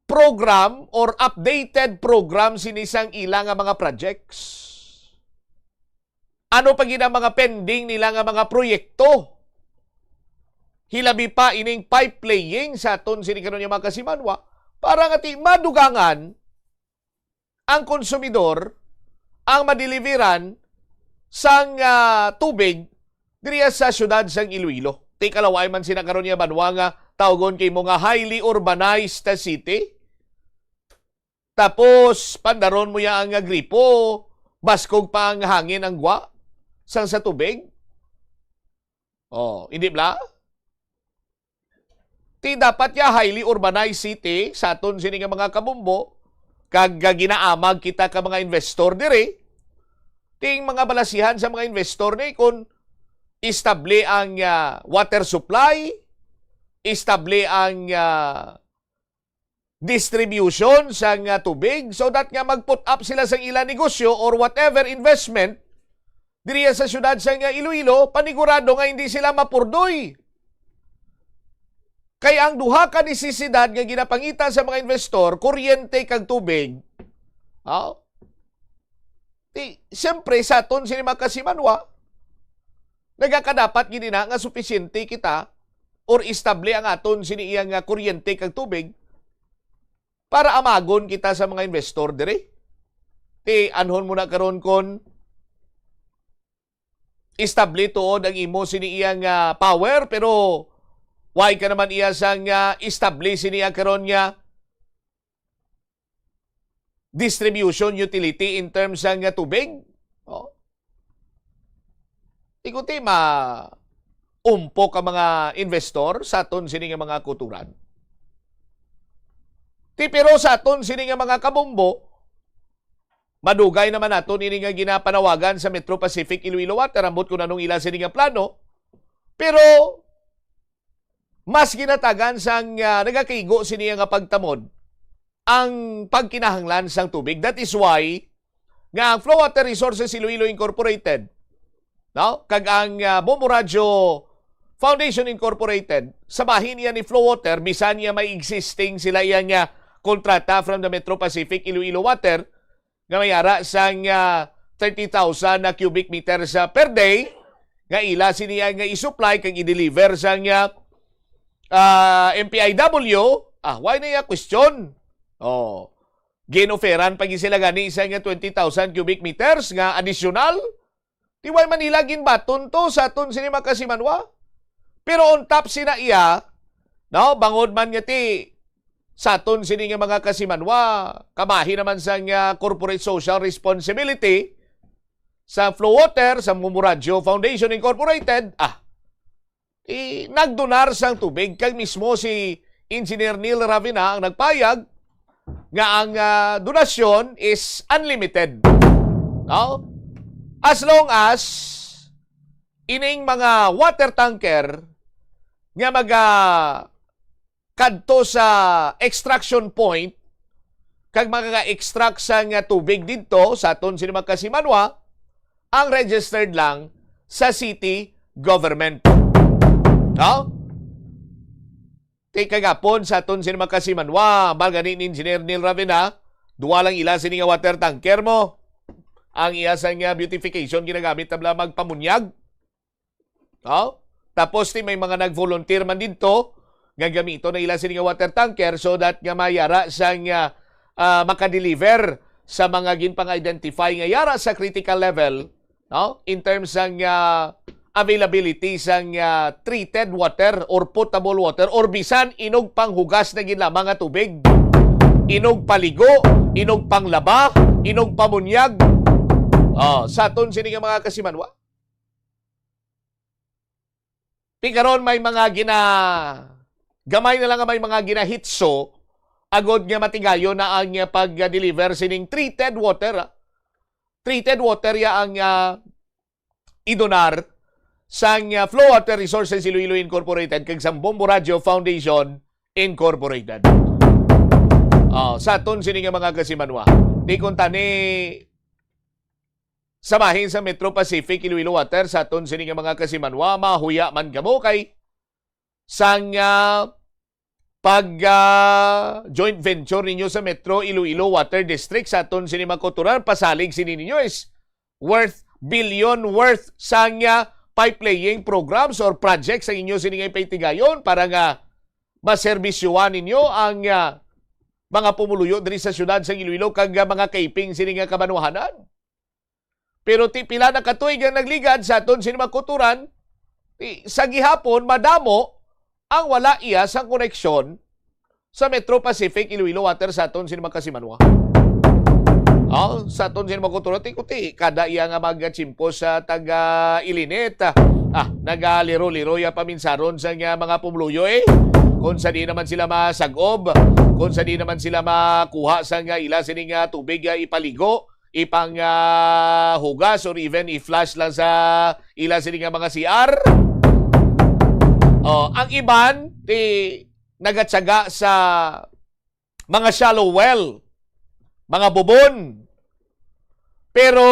program or updated program sini sang ila nga mga projects. Ano pa gid ang mga pending nila nga mga proyekto? Hilabi pa ining pipe laying sa aton sini karon nga mga kasimanwa para nga ti madugangan ang konsumidor ang madeliveran sang, ah, tubig diriya sa siyudad sang Iloilo. Ti kalaway man sina karon nga banwa nga tawgon kay mo nga highly urbanized city. Tapos, pandaron mo ya ang, ah, gripo, baskog pa ang hangin ang gwa sang sa tubig. Oh, hindi bala? Ti dapat ya highly urbanized city sa aton sini nga mga kabumbo, kag, ah, ginaamag kita ka mga investor diri. Ting mga balasihan sa mga investor ni kung estable ang, ah, water supply, estable ang, ah, distribution sang, ah, tubig, so that nga mag-put up sila sang ila negosyo or whatever investment diri sa siyudad sang, ah, Iloilo, panigurado nga hindi sila mapurdoy. Kay ang duha ka nesesidad nga ginapangita sa mga investor, kuryente kag tubig, ah, ti, siyempre, sa aton sini mga kasimanwa, nagakadapat gid ina nga sufisyente kita or estable ang aton sini iya nga kuryente kag tubig para amagon kita sa mga investor diri. Ti, anhon mo na karon kon estable tuod ang imo sini iya nga power, pero why ka naman iya sang, ah, estable sini iya karon nga distribution utility in terms sang, ah, tubig? Oh. Ikuti ma umpok ang mga investor sa aton sini nga mga kuturan. Ti, pero sa aton sini nga mga kabumbo, madugay naman naton ini nga ginapanawagan sa Metro Pacific Iloilo Water, ambot kung anong ila sini nga plano. Pero mas ginatagan sang, ah, nagakaigo sini nga pagtamod ang pagkinahanglan sang tubig. That is why nga ang Flow Water Resources Iloilo Incorporated, no, kag ang, ah, Bombo Radyo Foundation Incorporated, sa bahin iya ni Flow Water, bisan iya may existing sila iya nga kontrata from the Metro Pacific Iloilo Water, nga may ara sang, ah, thirty thousand na cubic meters, ah, per day, nga ila sini nga i-supply kag i-deliver sang, ah, ah, M P I W. Ah, why na iya question? Oh. Gin-offeran pa gid sila gani sa nga twenty thousand cubic meters nga additional. Ti wala man nila ginbaton to sa aton sini mga kasimanwa. Pero on top sina iya, no, bangod man nga ti sa aton sini nga mga kasimanwa, kabahin naman sa nga corporate social responsibility sa Flow Water, sa Bombo Radyo Foundation Incorporated, ah, i-, nagdonar sang tubig kag mismo si Engineer Neil Ravena ang nagpayag nga ang, ah, donasyon is unlimited. No? As long as ining mga water tanker nga maga kadto sa extraction point kag maka-extract sang tubig didto sa aton sini mga kasimanwa, ang registered lang sa city government. No? Ti kagapon sa aton sini mga kasimanwa, bal gani ni Engineer Neil Ravena, duwa lang ila sini nga water tanker mo. Ang iya sang, ah, beautification ginagamit na bala magpamunyag. Oh? Tapos ti may mga nag-volunteer man didto nga gamiton na ila sini nga water tanker so that nga mayara sang, ah, ah, makadeliver sa mga ginpang-identify nga yara sa critical level, no? In terms sang, ah, availability sang, ah, treated water or potable water or bisan inog panghugas na gid lamang nga tubig. Inog paligo, inog panglaba, inog pamunyag. Oh, sa aton sini nga mga kasimanwa. Ti karon may mga gina-, gamay na lang nga may mga ginahitso agod nga matigayon na ang pag-deliver sining treated water, ah. Treated water ya ang, ah, idonar sang, ah, Flow Water Resources Iloilo Incorporated kag sang Bombo Radyo Foundation Incorporated. Ah, sa aton sini nga mga kasimanwa. Ti kung tani sa bahin sa Metro Pacific Iloilo Water sa aton sini nga mga kasimanwa, mahuya man kamo kay sang, ah, pag, ah, joint venture ninyo sa Metro Iloilo Water District sa aton sini mga kuturan, pasalig sini ninyo is worth billion worth sang, ah, pipe laying programs or projects ang inyo sini nga ipatigayon para nga maserbisyohan ninyo ang, ah, mga pumuluyo diri sa siyudad sa Iloilo kag, ah, mga kaiping sini nga kabanwahanan. Pero ti pila na ka tuig ang nagligad sa aton sini mga kuturan, ti sa gihapon madamo ang wala iya sang koneksyon sa Metro Pacific Iloilo Water sa aton sini mga kasimanwa. Oh, sa aton sini mga kuturan, ti kuti kada iya nga magachimpo sa taga Ilinet, ah, ah, nagaliro-liro ya paminsaron sa nga mga pumuluyo, eh. Kung sa di naman sila masag-ob, kung sa di naman sila makuha sa nga ila sini nga tubig, ah, ipaligo, ipang, ah, hugas, or even i-flush lang sa ila sini nga mga C R. Oh, ang iban, ti nagatsaga sa mga shallow well, mga bubon. Pero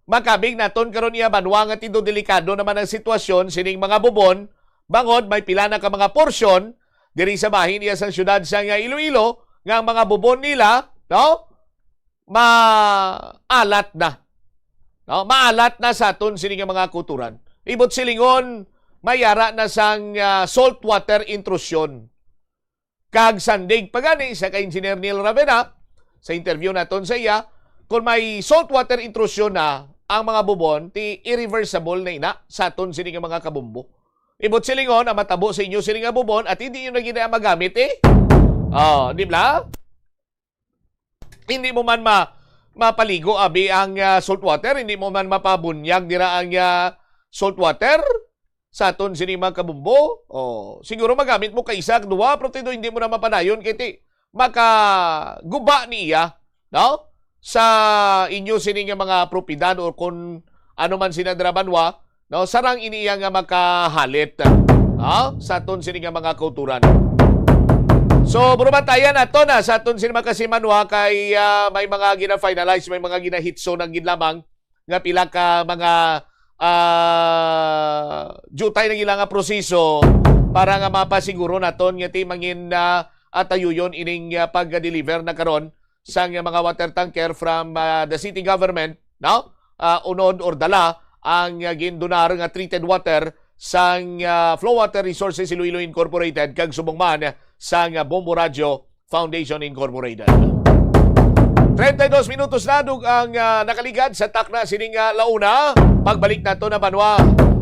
makabig naton karon iya banwa nga tido delikado naman ang sitwasyon sining mga bubon, bangod may pila na ka mga porsyon diri sa bahin iya sang syudad sa nga Iloilo nga ang mga bubon nila, no, maalat na. No, maalat na sa aton sini nga mga kutoran. Ibot silingon, may ara na sang, ah, saltwater intrusion. Kag sandig pa gani sa kay Engineer Neil Ravena, sa interview naton sa iya, kung may saltwater intrusion na ang mga bubon, ti irreversible na ina sa aton sini nga mga kabumbo. Ibot silingon, ang matabo sa inyo sini nga bubon, at hindi nyo na gid na magamit eh. Oh, di ba? Hindi mo man ma mapaligo abi ang, ah, saltwater, hindi mo man mapabunyag dira ang, ah, saltwater sa aton sini mga kabumbo. Oh, siguro magamit mo ka isa, duha, pero tido hindi mo na mapadayon kay ti makaguba niya, no? Sa inyo sini nga mga propiedad or kung ano man sina dira banwa, no? Sarang ini iya nga makahalit, ha? Sa aton sini nga mga kauturan. So, burubantayan nato na sa aton sini mga kasimanwa kay, ah, may mga gina-finalize, may mga ginahitso na gid lamang nga pila ka mga, ah, jutay na gila nga proseso para nga mapasiguro naton nga ti mangin, ah, atayuyon ining, ah, pag-deliver na karon sang mga water tanker from, ah, the city government, no? Ah, unod or dala ang, ah, gindonar nga treated water sang, ah, Flow Water Resources Iloilo Incorporated kag subong man sang, ah, Bombo Radio Foundation Incorporated. Treinta y dos minutos na dug ang, ah, nakaligad sa takna sining, ah, launa. Pagbalik nato na banwa,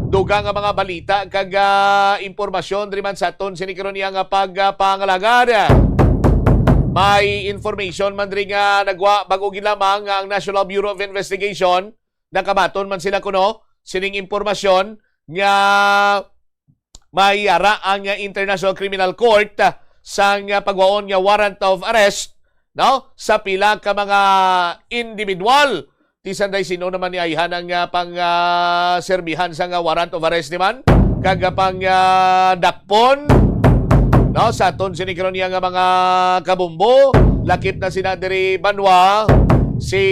dugang nga mga balita kag, ah, impormasyon diri man sa aton sini karon iya nga pagpangalagad. May information man diri nga nagwa bag-o gid lamang nga ang National Bureau of Investigation, nakabaton man sila kuno sining impormasyon nga may ara ang International Criminal Court, ah, sang, ah, pagwaon nga warrant of arrest, no, sa pila ka mga individual. Ti sanday sino naman ni ayhan ang, ah, pang, ah, serbihan sa nga warrant of arrest ni man kag, ah, pang, ah, dakpon, no, sa aton sini karon iya nga mga kabumbo, lakip na sina diri banwa si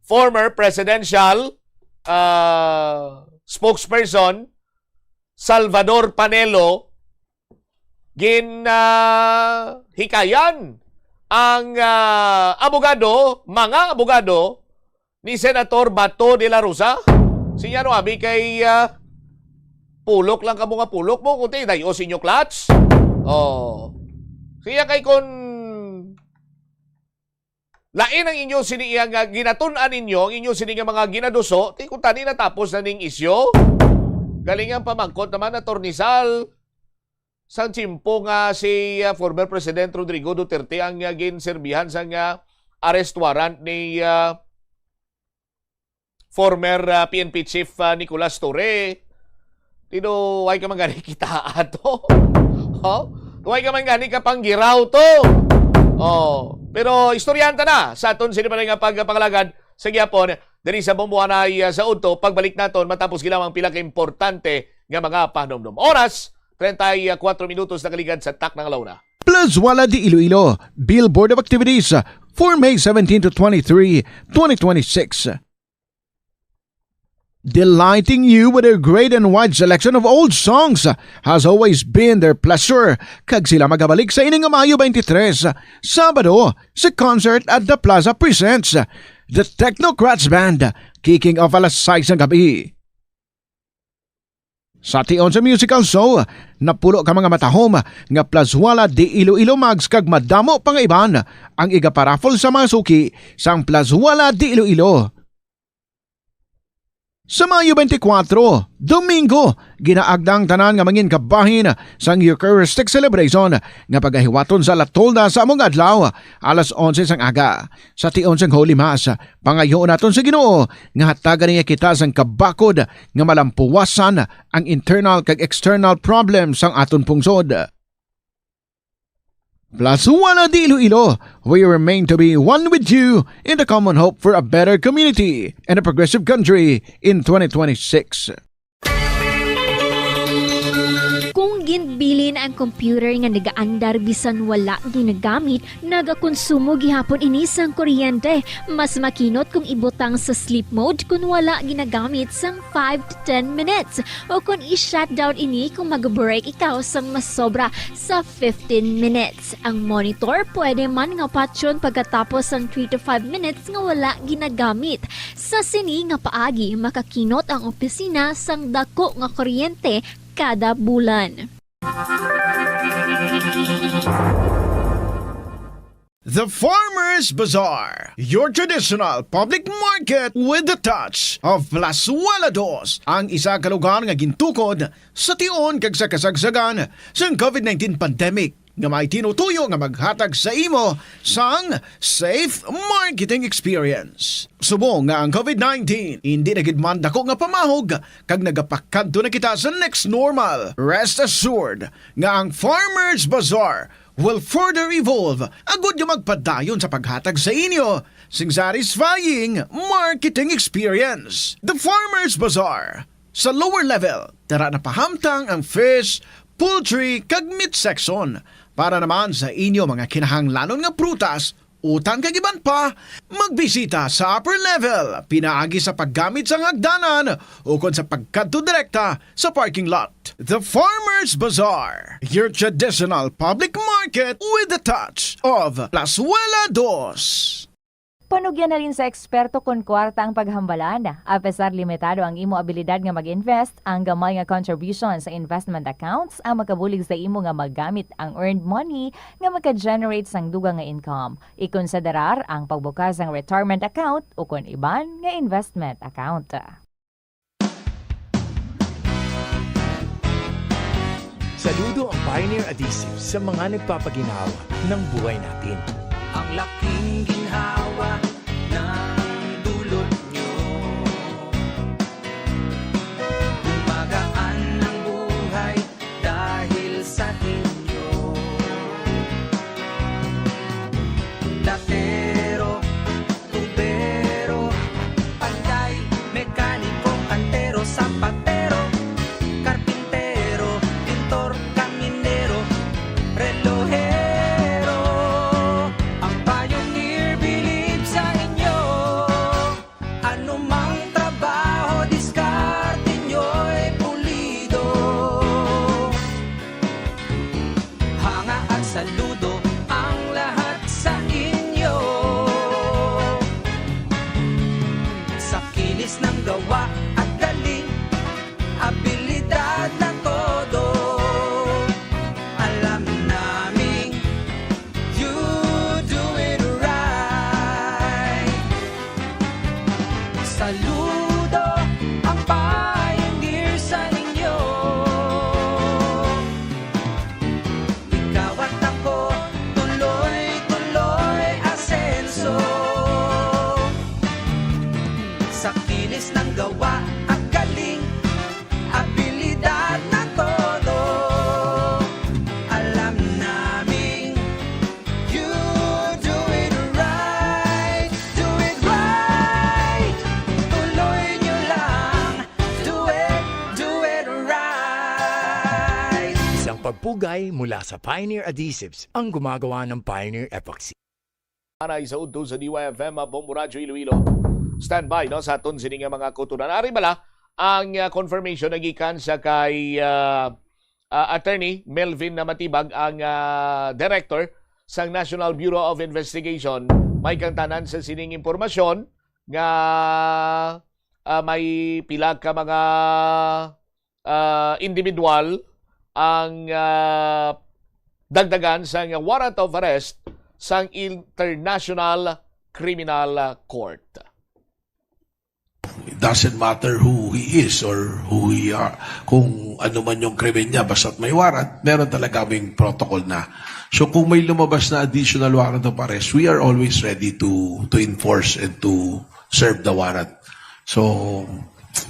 former presidential, ah, spokesperson Salvador Panelo, gin, ah, hikayan ang, ah, abogado, mga abogado ni Senator Bato de la Rosa. Siya no abi kay, ah, pulok lang kamo nga pulok mo, kundi dayo sa inyo clutch. Oh. Siya kay kun lain ang inyo sini iya nga ginatun-an ninyo, ang inyo sini nga mga ginaduso, ti kung tani natapos na ning isyu. Galing ang pamangkot naman, Attorney Sal, sang tiyempo nga si, ah, former President Rodrigo Duterte ang, ah, ginserbihan sa nga arrest warrant ni, ah, former, ah, P N P Chief, ah, Nicolas Torre. Tino, way ka man gani kita ato. Oh? Way ka man gani kapanggiraw to. Oh, pero istoryahan ta na sa aton sini pa nga pagpangalagad sa gihapon diri sa Bomboanay, ah, sa udto. Pagbalik naton matapos gid lamang pila ka importante nga mga pahanumdom. Oras, treinta y cuatro minutos nakaligad sa takna nga launa. Plazuela de Iloilo, Billboard of Activities for May seventeen to twenty-three, twenty twenty-six. Delighting you with their great and wide selection of old songs has always been their pleasure, kag sila magabalik sa ini nga Mayo twenty-three, Sabado, sa concert at The Plaza presents The Technocrats Band, kicking off alas sais ng gabi. Sa tion sa musical show, napulo ka mga matahom nga Plazuela de Iloilo mugs kag madamo pa nga iban ang igaparaffle sa mga suki sang Plazuela de Iloilo. Sa Mayo twenty-four, Domingo, ginaagda ang tanan nga mangin kabahin sang Eucharistic Celebration nga pagahiwaton sa La Tolda sa among adlaw, alas onse sang aga. Sa tion sang Holy Mass, pangayoon naton sa Ginoo nga hatagan niya kita sang kabakod nga malampuwasan ang internal kag external problems sang aton pungsod. Plus Walad Iloilo, we remain to be one with you in the common hope for a better community and a progressive country in twenty twenty-six. Kung ginbilin ang computer nga nagaandar bisan wala ginagamit, nagakonsumo gihapon ini sang kuryente. Mas makinot kung ibutang sa sleep mode kon wala ginagamit sang five to ten minutes, o kon i-shutdown ini kung mag-break ikaw sang masobra sa fifteen minutes. Ang monitor pwede man nga patyon pagkatapos sang three to five minutes nga wala ginagamit. Sa sini nga paagi, makakinot ang opisina sang dako nga kuryente kada bulan. The Farmers Bazaar, your traditional public market with the touch of Plazuela Dos, ang isa ka lugar nga gintukod sa tion kag sa kasagsagan sang COVID nineteen pandemic, nga may tinutuyo nga maghatag sa imo sang safe marketing experience. Subong nga ang COVID nineteen hindi na gid man dako nga pamahog kag nagapakadto na kita sa next normal, rest assured nga ang Farmers Bazaar will further evolve agud nga magpadayon sa paghatag sa inyo sing satisfying marketing experience. The Farmers Bazaar, sa lower level, dara na pahamtang ang fish, poultry, kag meat section para naman sa inyo mga kinahanglanon nga prutas, utan kag iban pa. Magbisita sa upper level pinaagi sa paggamit sang hagdanan ukon sa pagkadto direkta sa parking lot. The Farmers Bazaar, your traditional public market with the touch of Plazuela Dos. Panugyan halin sa eksperto kon kwarta ang paghambalan. Apesar limitado ang imo abilidad nga mag-invest, ang gamay nga contribution sa investment accounts ang makabulig sa imo nga magamit ang earned money nga maka-generate sang dugang nga income. Ikonsiderar ang pagbukas sang retirement account ukon iban nga investment account. Saludo ang Pioneer Adhesive sa mga nagpapaginhawa ng buhay natin. Ang laking ginhawa ng dulot nyo. Gumagaan ang buhay dahil sa inyo. Platero, tubero, panday, mekaniko, kantero, sapatero, karpintero, pintor, kaminero, relohero. Ang Pioneer bilib sa inyo. Anumang trabaho, diskarte nyo'y pulido. Hanga at saludo ang lahat sa inyo. Sa kinis ng gawa at galing, abilidad na todo, alam naming you do it right. Saludo ang Pioneer sa inyo. Ikaw at ako, tuloy-tuloy asenso. Sa kinis ng gawa at galing, abilidad na todo, alam naming you do it right, do it right. Tuloy nyo lang, do it, do it right. Isang pagpugay mula sa Pioneer Adhesives ang gumagawa ng Pioneer Epoxy. Anay sa udto sa D Y F M, ah, Bombo Radyo Iloilo. Standby, no, sa aton sini nga mga kutonan. Ari bala ang, ah, confirmation nagikan sa kay, ah, ah, Attorney Melvin na Matibag, ang, ah, Director sang National Bureau of Investigation. May kang tanan sa sining impormasyon nga, ah, may pila ka mga, ah, individual ang, ah, dagdagan sang warrant of arrest sang International Criminal Court. It doesn't matter who he is or who he are, kung ano man yung krimen niya, basta't may warrant, meron talaga kaming protocol na. So kung may lumabas na additional warrant of arrest, we are always ready to to enforce and to serve the warrant. So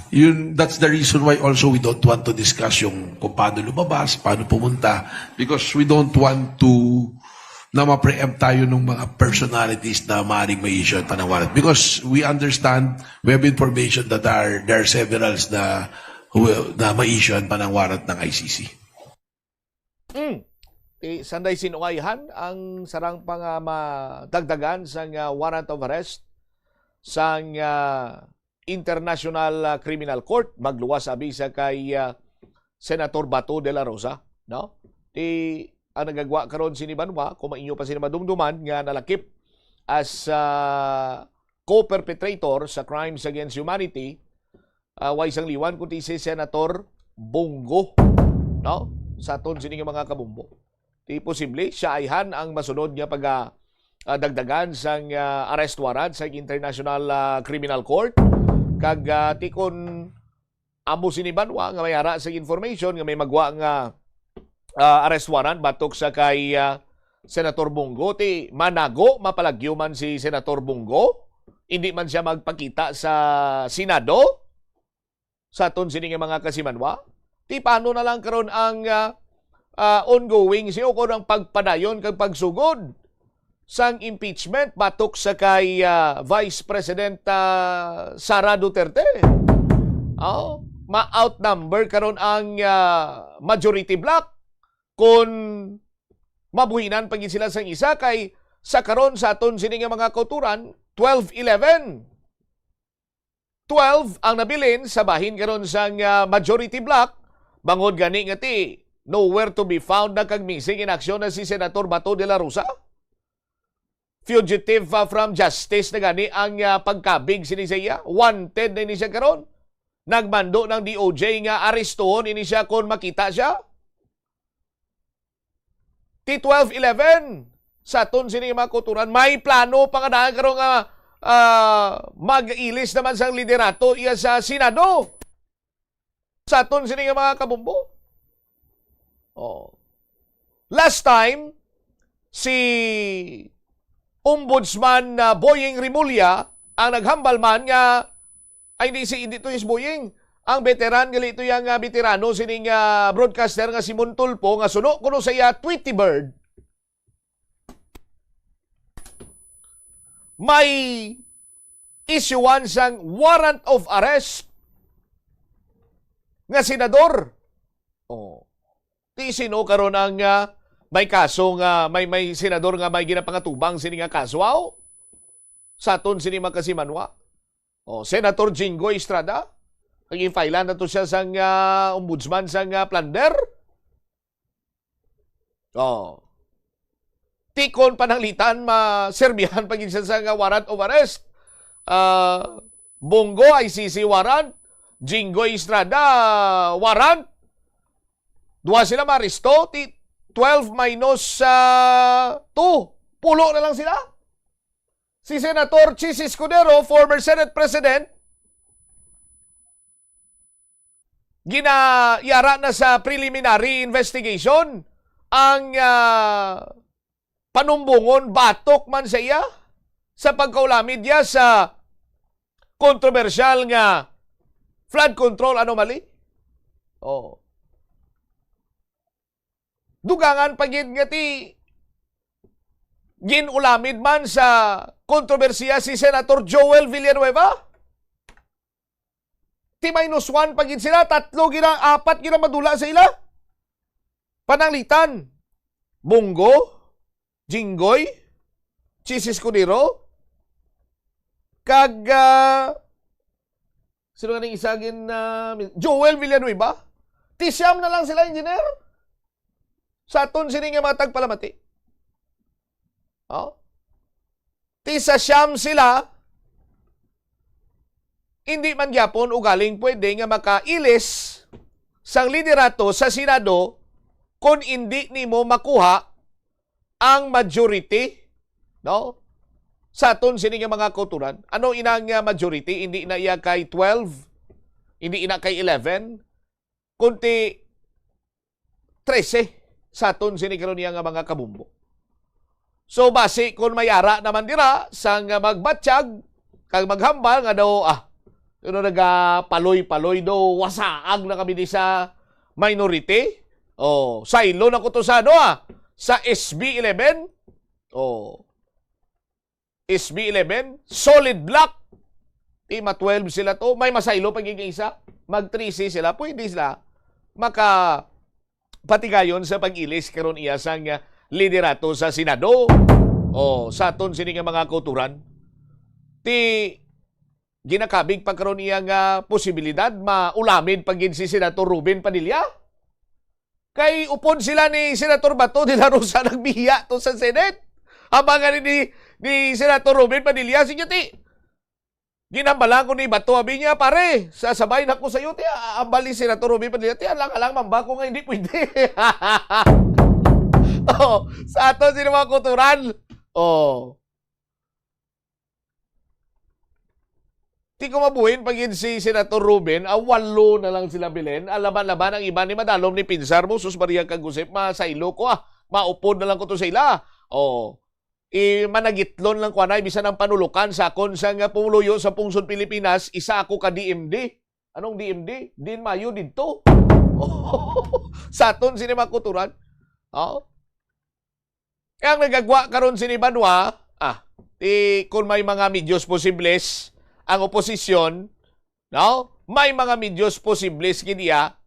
yun, that's the reason why also we don't want to discuss yung kung paano lumabas, paano pumunta, because we don't want to na ma-preempt tayo ng mga personalities na maaaring ma-issue ang panang warrant? Because we understand, we have information that are, there are several na, who, na ma-issue ang panang warrant ng I C C. Mm. Ti sanday sinungayhan ang sarang pa nga madagdagan sang ah, warrant of arrest sang ah, International ah, Criminal Court, magluwas abi sa kay ah, Senator Bato de la Rosa, no? Ti ang nagagwa karon sini banwa, kung mainyo pa sila madumduman nga nalakip as ah, co-perpetrator sa crimes against humanity, ah, way sang liwan kundi si Senator Bong Go, no? Sa aton sini nga mga kabumbo. Ti posible siya ayhan ang masunod nga pag ah, ah, dagdagan sang ah, arrest warrant sa International ah, Criminal Court. Kag ah, ti kon amo sini banwa nga may ara sa information nga may magwa nga ah, arrest warrant batok sa kay ah, Senator Bong Go, ti manago, mapalagyo man si Senator Bong Go, hindi man siya magpakita sa Senado sa aton sini nga mga kasimanwa. Ti paano na lang karon ang ah, ah, ongoing si o kon ang pagpadayon kag pagsugod sang impeachment batok sa kay ah, Vice President ah, Sara Duterte? Oh, ma-outnumber karon ang ah, majority bloc kon mabuhinan pa gid sila sang isa, kay sa karon sa aton sini nga mga kauturan, twelve eleven. Twelve ang nabilin sa bahin karon sang ah, majority bloc, bangod gani nga ti nowhere to be found na kag missing in action na si Senator Bato de la Rosa. Fugitive ah, from justice na gani ang ah, pagkabig sini sa iya. Wanted na ini siya karon. Nagmando ng D O J nga arestuhon ini siya kon makita siya. Ti twelve eleven, sa aton sini nga mga kauturan, may plano pa nga daan karon nga ah, mag-ilis naman sang liderato iya sa Senado. Sa aton sini nga mga kabumbo. Oh. Last time, si Ombudsman ah, Boying Remulla ang naghambal man nga, ay, hindi si, hindi to si Boying. Ang veteran, gali to yang ah, veterano sining ah, broadcaster nga si Mon Tulfo nga suno kuno sa iya Tweety Bird. May issuean sang warrant of arrest nga senador. Oh. Ti sino karon ang ah, may kaso nga may, may senador nga may ginapangatubang sini nga kaso, aw? Sa aton sini mga kasimanwa. Oh, Senator Jinggoy Estrada, naging filean na to siya sang ah, ombudsman sang ah, plunder. Oh. Ti kon pananglitan, maserbihan pa gid siya sa nga warrant of arrest. Ah, Bong Go, I C C warrant. Jinggoy Estrada, warrant. Duha sila maaresto, ti twelve minus ah, two. Pulo na lang sila. Si Senator Chiz Escudero, former Senate President, ginayara na sa preliminary investigation ang ah, panumbongon batok man sa iya sa pagkaulamid niya sa kontrobersyal nga flood control anomaly. Oh. Dugangan pa gid nga ti ginulamid man sa kontrobersiya si Senator Joel Villanueva. Ti minus one pa gid sila, tatlo gid ang, apat gid ang madula sa ila. Pananglitan, Bong Go, Jinggoy, Chiz Escudero, kag ah, sino nga ning isa gin ah, Joel Villanueva? Ti siyam na lang sila, engineer. Sa aton sini nga mga tagpalamati. Oh? Ti sa siyam sila, hindi man gyapon ugaling pwede nga makailis sang liderato sa Senado kon indi nimo makuha ang majority, no? Sa aton sini nga mga kauturan. Ano ina nga majority? Hindi na iya kay twelve, hindi ina kay eleven, kundi trese sa aton sini karon niya nga mga kabumbo. So, basi kung may ara naman dira sang magbatyag kag maghambal nga daw, ah, you know, nagapaloy-paloy daw, wasaag na kami di sa minority. Oh, saylo na ko to sa ano, ah, sa S B eleven. Oh. S B eleven, solid block. Di ma twelve sila to. May masaylo pa gid isa. Mag trese sila. Pwede sila maka patigayon sa pag-ilis karon iya sang, ah, liderato sa Senado. O, sa aton sini nga mga kauturan, ti ginakabig pa karon iya nga posibilidad, maulamid pa gid si Senator Robin Padilla. Kay upod sila ni Senator Bato de la Rosa nagbiya to sa Senate. Habangan ni, ni Senator Robin Padilla, sige ti, ginhambalan ko ni Bato, abi niya, "Pare, sa sabay na ko sa iyo, ti, a-, ambal ni Senator Robin Padilla, ti, alang-alang man ba ko nga hindi pwede?" Oh, sa aton sini mga kauturan. Oh. Ti kung mabuhin pa gid si Senator Ruben, ah, walo na lang sila bilin. Alaban-laban ang iban ni madalom ni pinsar mo, sus Maria kag Josep, masaylo ko, ah. Maupod na lang ko to sa ila. Oh. I managitlon lang ko anay, bisan ang panulukan sa akon sang pumuluyo sa pungsod Pilipinas, isa ako ka D M D. Anong D M D? Din Mayo didto. Sa aton sini mga kauturan. Oh. Kaya ang nagagwa karon sini banwa, ah, ti, kung may mga medios posibles ang oposisyon, no? May mga medios posibles gid iya,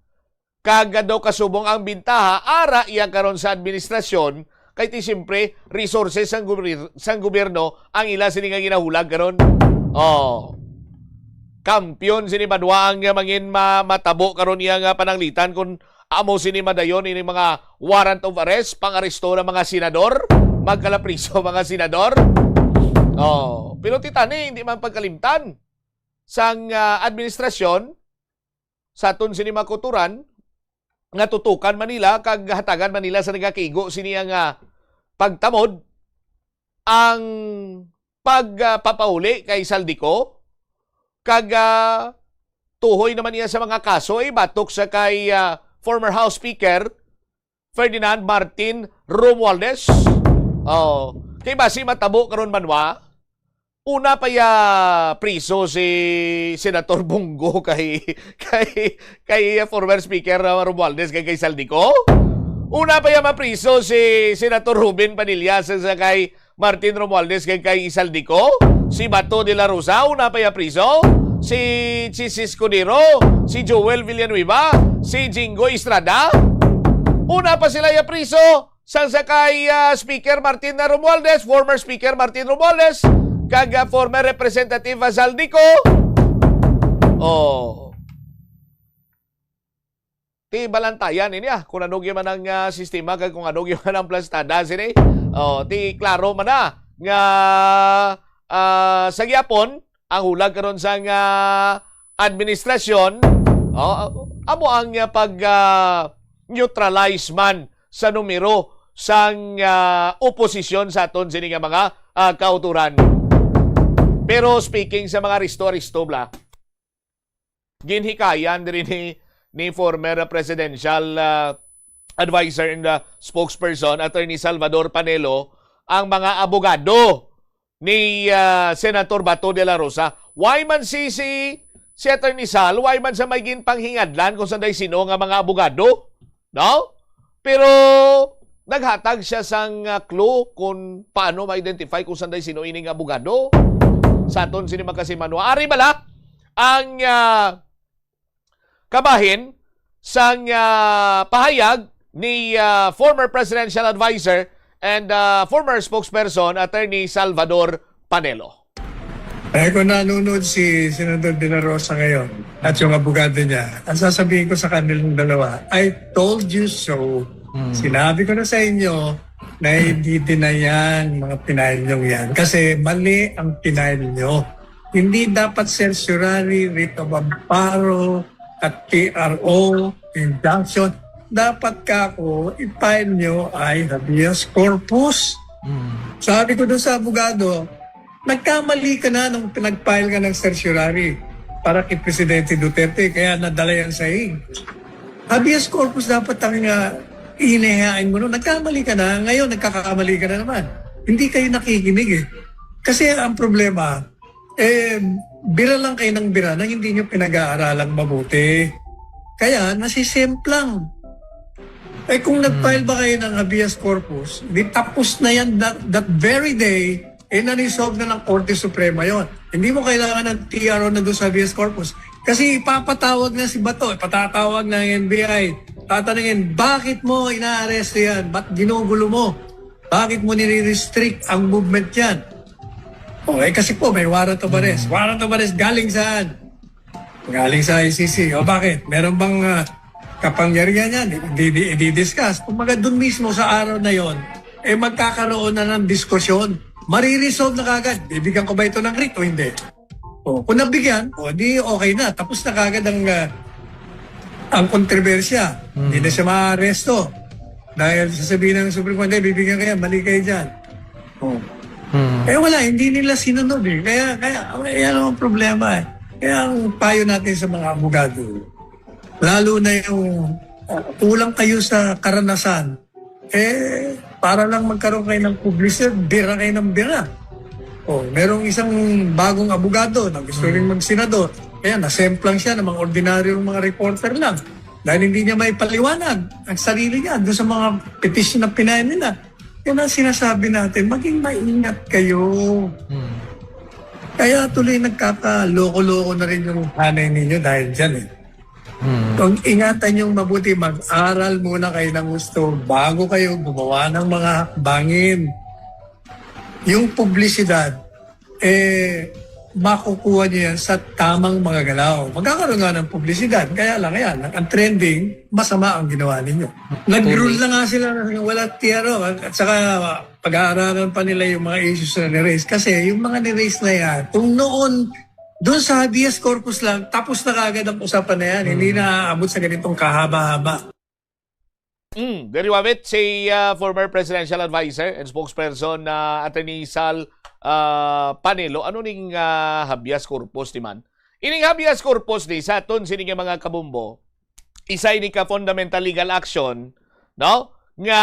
kag daw kasubong ang bintaha, ara iya karon sa administrasyon, kay ti siyempre, resources sang gobyr-, sang gobyerno ang ila sini nga ginahulag karon. Oh. Kampiyon sini banwa ang mangin ma-, matabo karon iya nga pananglitan kung amo sini madayon ini mga warrant of arrest, pang-aresto ng mga senador, magkalapriso mga senador. Oh, pero ti tani, hindi man pagkalimtan sang, ah, administrasyon sa aton sini mga kauturan nga tutukan man nila kag hatagan man nila sa nagakigo sini ang, ah, pagtamod ang pag, ah, papauli kay Zaldy Co, kag, ah, tuhoy naman niya sa mga kaso, eh, batok sa kay, ah, former House Speaker Ferdinand Martin Romualdez. Oh, kay basi matabo karon banwa, una pa ya priso si Senator Bong Go kay, kay, kay former Speaker, ah, Romualdez kay, kay Zaldy Co. Una pa ya mapriso si Senator Ruben Padilla sa, sa kay Martin Romualdez kag kay Zaldy Co, si Bato de la Rosa, una pa ya priso, si Chiz Escudero, si Joel Villanueva, si Jinggoy Estrada. Una pa sila ya priso, sang sa kay, ah, Speaker Martin Romualdez, former Speaker Martin Romualdez, kag, ah, former Representative, ah, Zaldy Co. Oh. Ti balantayan ini, ah, kung ano gyud man ang, ah, sistema kag kung ano gyud man ang plastada sini. Oh, ti klaro man na nga, ah, sa gihapon ang hulag karon sang, ah, administrasyon, oh, amo ang, ah, pag, ah, neutralize man sa numero sang, ah, oposisyon sa aton sini nga mga, ah, kauturan. Pero speaking sa mga risto-risto, bla, ginhikayan diri ni, ni former presidential, ah, advisor and, ah, spokesperson, Attorney Salvador Panelo, ang mga abogado ni, ah, Senator Bato de la Rosa. Why man si, si, si Attorney Sal, why man sa may ginpanghingadlan kung sanday sino nga mga abogado? No? Pero naghatag siya sang, ah, clue kung paano ma-identify kung sanday sino ini nga abogado. Sa aton sini magkasimanwa. Ari bala ang, ah, kabahin sang, ah, pahayag ni, ah, former presidential advisor and, ah, former spokesperson, Attorney Salvador Panelo. Eh, kung nanonood si Senador De La Rosa ngayon at yung abogado niya, ang sasabihin ko sa kanilang dalawa, "I told you so." Hmm. Sinabi ko na sa inyo na hindi din na yan, mga pinail nyo yan. Kasi mali ang pinail nyo. Hindi dapat certiorari, writ of amparo, at T R O, injunction. Dapat ka ako, i-file nyo ay habeas corpus. Hmm. Sabi ko doon sa abogado, "Nagkamali ka na nung pinag-file ka ng certiorari para kay Presidente Duterte, kaya nadala yan sa Hague. Habeas corpus dapat ang, ah, hinahain mo, no? Nagkamali ka na, ngayon nagkakamali ka na naman." Hindi kayo nakikinig, eh. Kasi ang problema, eh, bira lang kayo ng bira na hindi nyo pinag-aaralang mabuti. Kaya nasisemplang. Eh kung nag-file ba kayo ng habeas corpus, di tapos na yan that, that very day, eh na-resolve na ng Korte Suprema yon. Hindi mo kailangan ng T R O na doon sa habeas corpus. Kasi ipapatawag na si Bato, ipatatawag ng N B I. Tatanungin, bakit mo inaaresto yan? Ba't ginugulo mo? Bakit mo nire-restrict ang movement yan? O, eh kasi po, may warrant of arrest. Warrant of arrest, galing saan? Galing sa I C C. O bakit? Meron bang ah, kapangyarihan yan? Di, di, di discuss. Kumbaga, dun mismo sa araw na yon, eh magkakaroon na ng diskusyon. Mariresolve na kagad. Bibigyan ko ba ito ng writ o hindi? O, kung nabigyan, o di okay na. Tapos na kagad ang, ah, ang kontrobersya. Hindi na siya maaresto. Dahil sasabihin ng Supreme Court, "Hindi, bibigyan kayo, mali kayo dyan." O. Hmm. Eh wala, hindi nila sinunod eh. Kaya, kaya, yan ang problema eh. Kaya ang payo natin sa mga abogado, lalo na yung ah, kulang kayo sa karanasan, eh, para lang magkaroon kayo ng publicity, bira kayo ng bira. O, merong isang bagong abogado na gusto rin magsenador. Kaya nasemplang siya ng mga ordinaryong mga reporter lang. Dahil hindi niya maipaliwanag ang sarili niya doon sa mga petition na pinayan nila. Yan ang sinasabi natin, maging maingat kayo. Kaya tuloy nagkakaloko-loko na rin yung hanay ninyo dahil dyan eh. Kung ingatan yung mabuti, mag-aral muna kayo ng gusto bago kayo gumawa ng mga hakbangin. Yung publisidad, eh, makukuha niyo yan sa tamang mga galaw. Magkakaroon nga ng publisidad. Kaya lang, yan, ang trending, masama ang ginawa ninyo. Nag-rule na nga sila na wala tiyaro. At saka, pag-aaralan pa nila yung mga issues na ni-raise. Kasi yung mga ni-raise na yan, kung noon, doon sa habeas corpus lang, tapos na kagad ang usapan na yan. Hindi na aabot sa ganitong kahaba-haba. Mm, there you have it, si ah, former presidential advisor and spokesperson na Attorney Sal ah, Panelo. Ano ning ah, habeas corpus, di man? Ining habeas corpus di sa aton sini nga mga kabumbo, isa ini ka fundamental legal action, no? Nga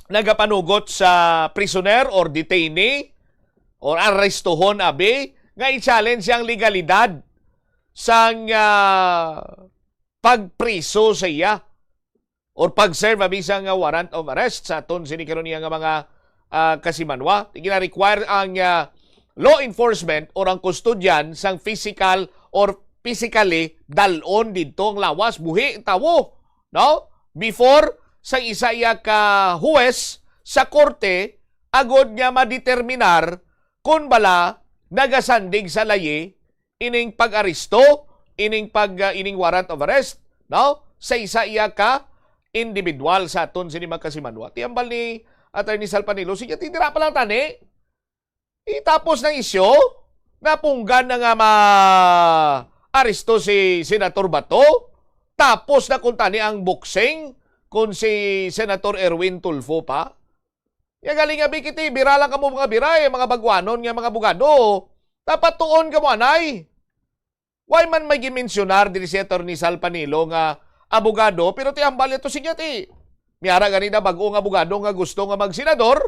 nagapanugot sa prisoner or detainee or arestuhon abi nga i-challenge ang legalidad sang ah, pagpriso sa iya or pag-serve abi sang warrant of arrest sa aton sini karon niya nga mga ah, kasimanwa. Gina-require ang ah, law enforcement or ang kustodyan sang physical or physically dal-on didto ang lawas, buhi ang tawo, no? Before sa isa iya ka huwes sa korte agod nga madeterminar kon bala nagasandig sa layi ining pag-aresto, ining pag ah, ining warrant of arrest, no? Sa isa iya ka individual sa aton sini mga kasimanwa. Ti hambal ni Attorney Sal Panelo, sige, ti dira pa lang tani. Itapos ng isyu, napunggan na nga ma-aresto si Senator Bato. Tapos na kun tani ang boxing kun si Senator Erwin Tulfo pa. Ya galing abi kiti, bira lang kamo mga bira eh, mga bagwanon nga mga abogado. Dapat tuon kamo anay. Why man may gimensyonar diri si Attorney Sal Panelo nga abogado, pero ti hambal ito sige ti. May ara gani na bag-o nga abogado nga gusto nga magsenador,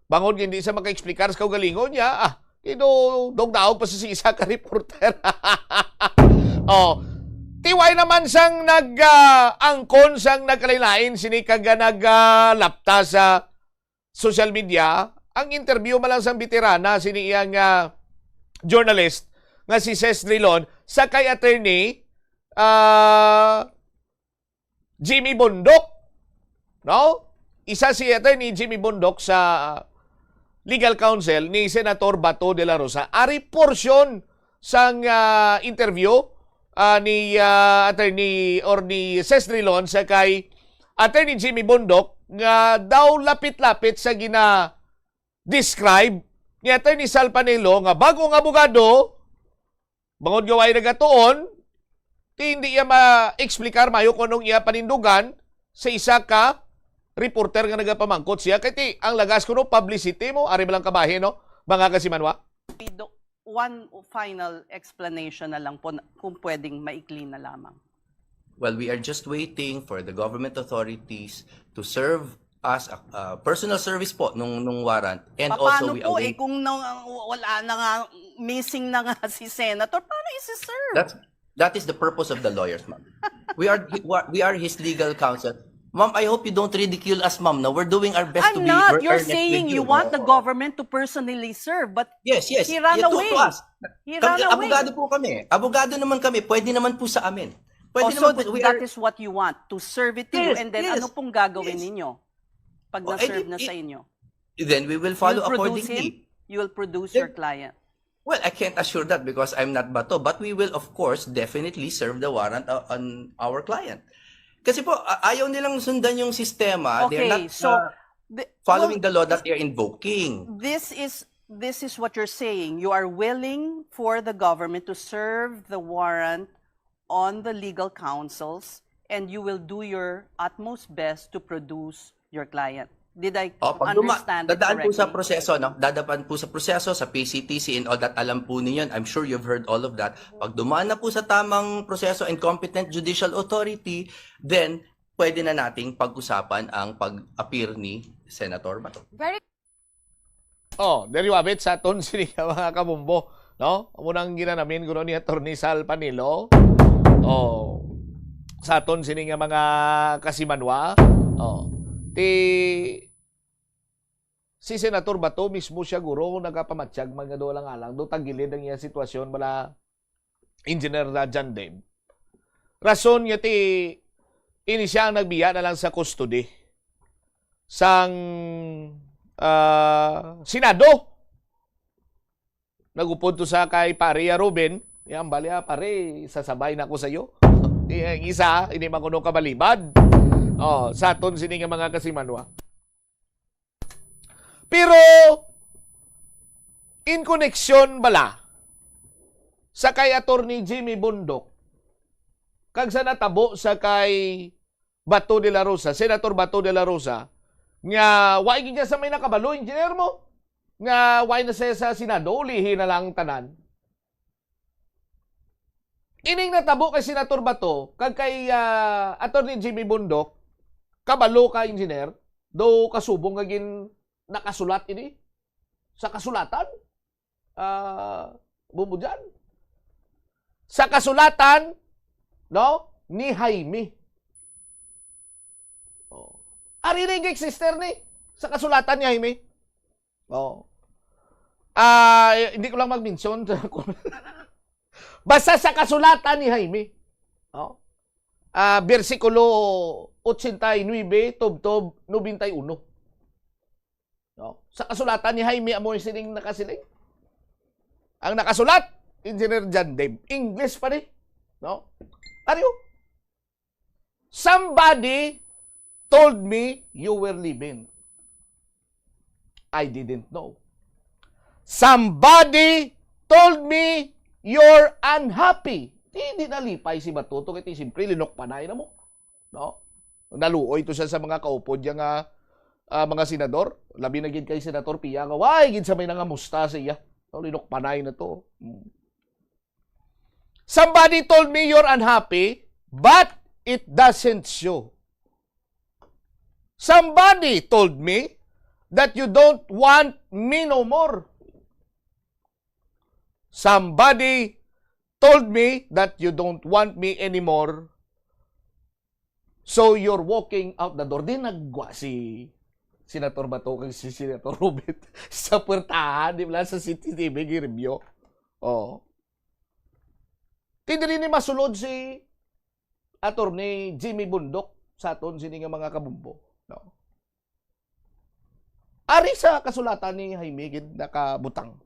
bangod nga hindi sa maka-explicar sa kaugalingon niya, ah, kino dogdaog pa sa isa ka reporter. Oh, ti why naman sang nag ah, angkon sang nagkalain-lain sini kag ah, nag ah, lapta sa social media ang interview man lang sang veterana sini iya nga journalist nga si Ces Drilon sa kay attorney ah, Jimmy Bondoc. No? Isa si attorney Jimmy Bondoc sa legal counsel ni Senator Bato de la Rosa. Ari portion sang ah, interview ah, ni ah, attorney or ni Ces Drilon sa kay attorney Jimmy Bondoc nga daw lapit-lapit sa gina describe ni Attorney Sal Panelo nga bag-ong abogado, bangod nga way nagatuon, ti hindi iya ma-explicar mayo kung anong iya panindugan sa isa ka reporter nga nagapamangkot siya. Kay ti, ang lagas kuno publicity mo, ari ba lang kabahin, no? Mga kasimanwa? One final explanation na lang po, kung pwedeng maikli na lamang. Well, we are just waiting for the government authorities to serve us a, a personal service po nung nung warrant, and also Paano we po eh await kung nang, wala na nga, missing na nga si Senator, paano isi-serve? That's that is the purpose of the lawyers, ma'am. We are we are his legal counsel. Ma'am, I hope you don't ridicule us, ma'am. No, we're doing our best to I'm be not. we're You're earnest saying with you you. want the Oo. Government to personally serve, but Yes, yes. He ran Yeah, to, away. to us. He Kami, ran away. Abogado po kami. Abogado naman kami. Pwede naman po sa amin. Pwede Oh, so naman po. th- We that are, is what you want, to serve it to you, Yes, and then yes, ano pong gagawin yes. Ninyo pag Oh, eh, na-serve di- na eh, sa inyo? Then we will follow You'll produce him? Accordingly. You will produce Then- your client. Well, I can't assure that because I'm not Bato, but we will, of course, definitely serve the warrant uh, on our client. Kasi po, a- ayaw nilang sundan yung sistema. They're Okay, not so uh, the- following well, the law that they're invoking. This is this is what you're saying. You are willing for the government to serve the warrant on the legal counsels, and you will do your utmost best to produce your client. Did I Oh, pag duma- understand it dadaan po sa correctly? Proseso, no? Dadaan po sa proseso, sa P C T C and all that. Alam po niyo yun. I'm sure you've heard all of that. Pag dumaan na po sa tamang proseso and competent judicial authority, then pwede na nating pag-usapan ang pag-appear ni Senator Bato. Oh, there you have it, sa aton sini nga mga kabumbo, no? Amo nang ginanamin kuno ni Attorney Sal Panelo. Oh, sa aton sini nga mga kasimanwa. Oh, ti si Senator Bato mismo siya guro nagapamatyag man nga daw lang alang do tagilid ang iya sitwasyon bala Engineer Rajan Dave. Rason nga ti ini siya ang nagbiya na lang sa custody sang ah, Senado. Nagupod to sa kay pare ya Ruben. Yan, bali, ah, pare, sasabay na ko sa iyo. Ang isa, hindi man kuno kabalibad. Oh, sa aton sini nga mga kasimanwa. Pero, in connection bala sa kay Attorney Jimmy Bondoc, kag sa natabo sa kay Bato de la Rosa, Senator Bato de la Rosa, nga wa gid sa may nakabalo, engineer mo, nga wa na siya sa Senado, ulihi na lang tanan. Ining natabo kay Senator Bato, kag kay ah, Attorney Jimmy Bondoc, kabalo ka, engineer, do kasubong nga gin nakasulat ini sa kasulatan, ah, Bumbo Jan. Sa kasulatan, no, ni Jaime. Oh. Ari na yung sister ni sa kasulatan ni Jaime. Oh. Ah, hindi ko lang mag-mention. Basta sa kasulatan ni Jaime. Oh. Ah, bersikulo ochenta y nuebe, tubtob nobenta y uno. No? Sa kasulatan ni Jaime, amo sining nakasiling. Ang nakasulat, Engineer John Dave. English pa ni. No? Ariyo. Somebody told me you were leaving. I didn't know. Somebody told me you're unhappy. Di, di nalipay si Bato to, kay siyempre, linukpanay na mo. No? Naluoy to siya sa mga kaupod niya nga ah, mga senador, labi na gid kay Senator Pia nga way gid sa may nangamusta sa iya. No, linukpanay na to. Mm. Somebody told me you're unhappy, but it doesn't show. Somebody told me that you don't want me no more. Somebody told me that you don't want me anymore. So you're walking out the door. Di nagwa si Senator Bato kag si Senator Rubit sa puwertahan, di ba, sa C C T V gi-review. Oh. Ti diri ni masulod si Attorney Jimmy Bundok sa aton sini nga mga kabumbo, no? Ari sa kasulatan ni Jaime gid nakabutang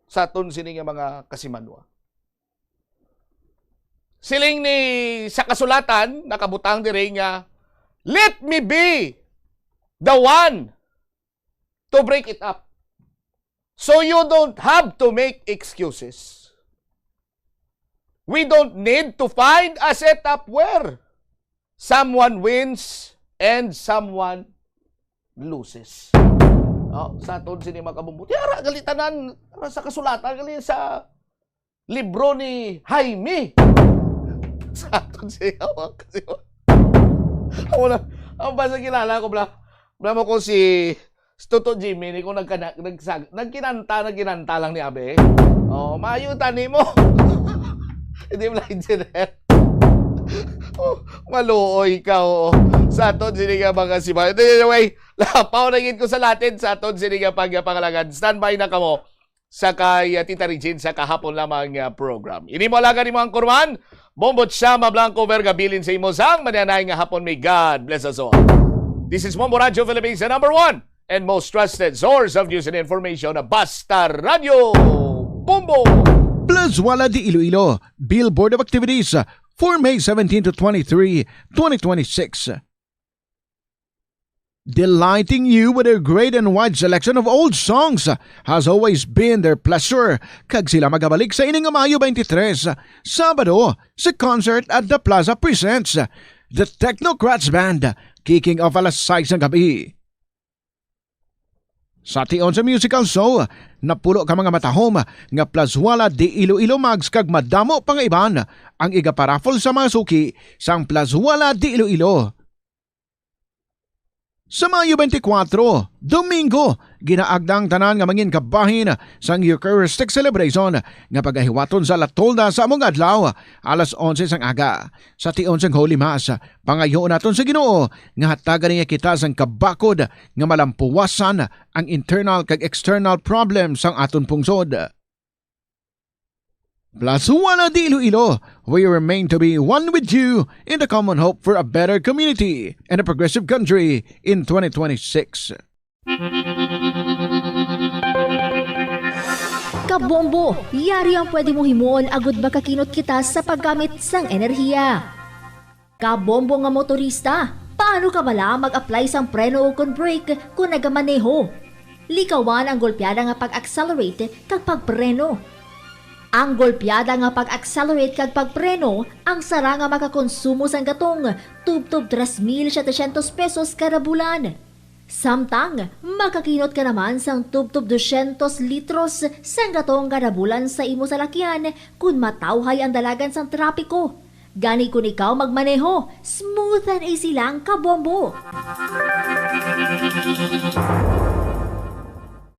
sa aton sini nga mga kasimanwa. Siling ni sa kasulatan nakabutang diri nga, "Let me be the one to break it up, so you don't have to make excuses. We don't need to find a setup where someone wins and someone loses." Oh, sa aton sini mga kabumbo. Ti ara gali tanan, ara sa kasulatan gali sa libro ni Jaime. Sa aton siya, kasi ako na, ang basta kilala ko, bla, bla mo ko si, si Toto Jimmy, ni ko nagkana, nagsag, nagkinanta, nagkinanta lang ni Abe. Oh, maayo tani mo. Hindi mo lang engineer. Maluoy ka, oo. Sa aton sini nga mga sibayon. Anyway, lapaw na gid ko sa Latin sa aton sini nga pagpangalangan. Standby na kamo sa kay, uh, Tita Regine sa kahapon lamang, uh, program. Ini mo alaga nimo ang kurman, Bombo Chama Blanco Verga, bilin sa imo sang mananay nga hapon. May God bless us all. This is Bombo Radio Philippines, the number one and most trusted source of news and information, Basta Radio Bombo. Plazuela de Iloilo, Billboard of Activities for May seventeen to twenty-three, twenty twenty-six. Delighting you with their great and wide selection of old songs has always been their pleasure. Kag sila magabalik sa ining Mayo twenty-three, Sabado, sa concert at The Plaza presents The Technocrats Band, kicking off alas sais ng gabi. Sa tion sa musical show, napulo ka mga matahom nga Plazuela de Iloilo mugs kag madamo pa nga iban ang igaparaffle sa mga suki sang Plazuela de Iloilo. Sa Mayo twenty-four, Domingo, ginaagda ang tanan nga mangin kabahin sang Eucharistic Celebration nga pagahiwaton sa La Tolda sa among adlaw, alas onse sang aga. Sa tion sang Holy Mass, pangayoon naton sa Ginoo nga hatagan niya kita sang kabakod nga malampuwasan ang internal kag external problems sang aton pungsod. Plazuela de Iloilo, we remain to be one with you in the common hope for a better community and a progressive country in twenty twenty-six. Kabombo, yari ang pwede mo himuon agud makakinot kita sa paggamit sang enerhiya. Kabombo nga motorista, paano ka bala mag-apply sang preno ukon brake kon nagamaneho? Likawan ang golpeada nga pag-accelerate kag pagpreno. Ang golpeada nga pag-accelerate kag pagpreno ang sara nga makakonsumo sang gatong tubtob tres mil setecientos pesos kada bulan. Samtang makakinot ka naman sang tubtob dosyentos litros sang gatong kada bulan sa imo salakyan kon matawhay ang dalagan sang trapiko. Gani kon ikaw magmaneho, smooth and easy lang, kabombo.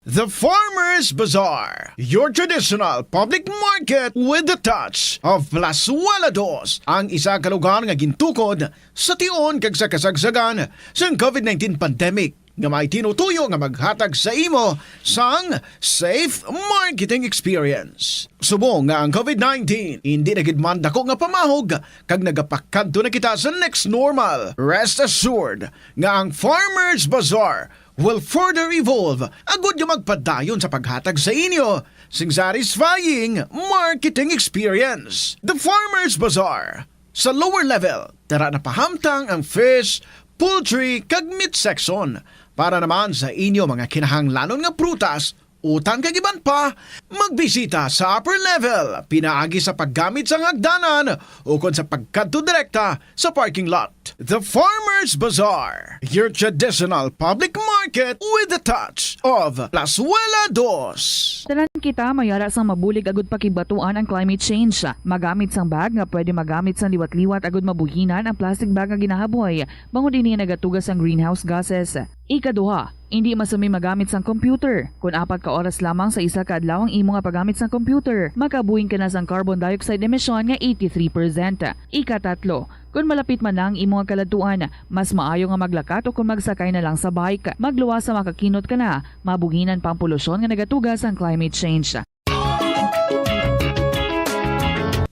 The Farmers Bazaar, your traditional public market with the touch of Plazuela Dos, ang isa ka lugar nga gintukod sa tion kag sa kasagsagan sang COVID nineteen pandemic, nga may tinutuyo nga maghatag sa imo sang safe marketing experience. Subong nga ang COVID nineteen indi na gid man dako nga pamahog kag nagapakadto na kita sa next normal, rest assured nga ang Farmers Bazaar will further evolve agud nga magpadayon sa paghatag sa inyo sing satisfying marketing experience. The Farmers Bazaar, sa lower level, tara na pahamtang ang fish, poultry, kag meat section. Para naman sa inyo mga kinahanglanon nga prutas, utan kag iban pa, magbisita sa upper level, pinaagi sa paggamit sang hagdanan ukon sa pagkadto direkta sa parking lot. The Farmers Bazaar, your traditional public market with the touch of Plazuela Dos. Tanan kita mayara sang mabulig agud pakigbatuan ang climate change. Magamit sang bag nga pwede magamit sang liwat-liwat agud mabuhinan ang plastic bag nga ginahaboy, bangod ini nagatuga sang greenhouse gases. Ikaduha, indi masumi magamit sang computer. Kon apat ka oras lamang sa isa ka adlaw ang imo nga paggamit sang computer, makabuhin ka na sang carbon dioxide emission nga eighty-three percent. Ikatatlo, kon malapit man na ang imo nga kaladtuan, mas maayo nga maglakat o kon magsakay na lang sa bike. Magluwas sa makakinot ka na, mabuhinan pa ang polusyon nga nagatuga sang climate change.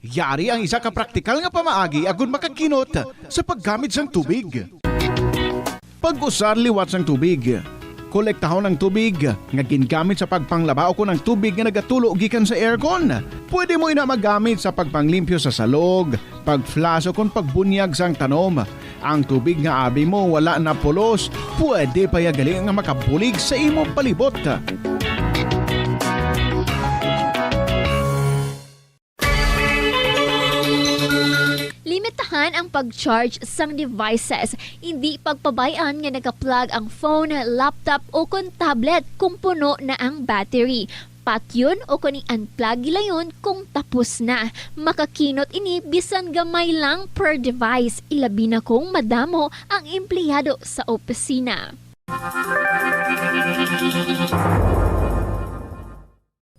Yari ang isa ka praktikal nga pamaagi agud makakinot sa paggamit sang tubig. Pag-usar liwat sang tubig. Kolektahon ang tubig nga gingamit sa pagpanglaba ukon ang tubig nga nagatulo gikan sa aircon. Pwede mo ina magamit sa pagpanglimpyo sa salog, pag-flush ukon pagbunyag sang tanom. Ang tubig nga abi mo wala na pulos, pwede pa ya gali nga makabulig sa imo palibot. Limitahan ang pag-charge sang devices. Indi pagpabay-an nga naka-plug ang phone, laptop, o kon tablet kung puno na ang battery. Patyon o kon i-unplug gilayon kung tapos na. Makakinot ini bisan gamay lang per device, ilabi na kung madamo ang empleyado sa opisina.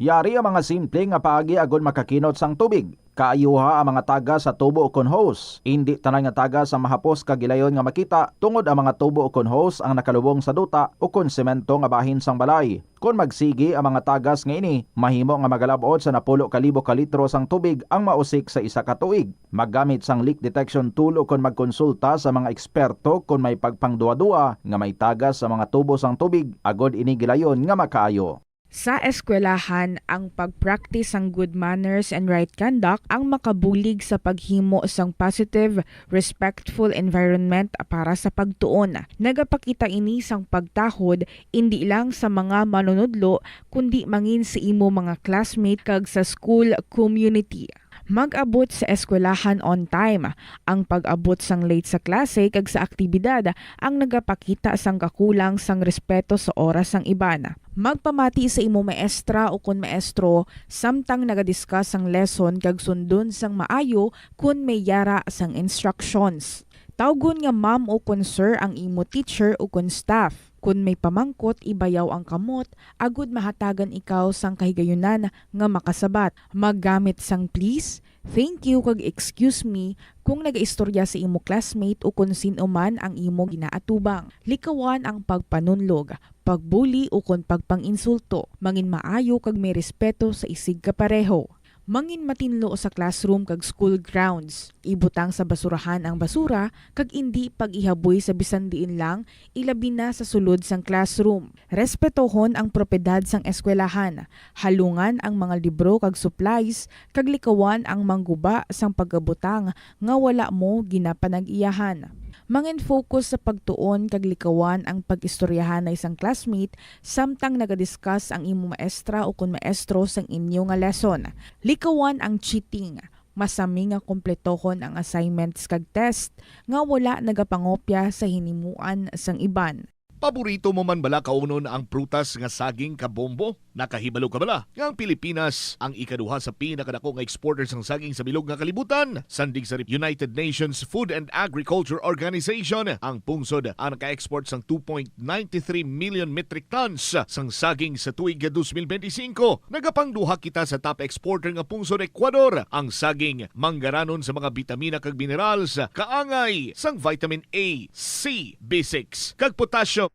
Yari ang mga simple nga paagi agod makakinot sang tubig. Kaayuha ang mga tagas sa tubo ukon hose. Indi tanan nga tagas ang mahapos kag gilayon nga makita, tungod ang mga tubo ukon hose ang nakalubong sa duta ukon semento nga bahin sang balay. Kon magsigi ang mga tagas nga ini, mahimo nga magalab-ot sa napulo ka libo ka litro sang tubig ang mausik sa isa ka tuig. Maggamit sang leak detection tool ukon magkonsulta sa mga eksperto kon may pagpangduwa-duwa nga may tagas sa mga tubo sang tubig, agod ini gilayon nga makaayo. Sa eskwelahan, ang pag-practice sang good manners and right conduct ang makabulig sa paghimo sang positive, respectful environment para sa pagtuon. Nagapakita ini sang pagtahod indi lang sa mga manunudlo, kundi mangin sa imo mga classmate kag sa school community. Mag-abot sa eskwelahan on time. Ang pag-abot sang late sa klase kag sa aktibidad ang nagapakita sang kakulang sang respeto sa oras sang iban. Magpamati sa imo maestra ukon maestro samtang naga-discuss sang lesson kag sundon sang maayo kon may yara sang instructions. Tawgon nga ma'am ukon sir ang imo teacher ukon staff. Kon may pamangkot, ibayaw ang kamot agod mahatagan ikaw sang kahigayunan nga makasabat. Maggamit sang please, thank you, kag excuse me kung nagaistorya sa imo classmate ukon sin-o man ang imo ginaatubang. Likawan ang pagpanunlog, pagbuli, ukon pagpang-insulto. Mangin maayo kag may respeto sa isigkapareho. Mangin matinlo sa classroom kag school grounds. Ibutang sa basurahan ang basura kag indi pag-ihaboy sa bisan diin lang, ilabi na sa sulod sang classroom. Respetohon ang propiedad sang eskwelahan. Halungan ang mga libro kag supplies, kag likawan ang mangguba sang pagabutang nga wala mo ginapanag-iyahan. Mangin-focus sa pagtuon kag likawan ang pag-istoryahanay sang classmate samtang naga-discuss ang imo maestra ukon maestro sang inyo nga lesson. Likawan ang cheating. Masami nga kompletohon ang assignments kag test nga wala nagapangopya sa hinimuan sang iban. Paborito mo man bala kaunon ang prutas nga saging, kabombo? Nakahibalo ka bala nga ang Pilipinas ang ikaduha sa pinakadako nga exporter sang saging sa bilog nga kalibutan? Sandig sa United Nations Food and Agriculture Organization, ang pungsod ang naka-export sang two point nine three million metric tons sang saging sa tuig nga twenty twenty-five. Nagapangduha kita sa top exporter nga pungsod, Ecuador. Ang saging manggaranon sa mga bitamina kag minerals, kaangay sang vitamin A, C, B six, kag potassium.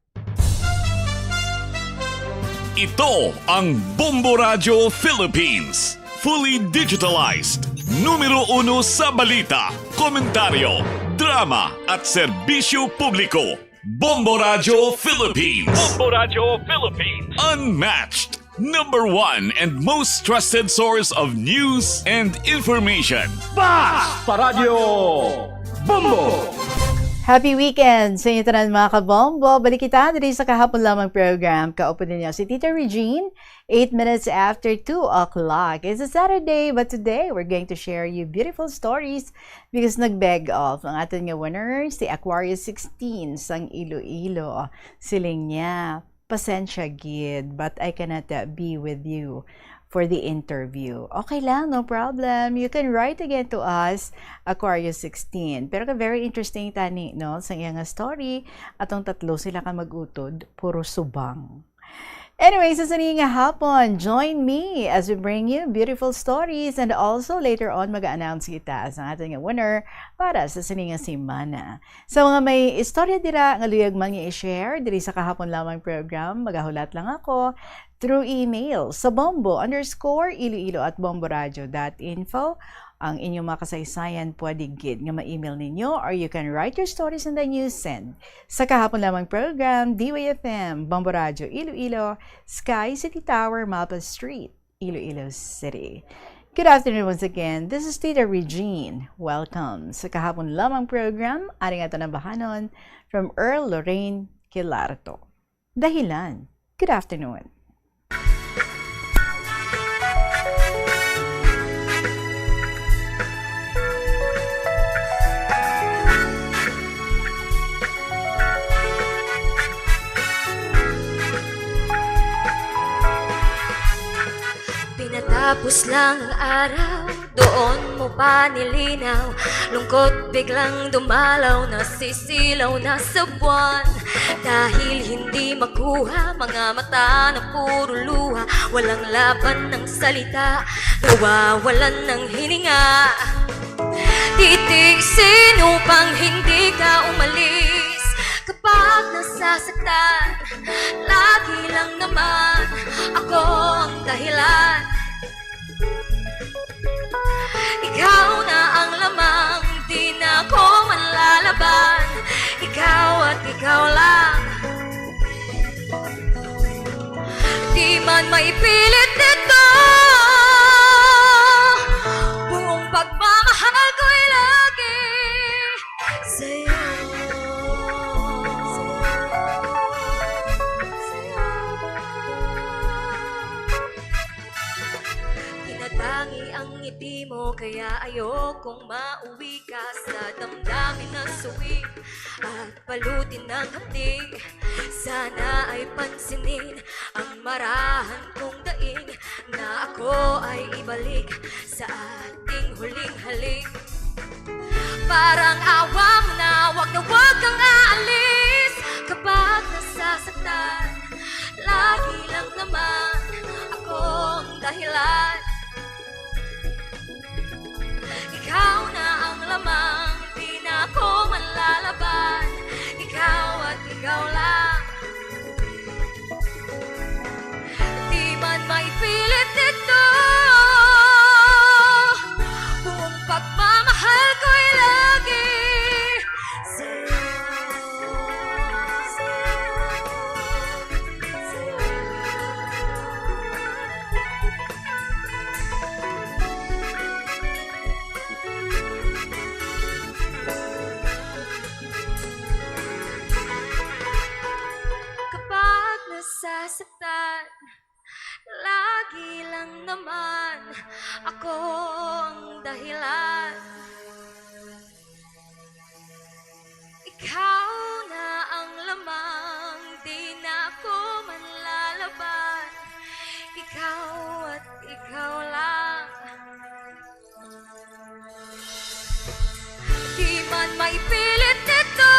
Ito ang Bombo Radyo Philippines. Fully digitalized. Numero uno sa balita, komentaryo, drama, at serbisyo publiko. Bombo Radyo Philippines. Bombo Radyo Philippines. Unmatched. Number one and most trusted source of news and information. Basta Radyo Bombo! Happy weekend sa inyo tanan, mga kabombo. Balik kita diri sa kahapon lamang program. Kaupo ninyo si Tita Regine, eight minutes after two o'clock. It's a Saturday, but today we're going to share you beautiful stories because nag-beg off ang aton nga winner, si Aquarius sixteen sang Iloilo. Siling niya, "Pasensya gid, but I cannot, uh, be with you for the interview." Okay lang, no problem. You can write again to us, Aquarius sixteen. Pero ka very interesting tani, no? Sa iya nga story, atong tatlo sila ka mag-utod, puro subang. Anyway, sa sini nga hapon, join me as we bring you beautiful stories, and also later on, mag-announce kita sa aton nga winner para sa sini nga semana. Sa mga may istorya dira nga luyag man nga i-share diri sa kahapon lamang program, magahulat lang ako through email sa bombo underscore iloilo at bomboradio dot info. Ang inyong mga kasaysayan pwede gid nga ma-email ninyo, or you can write your stories and then you send sa kahapon lamang program, D Y F M, Bombo Radyo Iloilo, Sky City Tower, Malpas Street, Iloilo City. Good afternoon once again. This is Tita Regine. Welcome sa kahapon lamang program. Ari nga ito bahanon from Earl Lorraine Quilarto. Dahilan. Good afternoon. Pinatapos lang ang araw, doon mo pa nilinaw. Lungkot biglang dumalaw, nasisilaw na sa buwan. Dahil hindi makuha, mga mata na puro luha. Walang laban ng salita, nawawalan ng hininga. Titiisin upang hindi ka umalis. Kapag nasasaktan, lagi lang naman ako ang dahilan. Ikaw na ang lamang, di na ako manlalaban. Ikaw at ikaw lang. Di man maipilit nito, buong pagmamahal ko'y lagi sa'yo. Tinatangi ang ngiti mo, kaya ayokong mauwi ka sa damdamin na suwi at balutin ng hapdi. Sana ay pansinin ang marahan kong daing, na ako ay ibalik sa ating huling halik. Parang awa mo na, wag na wag kang aalis. Kapag nasasaktan, lagi lang naman akong dahilan. Ikaw na ang lamang, di na ako manlalaban. Ikaw at ikaw lang. Di man maipilit ito, buong pagmamahal ko'y lagi sa'yo. Kapag nasasaktan, lagi lang naman ako ang dahilan. Ikaw na ang lamang, di na ako manlalaban. Ikaw at ikaw lang. Di man maipilit nito,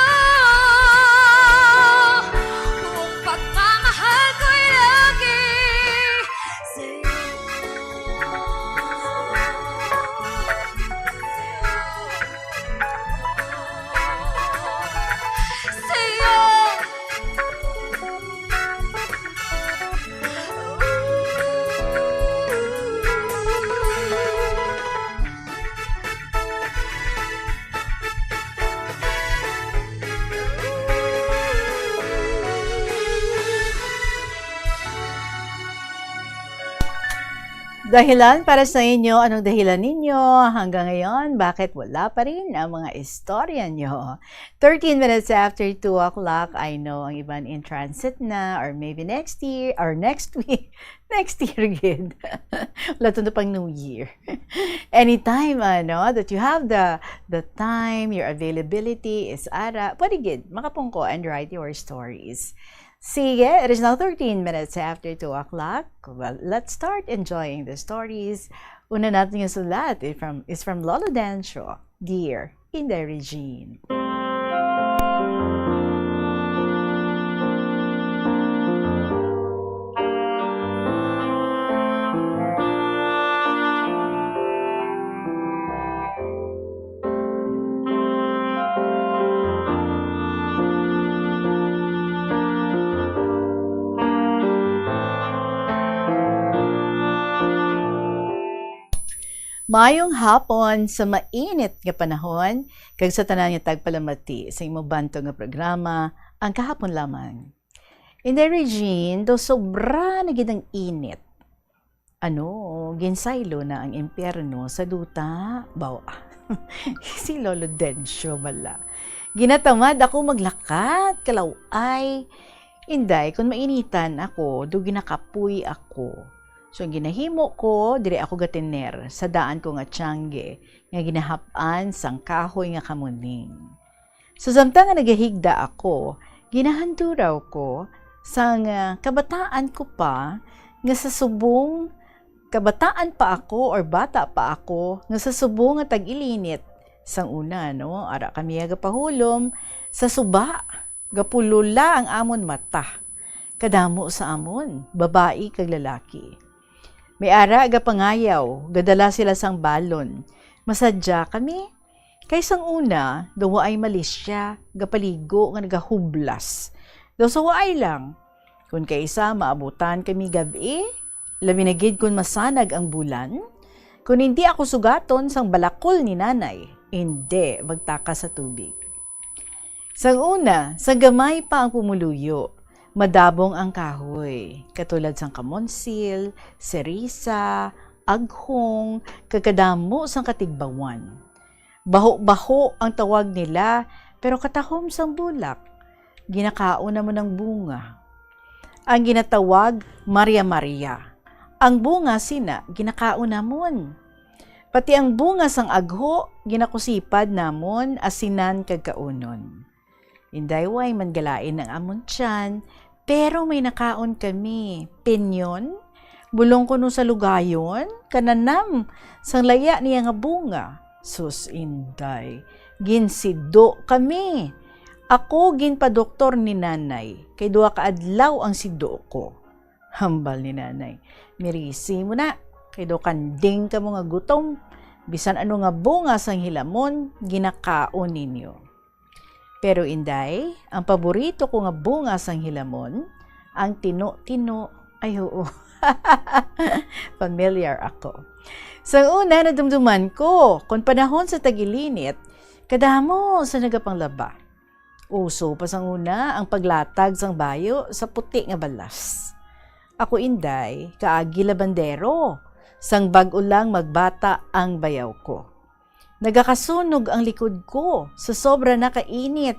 buong pagmamahal ko'y lagi sa'yo. Sa'yo. Dahilan para sa inyo, anong dahilan ninyo hanggang ngayon? Bakit wala pa rin ang mga istorya nyo? Thirteen minutes after two o'clock, I know ang iban in transit na, or maybe next year, or next week, next year gid. Wala to na pang New Year. Anytime, ano, that you have the, the time, your availability is ara, pwede gid, makapungko and write your stories. Sige, it is now thirteen minutes after two o'clock. Well, let's start enjoying the stories. Una natin yung sulat is from, is from Lolo Dencio, Dear Inday Regine. Maayong hapon sa mainit nga panahon, kag sa tanan nga tagpalamati sa imong bantog nga programa, Ang Kahapon Lamang. Inday Regine, daw sobra na gid ang init. Ano, ginsaylo na ang impyerno sa duta? Baw, si Lolo Dencio bala. Ginatamad ako maglakat, kalaw-ay. Inday, kung mainitan ako, do ginakapoy ako. So, ang ginahimo ko, diri ako gatiner sa daan ko nga tiangge nga ginahap-an sang kahoy nga kamuning. Sa samtang nga nagahigda ako, ginahanduraw ko sang, ah, kabataan ko pa nga sa subong, kabataan pa ako or bata pa ako nga sa subong nga tag-ilinit sang una, no? Ara kami nga gapahulom sa suba. Gapulula ang amon mata. Kadamo sa amon, babayi kag lalaki. May ara gapangayaw, gadala sila sang balon. Masadya kami. Kay sang una, daw waay malisya, gapaligo nga nagahublas. Daw sa waay lang. Kun kaisa maabutan kami gab-i, labi na gid kun masanag ang bulan, kun hindi ako sugaton sang balakol ni nanay, indi magtakas sa tubig. Sang una, sang gamay pa ang pumuluyo, madabong ang kahoy, katulad sang kamonsil, serisa, aghong, kag kadamo sang katigbawan. Baho-baho ang tawag nila, pero katahom sang bulak, ginakaon namon ang bunga. Ang ginatawag Maria-Maria. Ang bunga sina ginakaon namon. Pati ang bunga sang agho ginakusipad namon asinan kag kaunon. Inday, way man galain ang amon tiyan, pero may nakaon kami. Pinyon, bulong kuno sa lugayon, kananam sang laya niya nga bunga. Sus, Inday, ginsido kami. Ako ginpadoktor ni nanay, kay duha ka adlaw ang sido ko. Hambal ni nanay, "Mirisi mo na, kay daw kanding kamo nga gutom. Bisan ano nga bunga sang hilamon, ginakaon ninyo." Pero, Inday, ang paborito ko nga bunga sang hilamon, ang tino-tino. Ay, oo. Familiar ako. Sa una, nadumduman ko, kung panahon sa tag-ilinit, kadamo sa nagapanglaba. Uso pa sang una ang paglatag sang bayo sa puti nga balas. Ako, Inday, kaagi labandero, sang bag-o lang magbata ang bayaw ko. Nagakasunog ang likod ko sa sobra na kainit.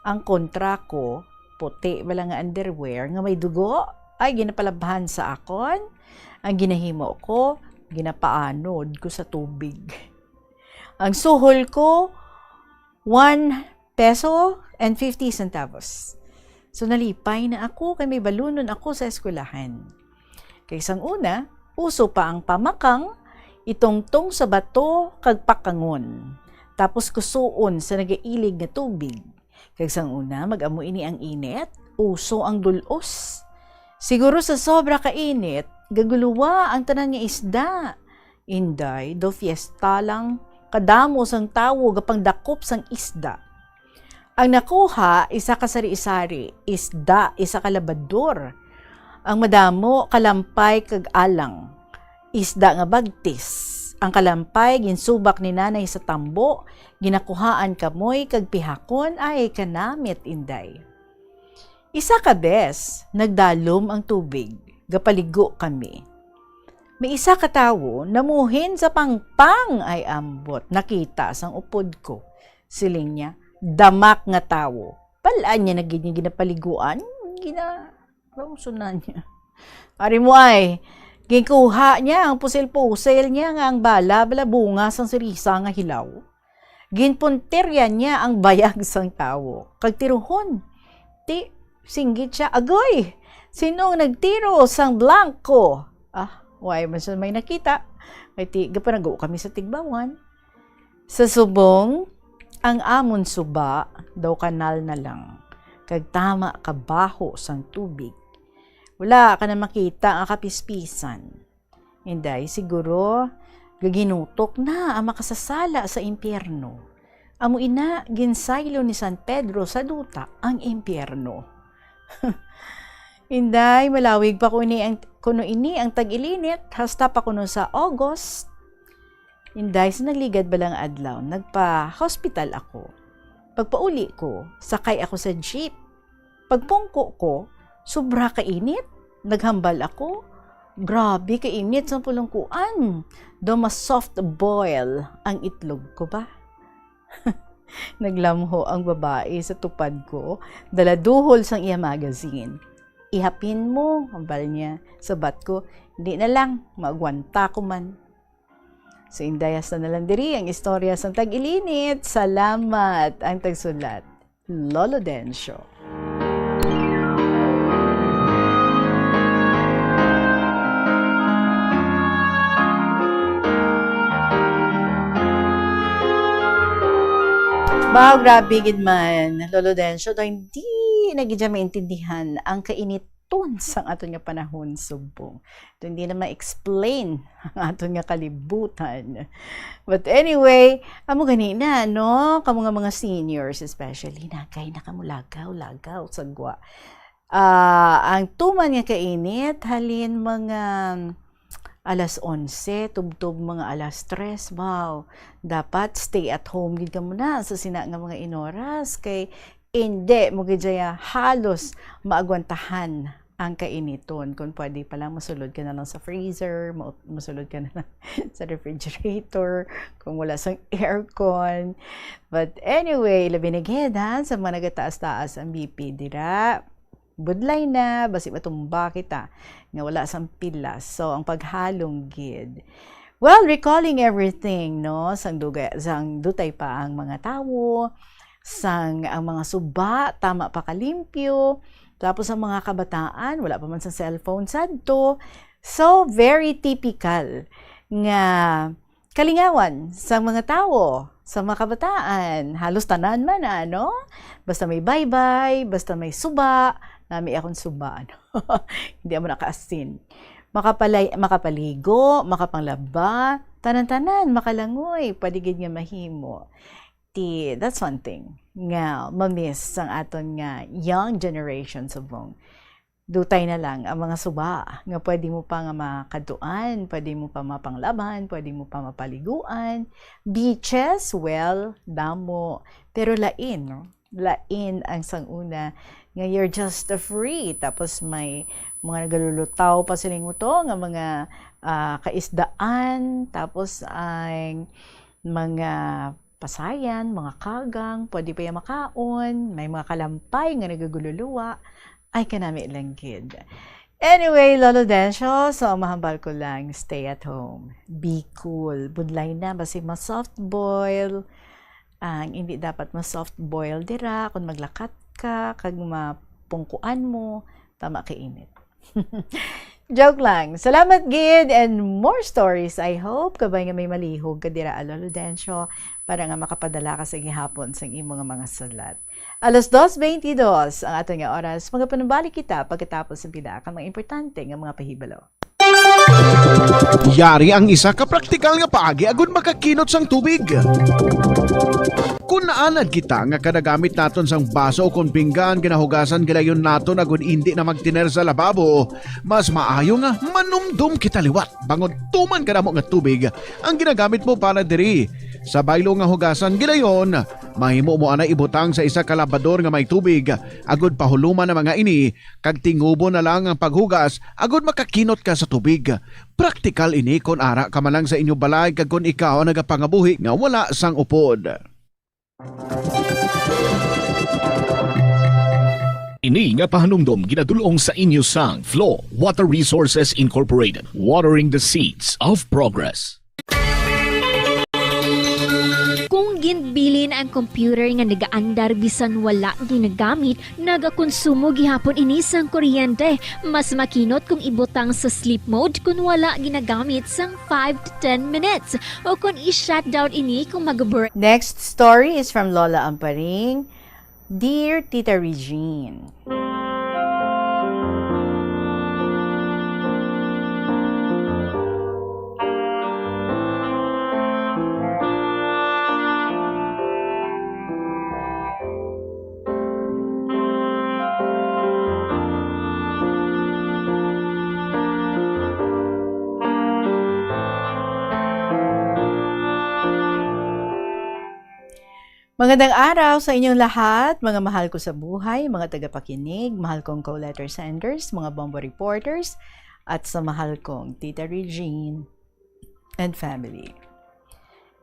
Ang kontra ko, puti bala nga underwear nga may dugo, ay ginapalabhan sa akon. Ang ginahimo ko, ginapaanod ko sa tubig. Ang suhol ko, one peso and fifty centavos. So, nalipay na ako kay may balunon ako sa eskwelahan. Kay sang una, uso pa ang pamakang, itungtong sa bato kag pakangon, tapos kusuon sa nagailig nga tubig. Kag sang una, mag-amo ini ang init, uso ang dul-os. Siguro sa sobra ka init, gaguluwa ang tanan nga isda. Inday, daw fiesta lang, kadamo sang tawo gapangdakop sang isda. Ang nakuha, isa ka sari-sari, isda, isa ka labador. Ang madamo, kalampay kag alang. Isda nga bagtis. Ang kalampay, ginsubak ni nanay sa tambo, ginakuhaan kamoy kag pihakon, ay kanamit, Inday. Isa ka bes, nagdalom ang tubig, gapaligo kami. May isa ka tawo namuhin sa pangpang, ay ambot, nakita sang upod ko. Siling niya, "Damak nga tawo." Balaan niya na gid nga ginapaliguan, gina-, nauso na niya. Ari mo ay, ginkuha niya ang pusil-pusil niya nga ang bala, bala bunga sang sirisa nga hilaw. Ginpuntirya niya ang bayag sang tawo, kag tiruhon. Ti, singgit siya, "Agoy! Sino ang nagtiro sang blanco?" Ah, way man siya may nakita. Kay ti, gapanago kami sa tigbawan. Sa subong, ang amon suba daw kanal na lang, kag tama kabaho sang tubig. Wala ka na makita nga kapispisan. Inday, siguro, gaginutok na ang makasasala sa impyerno. Amo ina, ginsaylo ni San Pedro sa duta ang impyerno. Inday, malawig pa kuno ini ang, kuno ini ang tag-ilinit, hasta pa kuno sa August. Inday, sa nagligad bala nga adlaw, nagpa-hospital ako. Pagpauli ko, sakay ako sa jeep. Pagpungko ko, sobra ka init. Naghambal ako, "Grabe ka init sa pulungkuan. Daw mas soft boil ang itlog ko ba?" Naglamho ang babae sa tupad ko, dala duhol sang iya magazine. "Ihapin mo," hambal niya. Sabat ko, "Hindi na lang, maagwanta ko man." So, Inday, hasta na lang diri ang istorya sang tag-ilinit. Salamat ang tagsulat, Lolo Dencio. Wow, grabe gid man, Lolo Dencio, daw hindi Di na gid siya maintindihan ang kainiton sang aton nga panahon subong. Ito hindi na ma-explain ang aton nga kalibutan. But anyway, amo gani na, no? Kamo nga mga seniors especially, nagay na kamo lagaw, lagaw, sagwa. Ah, ang tuman nga kainit, halin mga alas onse, tubtob mga alas tres, wow. Dapat stay at home gid ka muna sa sina nga mga inoras, kay hindi mo gid siya halos maagwantahan ang kainiton. Kung pwede pa lang, masulod ka na lang sa freezer, ma-, masulod ka na lang sa refrigerator, kung wala sang aircon. But anyway, labi na gid, ha, sa mga nagataas-taas ang B P dira. Budlay na, basi matumba kita nga wala sang pilas. So, ang paghalong gid. Well, recalling everything, no? Sang dugay, sang dutay pa ang mga tawo, sang ang mga suba, tama pa kalimpyo. Tapos ang mga kabataan, wala pa man sa cellphone sadto. So, very typical nga kalingawan sang mga tawo, sa mga kabataan. Halos tanan man, ano? Basta may baybay, basta may suba, nami akong suba, ano? Hindi mo nakaasin. Makapalay-, makapaligo, makapanglaba, tanan-tanan, makalangoy, pwede gid nga mahimo. Ti, that's one thing nga ma-miss sang aton nga young generation subong. Dutay na lang ang mga suba nga pwede mo pa nga makadtuan, pwede mo pa mapanglaban, pwede mo pa mapaliguan. Beaches, well, damo. Pero lain, no? Lain ang sang una nga you're just free. Tapos may mga nagalulutaw pa siling mo to nga mga, ah, kaisdaan. Tapos ang mga pasayan, mga kagang, pwede pa yan makaon. May mga kalampay nga nagagululuwa. Ay, kanami lang gid. Anyway, Lolo Dencio, so ang mahambal ko lang, stay at home. Be cool. Budlay na, basi ma-soft boil. Ang hindi dapat ma-soft boil dira, kung maglakat ka, kag mapungkuan mo, tama ka init. Joke lang. Salamat gid and more stories, I hope. Kabay nga may malihog ka dira, Lolo Dencio, para nga makapadala ka sa gihapon sang imo nga mga sulat. Alas dos beintidos ang aton nga oras. Magapanumbalik kita pagkatapos sa pila ka mga importante nga mga pahibalo. Yari ang isa ka praktikal nga paagi agud makakinot sang tubig. Kon naanad kita nga kada gamit naton sang baso ukon pinggan ginahugasan gilayon naton agud indi na magtiner sa lababo, mas maayo nga manumdom kita liwat bangod tuman kadamo nga tubig ang ginagamit mo para diri. Sa baylo nga hugasan gilayon, mahimo mo anay ibutang sa isa ka labador nga may tubig agud pahuluman ang mga ini kag tingubo na lang ang paghugas agud makakinot ka sa tubig. Praktikal ini kon ara ka man lang sa inyo balay kag kon ikaw ang nagapangabuhi nga wala sang upod. Ini nga pahanumdom ginadul-ong sa inyo sang Flow Water Resources Incorporated, watering the seeds of progress. Kung ginbilin ang computer nga nagaandar bisan wala ginagamit, nagakonsumo gihapon ini sang kuryente. Mas makinot kung ibutang sa sleep mode kung wala ginagamit sang five to ten minutes, o kung i-shutdown ini kung mag-burn. Next story is from Lola Amparing. Dear Tita Regine. Magandang araw sa inyong lahat, mga mahal ko sa buhay, mga tagapakinig, mahal kong co-letter senders, mga bombo reporters, at sa mahal kong Tita Regine and family.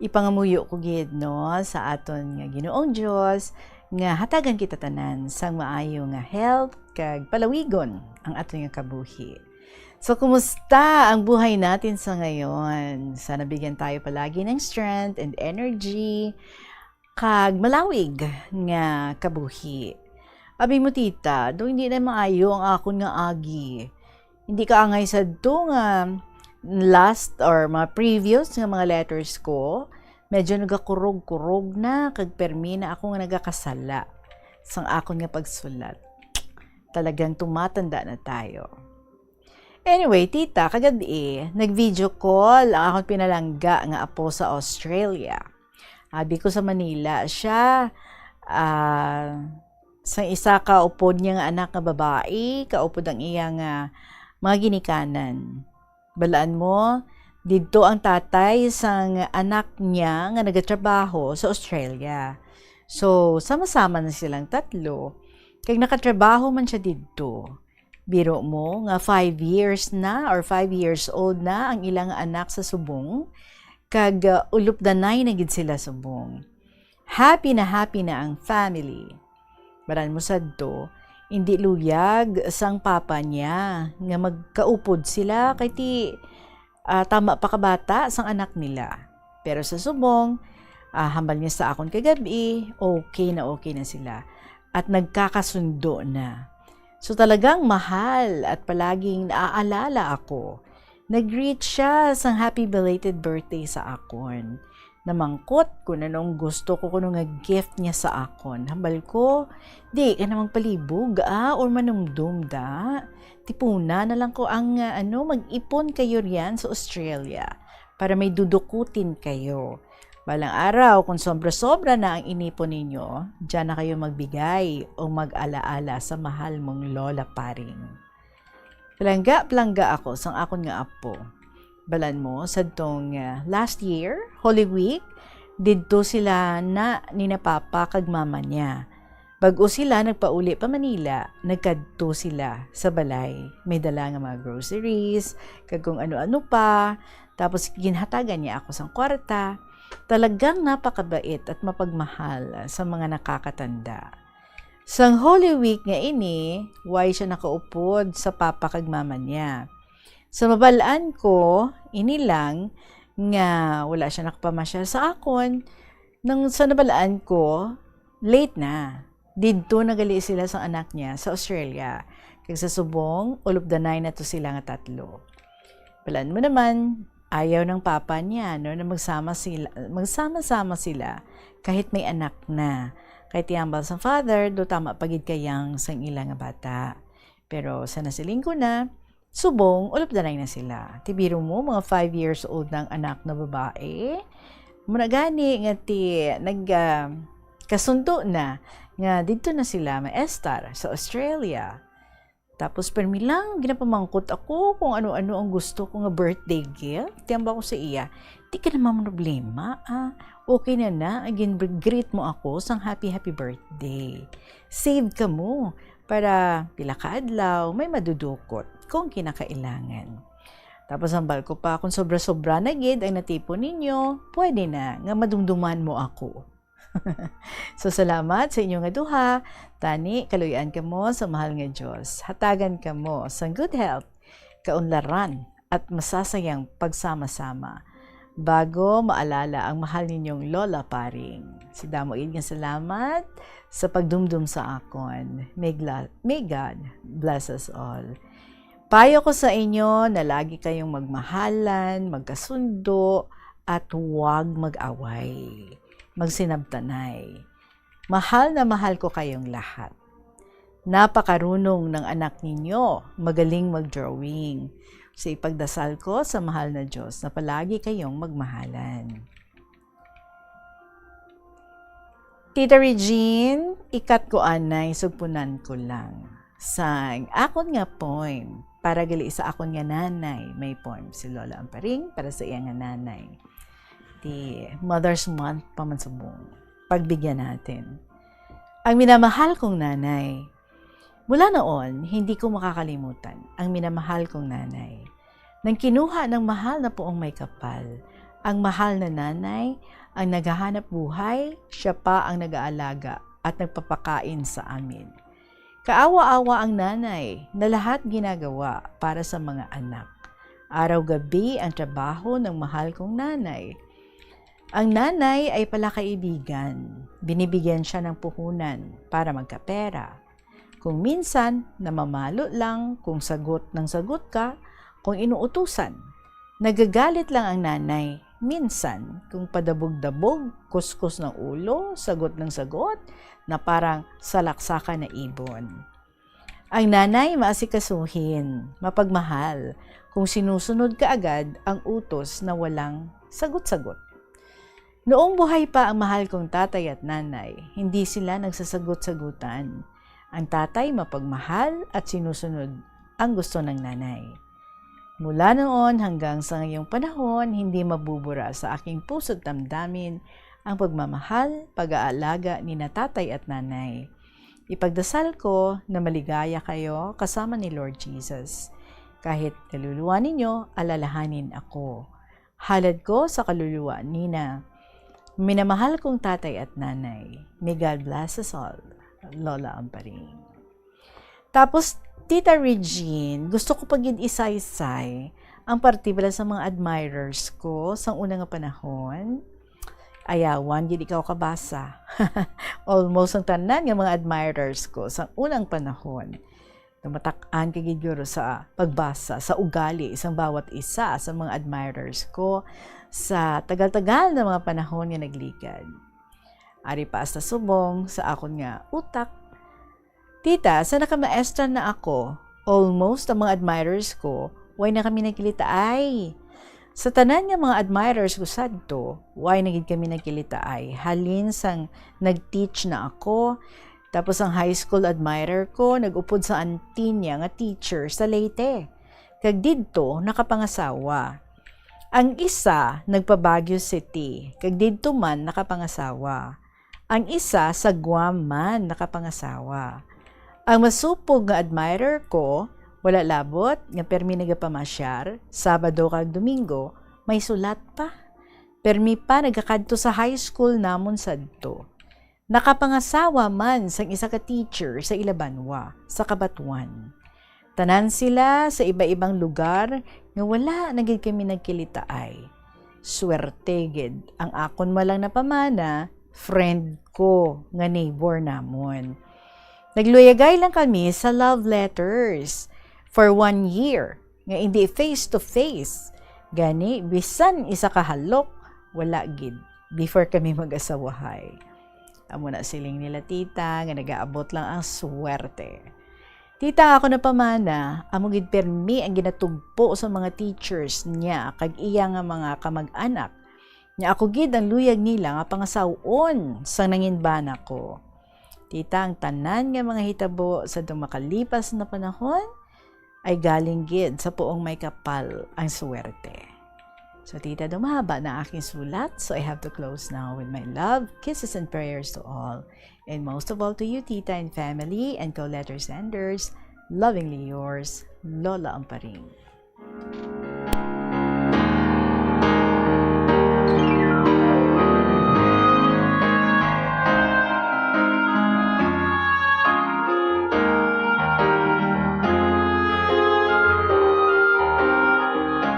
Ipangamuyo ko gid, no, sa aton nga Ginoong Dios nga hatagan kita tanan sang maayo nga health kag palawigon ang aton nga kabuhi. So, kumusta ang buhay natin sa ngayon? Sana bigyan tayo palagi ng strength and energy kag malawig nga kabuhi. Abi mo, tita, do hindi na maayo ang akon nga agi. Hindi kaangay sadto nga last or mga previous nga mga letters ko, medyo nagakurog-kurog na kag permi na ako nga nagakasala sang akon nga pagsulat. Talagang tumatanda na tayo. Anyway, tita, kagabi, nag-video call ang akong pinalangga nga apo sa Australia. Abi ko sa Manila siya, ah, sa isa ka upod niya nga anak nga babae, kaupod ang iya nga mga ginikanan. Balaan mo, didto ang tatay sang anak niya nga nagatrabaho sa Australia. So, sama-sama na silang tatlo. Kag nakatrabaho man siya didto. Biro mo nga five years na or five years old na ang ilang anak sa subong, kag, uh, ulupdanay na gid sila subong. Happy na happy na ang family. Balaan mo sadto, indi luyag sang papa niya nga magkaupod sila kay ti, ah, tama pa kabata sang anak nila. Pero sa subong, ah, hambal niya sa akon kagabi, okay na okay na sila at nagkakasundo na. So, talagang mahal at palaging naaalala ako. Nag-greet siya sang happy belated birthday sa akon. Namangkot kung anong gusto ko kuno nga gift niya sa akon. Hambal ko, "Di ka na magpalibog, ah, or manumdom, da. Tipuna na lang ko ang, ah, ano, mag-ipon kayo riyan sa Australia para may dudukutin kayo. Balang araw, kung sobra-sobra na ang inipon ninyo, diyan na kayo magbigay o mag-alaala sa mahal mong Lola Paring." Palangga-palangga ako sang akon nga apo. Balaan mo, sadtong, ah, last year, Holy Week, didto sila na nina papa kag mama niya. Bag-o sila nagpauli pa Manila, nagkadto sila sa balay. May dala nga mga groceries, kag kung ano-ano pa. Tapos ginhatagan niya ako sang kwarta. Talagang napakabait at mapagmahal sa mga nakakatanda. Sang Holy Week nga ini, way siya nakaupod sa papa kag mama niya. Sa mabal-an ko, ini lang nga wala siya nakapamasyal sa akon. Nang sa nabal-an ko, late na. Didto na gali sila sang anak niya sa Australia. Kag sa subong, ulupdanay na to sila nga tatlo. Balaan mo naman, ayaw ng papa niya, no, na magsama sila, magsama-sama sila kahit may anak na. Kay ti hambal sang father, do tama pa gid kayang sang ila nga bata. Pero sa nasiling ko na, subong, ulupdanay na sila. Ti biro mo, mga five years old na ang anak na babae. Muna gani nga ti nag, ah, kasundo na nga didto na sila maestar sa Australia. Tapos permi lang, ginapamangkot ako kung ano-ano ang gusto ko nga birthday gift. Tiyamba ko sa iya, "Di ka na mamroblema, ah. Okay na na, gin-greet mo ako sang happy, happy birthday. Save ka mo para pila ka adlaw, may madudukot kung kinakailangan." Tapos hambal ko pa, "Kung sobra-sobra na gid ang natipon ninyo, pwede na nga madumduman mo ako." So, salamat sa inyo nga duha. Tani, kaluy-an kamo sa mahal nga Dios. Hatagan kamo sang good health, kaunlaran, at masasayang pagsama-sama. Bago maalala ang mahal ninyong Lola Paring. Sa damo gid nga salamat sa pagdumdum sa akon. May gla-, may God bless us all. Payo ko sa inyo na lagi kayong magmahalan, magkasundo, at huwag mag-away. Magsinabtanay. Mahal na mahal ko kayong lahat. Napakarunong ng anak ninyo, magaling mag-drawing. So, ipagdasal ko sa mahal na Diyos na palagi kayong magmahalan. Tita Regine, ikat ko anay, sugpunan ko lang. Sang akon nga poem, para gali sa akon nga nanay, may poem si Lola Amparing para sa iya nga nanay. Ti Mother's Month pa man subong. Pagbigyan natin. Ang minamahal kong nanay. Mula noon, hindi ko makakalimutan ang minamahal kong nanay. Nang kinuha ng mahal na puong may kapal, ang mahal na nanay, ang naghahanap buhay, siya pa ang nag-aalaga at nagpapakain sa amin. Kaawa-awa ang nanay na lahat ginagawa para sa mga anak. Araw-gabi ang trabaho ng mahal kong nanay. Ang nanay ay palakaibigan. Binibigyan siya ng puhunan para magkapera. Kung minsan, namamalo lang kung sagot ng sagot ka kung inuutusan. Nagagalit lang ang nanay minsan kung padabog-dabog, kuskus ng ulo, sagot ng sagot, na parang salaksakan na ibon. Ang nanay maasikasuhin, mapagmahal, kung sinusunod kaagad ang utos na walang sagot-sagot. Noong buhay pa ang mahal kong tatay at nanay, hindi sila nagsasagot-sagutan. Ang tatay mapagmahal at sinusunod ang gusto ng nanay. Mula noon hanggang sa ngayong panahon, hindi mabubura sa aking puso't damdamin ang pagmamahal, pag-aalaga ni na tatay at nanay. Ipagdasal ko na maligaya kayo kasama ni Lord Jesus. Kahit kaluluwa ninyo, alalahanin ako. Halad ko sa kaluluwa nina. Minamahal kong tatay at nanay. May God bless us all. Lola Amparing. Tapos, Tita Regine, gusto ko pa gid isaysay ang parte bala sa mga admirers ko sa una nga panahon. Ayawan gid ikaw kabasa. Almost ang tanan nga mga admirers ko sa unang panahon. Tumatak-an ka gid guro sa pagbasa sa ugali sang bawat isa sa mga admirers ko sa tagal-tagal na mga panahon nga nagligad. Ari pa hasta subong sa akon nga utak, Tita, sa nakamaestra na ako, almost ang mga admirers ko, way na kami nagkilitaay. Sa tanan nga mga admirers ko sadto, way na gid kami nagkilitaay. Halin sang nag-teach na ako, tapos ang high school admirer ko, nag-upod sa Antinia nga teacher sa Leyte. Kag didto nakapangasawa. Ang isa nagpa-Baguio City, kag didto man nakapangasawa. Ang isa sa Guam man nakapangasawa. Ang masupog nga admirer ko, wala labot nga permi nagapamasyar, Sabado kag Domingo, may sulat pa. Permi pa nagakadto sa high school namon sadto. Nakapangasawa man sang isa ka teacher sa ila banwa, sa Cabatuan. Tanan sila sa iba-ibang lugar nga wala na gid kami nagkilitaay. Swerte gid ang akon man lang napamana, friend ko nga neighbor namon. Nagluyagay lang kami sa love letters for one year nga indi face to face. Gani, bisan isa ka halok, wala gid before kami mag-asawahay. Amo na siling nila tita nga nagaabot lang ang swerte. Tita, ako na pamana, amo gid permi ang ginatugpo sa mga teachers niya kag iya nga mga kamag-anak, nga ako gid ang luyag nila nga pangasaw-on sang nanginbana ko. Tita, ang tanan nga mga hitabo sa itong makalipas na panahon ay galing gid sa puong may kapal ang suwerte. So, tita, dumahaba na aking sulat, so I have to close now with my love, kisses, and prayers to all. And most of all to you, tita and family, and co-letter senders, lovingly yours, Lola Amparing.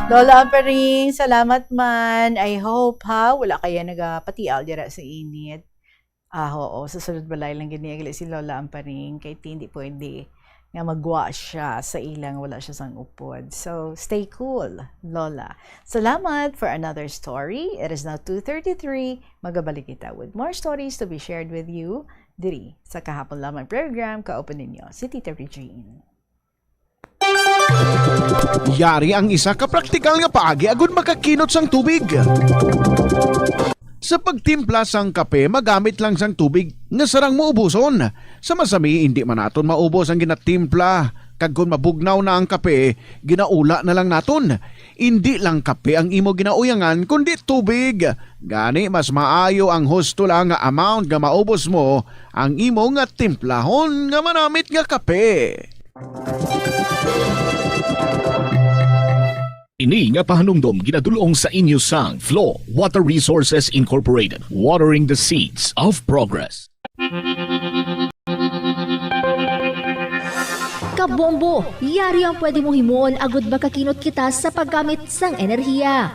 Lola Amparing, salamat man. I hope, ha, wala kaya nagapatial dira sa init. Ah, oo, sa sulod balay lang gid niya gali si Lola Amparing, kay ti hindi pwede nga magwa siya sa ilang wala siya sang upod. So, stay cool, Lola. Salamat for another story. It is now two thirty-three. Magabalik kita with more stories to be shared with you diri sa Kahapon Lamang program, kauban ninyo si Tita Regine. Yari ang isa ka praktikal nga paagi agud makakinot sang tubig. Sa pagtimpla sang kape, magamit lang sang tubig nga sarang maubuson. Sa masami, indi man naton maubos ang ginatimpla, kag kon mabugnaw na ang kape, ginaula na lang naton. Indi lang kape ang imo ginauyangan, kundi tubig. Gani, mas maayo ang husto lang nga amount nga maubos mo ang imo nga timplahon nga manamit nga kape. Ini nga pahanumdom ginadul-ong sa inyo sang Flow Water Resources Incorporated, watering the seeds of progress. Kabombo, yari ang pwede mong himuon agud makakinot kita sa paggamit sang enerhiya.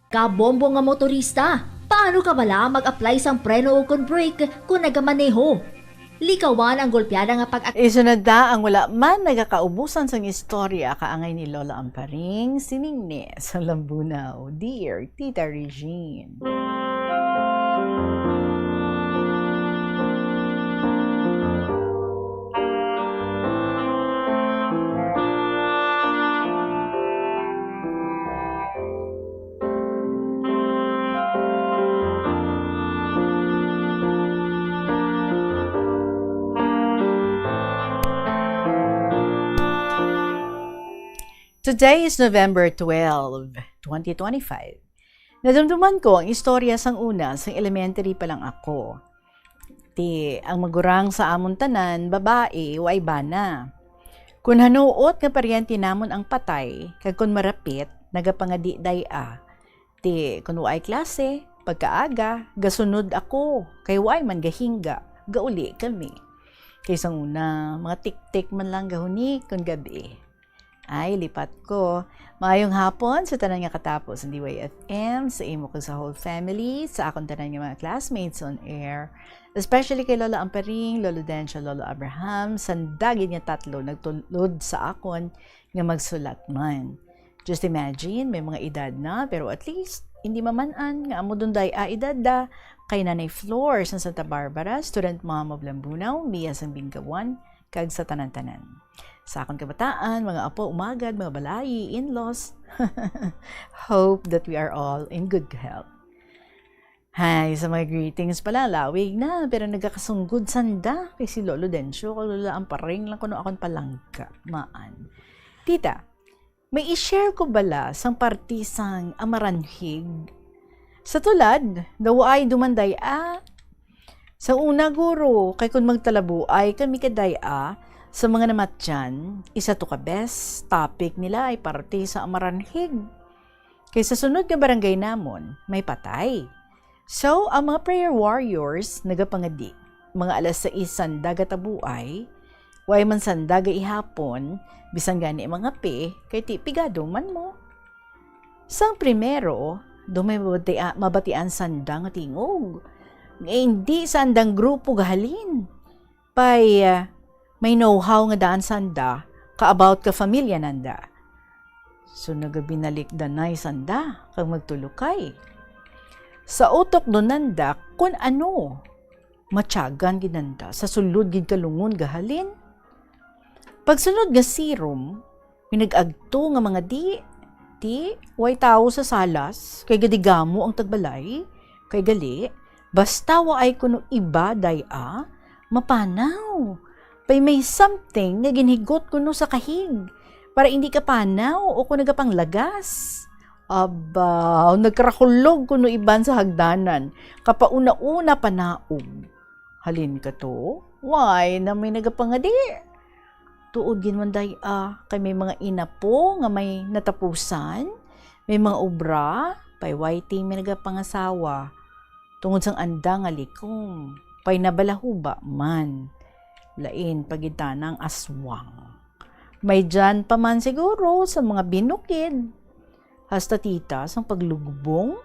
Kabombo nga motorista, paano ka bala mag-apply sang preno ukon brake kon nagamaneho? Likawan ang golpeada nga pag- Isunod ta ang wala man nagakaubusan sang istorya kaangay ni Lola Amparing, sining ni sa Lambunaw, Dear Tita Regine. Today is November twelve, twenty twenty-five. Nadumduman ko ang istorya sang una, sang elementary pa lang ako. Ti, ang magurang sa amon tanan, babae, way bana. Kun hanuot nga paryente namon ang patay, kag kun marapit, nagapangadi day-a. Ti, kun waay klase, pagkaaga, gasunod ako, kay waay man gahingga, gauli kami. Kay sang una, mga tiktik man lang gahuni kun gab-i. Ay, lipat ko. Maayong hapon sa tanan nga katapo sa D Y F M, sa imo kag sa whole family, sa akon tanan nga mga classmates on air, especially kay Lola Amparing, Lolo Dencio, Lolo Abraham, sanda gid nga tatlo nagtulod sa akon nga magsulat man. Just imagine, may mga edad na, pero at least, hindi maman-an nga amo dunday a edad da, kay Nanay Flor sa Santa Barbara, student mom of Lambunao, Mia sang Binggawan, kag sa tanan-tanan. Sa akon kabataan, mga apo, umagad, mga balayi, in-laws, hope that we are all in good health. Hay, sa mga greetings pala, lawig na, pero nagakasunggod sanda kay si Lolo Dencio, kag Lola Amparing lang kuno akon palangga, maan. Tita, may i-share ko bala sang parti sang amaranhig? Sa tulad, daw ay dumanday, ah. Sa una, guro, kay kun magtalabuay kami kaday, ah, sa mga namatyan, isa to ka best topic nila ay parti sa amaranhig. Kay sa sunod nga barangay namon, may patay. So, ang mga prayer warriors nagapangadi. Mga alas sais sanda gatabuay, way man sanda gaihapon, bisan gani mangape, kay ti pigado man mo. Sang primero, daw may mabatia-, mabatian sanda nga tingog, nga indi sa andang grupo gahalin. Pay, ah, may know-how nga daan sanda ka about ka familia nanda. So, nagabinalik danay sanda kag magtulokay. Sa utok do nanda kun ano, matyagan gid nanda sa sulod gid ka lungon gahalin. Pagsunod nga sirom, may nag-agto nga mangadi, ti, way tawo sa salas, kay gadigamo ang tagbalay, kay gali, basta waay kuno iba day-a, mapanaw. Pay may something nga ginhigot kuno sa kahig, para indi kapanaw o kon nagapanglagas. Abaw, nagkarakulog kuno iban sa hagdanan, kapauna-una panaog. Halin ka to? Why na may nagapangadi? Tuod gid man day-a, kay may mga inapo nga may natapusan, may mga obra, pay way ti may nagapangasawa. Tungod sang anda nga likom, pay nabalahuba man. Lain pa gid tana ang aswang. May dyan pa man siguro sa mga binukid. Hasta tita, sang paglubong,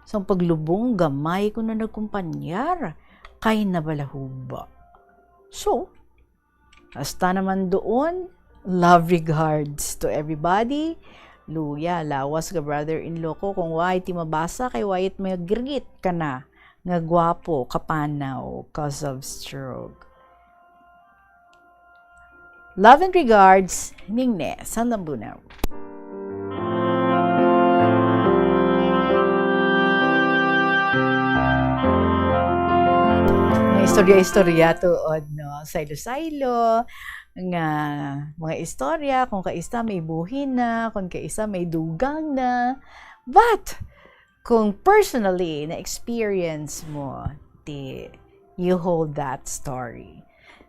sang paglubong, gamay ko na nagkumpanyar, kay nabalahuba. So, hasta naman doon, love regards to everybody. Luya, lawas ka brother-in-law ko, kung way ti mabasa, kay way it may greet ka na, nga gwapo, kapanaw, cause of stroke. Love and regards, Ningne, sang Lambunao. Mga istorya-istorya tuod, no? Saylo-saylo, nga mga istorya, kung kaisa may buhi na, kung kaisa may dugang na. But, kung personally na-experience mo, ti, you hold that story.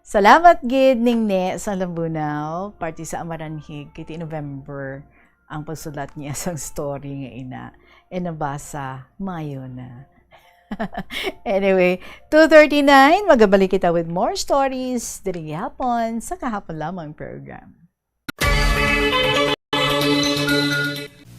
Salamat gid, Ningne sang Lambunao, parti sa Amaranhig, kay ti November ang pagsulat niya sang story nga ina. E nabasa, mayo na. Anyway, two thirty-nine, magabalik kita with more stories diri gihapon sa Kahapon Lamang program.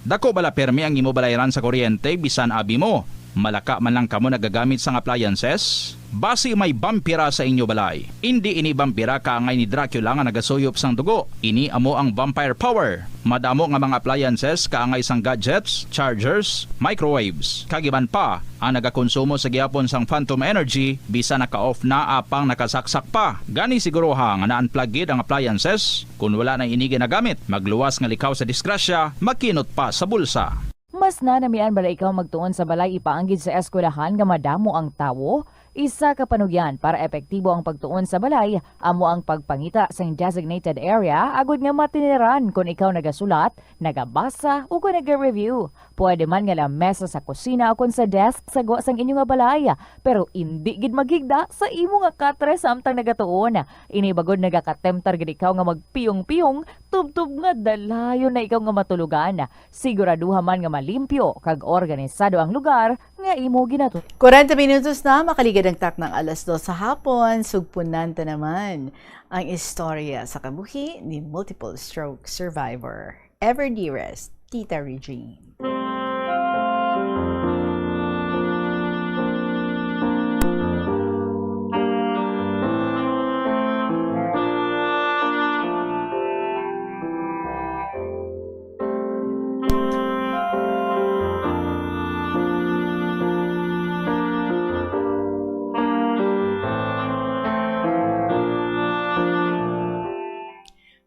Dako bala permi ang imo balayran sa kuryente bisan abi mo? Malaka man lang kamo nagagamit sang appliances? Basi may vampira sa inyo balay. Indi ini vampira kaangay ni Dracula nga nagasuyop sang dugo. Ini amo ang vampire power. Madamo nga mga appliances kaangay sang gadgets, chargers, microwaves, kag iban pa ang nagakonsumo sa gihapon sang phantom energy bisan naka-off na apang nakasaksak pa. Gani siguruha nga na-unplug gid ang appliances. Kon wala na ini ginagamit, magluwas nga likaw sa disgrasya, makinot pa sa bulsa. Mas nanamian bala ikaw magtuon sa balay ipaanggid sa eskwelahan nga madamo ang tawo? Isa ka panugyan para epektibo ang pagtuon sa balay amo ang pagpangita sang designated area agod nga matiniran kon ikaw nagasulat, nagabasa, o kon naga-review. Pwede man nga lamesa sa kusina o kon sa desk sa gwa sang inyo nga balay, pero indi gid maghigda sa imo nga katre samtang nagatuon. Ini bagod nagakatemptar gid ikaw nga magpiyong-piyong, tubtob nga dalayon na ikaw nga matulogan. Siguraduha man nga malimpyo kag organisado ang lugar nga imo ginatuloy. Kwarenta minutos na makaligad ang taknang alas dos sa hapon, sugpunan ta naman ang istorya sa kabuhi ni multiple stroke survivor, ever dearest Tita Regine.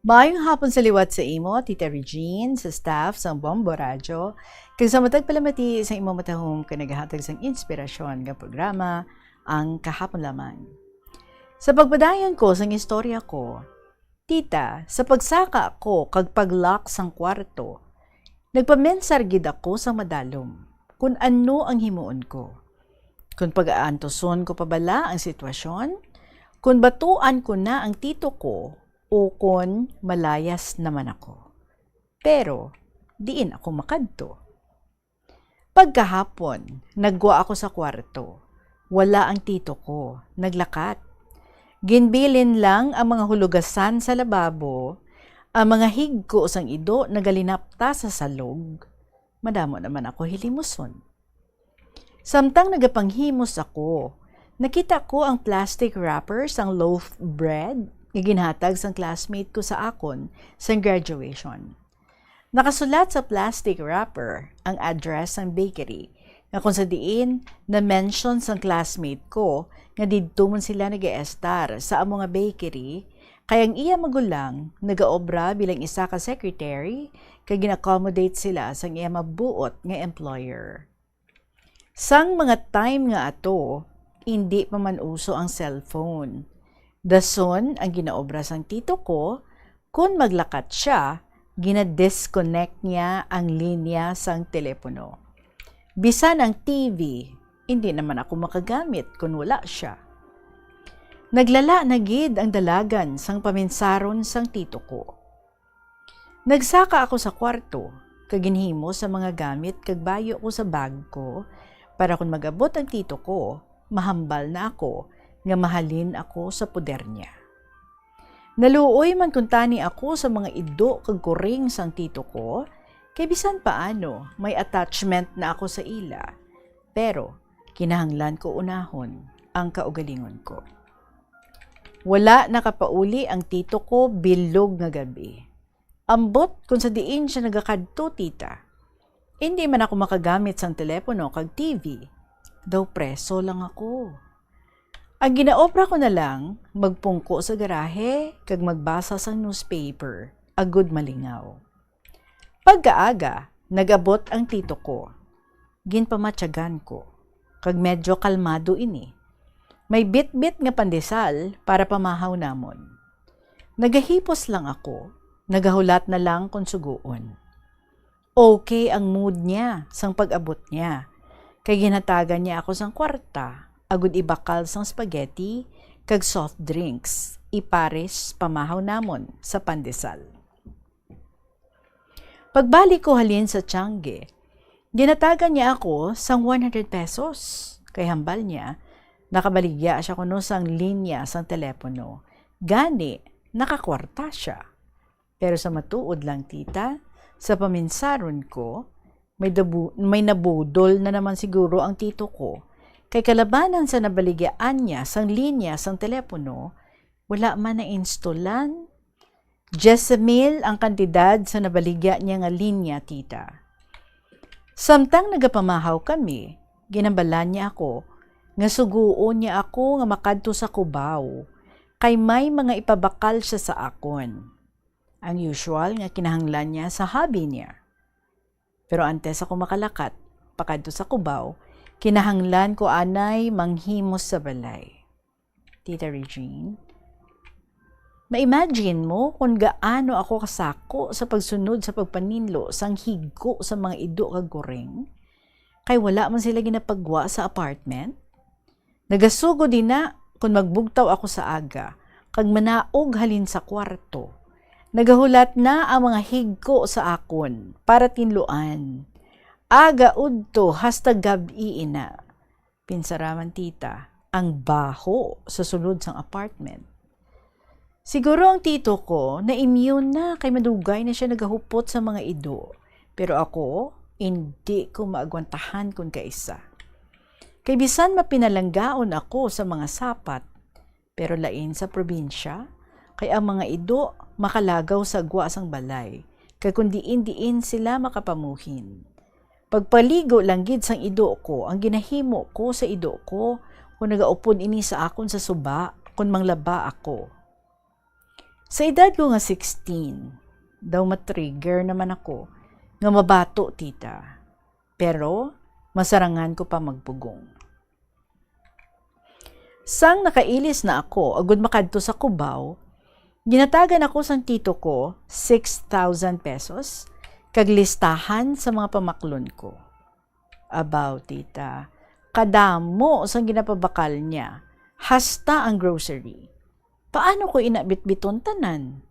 Maayong hapon sa liwat sa imo, Tita Regine, sa staff sang Bombo Radyo, kag sa matag palamati sa imo matahom nga nagahatag sang inspirasyon nga programa, Ang Kahapon Lamang. Sa pagpadayon ko sang istorya ko, Tita, sa pagsaka ako kag pag-lock sang kwarto, nagpamensar gid ako sa madalom kon ano ang himuon ko. Kon pag-aantuson ko pa bala ang sitwasyon, kon batuan ko na ang tito ko, o kon malayas naman ako. Pero diin ako makadto? Pagkahapon, naggwa ako sa kwarto. Wala ang tito ko. Naglakat. Ginbilin lang ang mga hulugasan sa lababo, ang mga higko sang ido nagalinapta sa salog. Madamo naman ako hilimuson. Samtang nagapanghimos ako, nakita ko ang plastic wrapper sang loaf bread nga ginhatag sang classmate ko sa akon sang graduation. Nakasulat sa plastic wrapper ang address sang bakery, nga kung sa diin na-mention sang classmate ko nga didto man sila nag-eestar sa amo nga bakery, kay ang iya magulang nagaobra bilang isa ka secretary kag gin-accommodate sila sang iya mabuot nga employer. Sang mga time nga ato, indi pa man uso ang cellphone. Dason ang ginaobra sang tito ko, kon maglakat sia, gina-disconnect niya ang linya sang telepono. Bisan ang T V, indi naman ako makagamit kon wala sia. Naglala na gid ang dalagan sang paminsaron sang tito ko. Nagsaka ako sa kwarto, kag ginhimo sa mga gamit kag bayo ko sa bag ko, para kon mag-abot ang tito ko, mahambal na ako nga mahalin ako sa poder niya. Naluoy man kuntani ako sa mga ido kag kuring sang tito ko, kay bisan paano may attachment na ako sa ila, pero kinahanglan ko unahon ang kaugalingon ko. Wala nakapauli ang tito ko bilog nga gab-i. Ambot kon sa diin sia nagakadto, tita. Indi man ako makagamit sang telepono kag T V. Daw preso lang ako. Ang ginaobra ko na lang, magpungko sa garahe kag magbasa sang newspaper, agod malingaw. Pagkaaga, nag-abot ang tito ko. Ginpamatyagan ko, kag medyo kalmado ini. May bitbit nga pandesal para pamahaw namon. Nagahipos lang ako, nagahulat na lang kon sugoon. Okay ang mood niya sang pag-abot niya, kay ginhatagan niya ako sang kwarta agud ibakal sang spaghetti kag soft drinks, ipares pamahaw namon sa pandesal. Pagbalik ko halin sa tiangge, ginhatagan niya ako sang one hundred pesos, kay hambal niya, nakabaligya sia kuno sang linya sang telepono, gani nakakwarta sia. Pero sa matuod lang, tita, sa paminsaron ko, may dabu-, may nabudol na naman siguro ang tito ko, kay kalabanan sa nabaligyaan niya sang linya sang telepono, wala man na-installan. Diyes mil ang kantidad sa nabaligya niya nga linya, tita. Samtang nagapamahaw kami, ginhambalan niya ako nga sugoon niya ako nga makadto sa Cubao, kay may mga ipabakal sia sa akon. Ang usual nga kinahanglan niya sa hobby niya. Pero antes ako makalakat pakadto sa Cubao, Kinahanglan ko anay manghimos sa balay. Tita Regine, ma-imagine mo kung gaano ako kasako sa pagsunod sa pagpaninlo sang higko sa mga ido kag goreng, kay wala man sila ginapagwa sa apartment? Nagasugod ina kon magbugtaw ako sa aga kag manaog halin sa kwarto. Nagahulat na ang mga higko sa akon para tinluan. Aga udto hasta gab-i ina. Pinsara man tita, ang baho sa sulod sang apartment. Siguro ang tito ko na-immune na kay madugay na siya nagahupot sa mga ido. Pero ako, indi ko maagwantahan kon kaisa. Kay bisan mapinalanggaon ako sa mga sapat, pero lain sa probinsya, kay ang mga ido makalagaw sa gwa sang balay, kay kon diin-diin sila makapamuhin. Pagpaligo lang gid sang ido ko ang ginahimo ko sa ido ko kon nagaupod ini sa akon sa suba kon manglaba ako. Sa edad ko nga sixteen, daw ma-trigger naman ako nga mabato, tita. Pero masarangan ko pa magpugong. Sang nakailis na ako agud makadto sa Cubao, ginatagan ako sang tito ko six thousand pesos kag listahan sa mga pamaklon ko. Abaw, tita, kadamo sang ginapabakal niya, hasta ang grocery. Paano ko ina bitbiton tanan?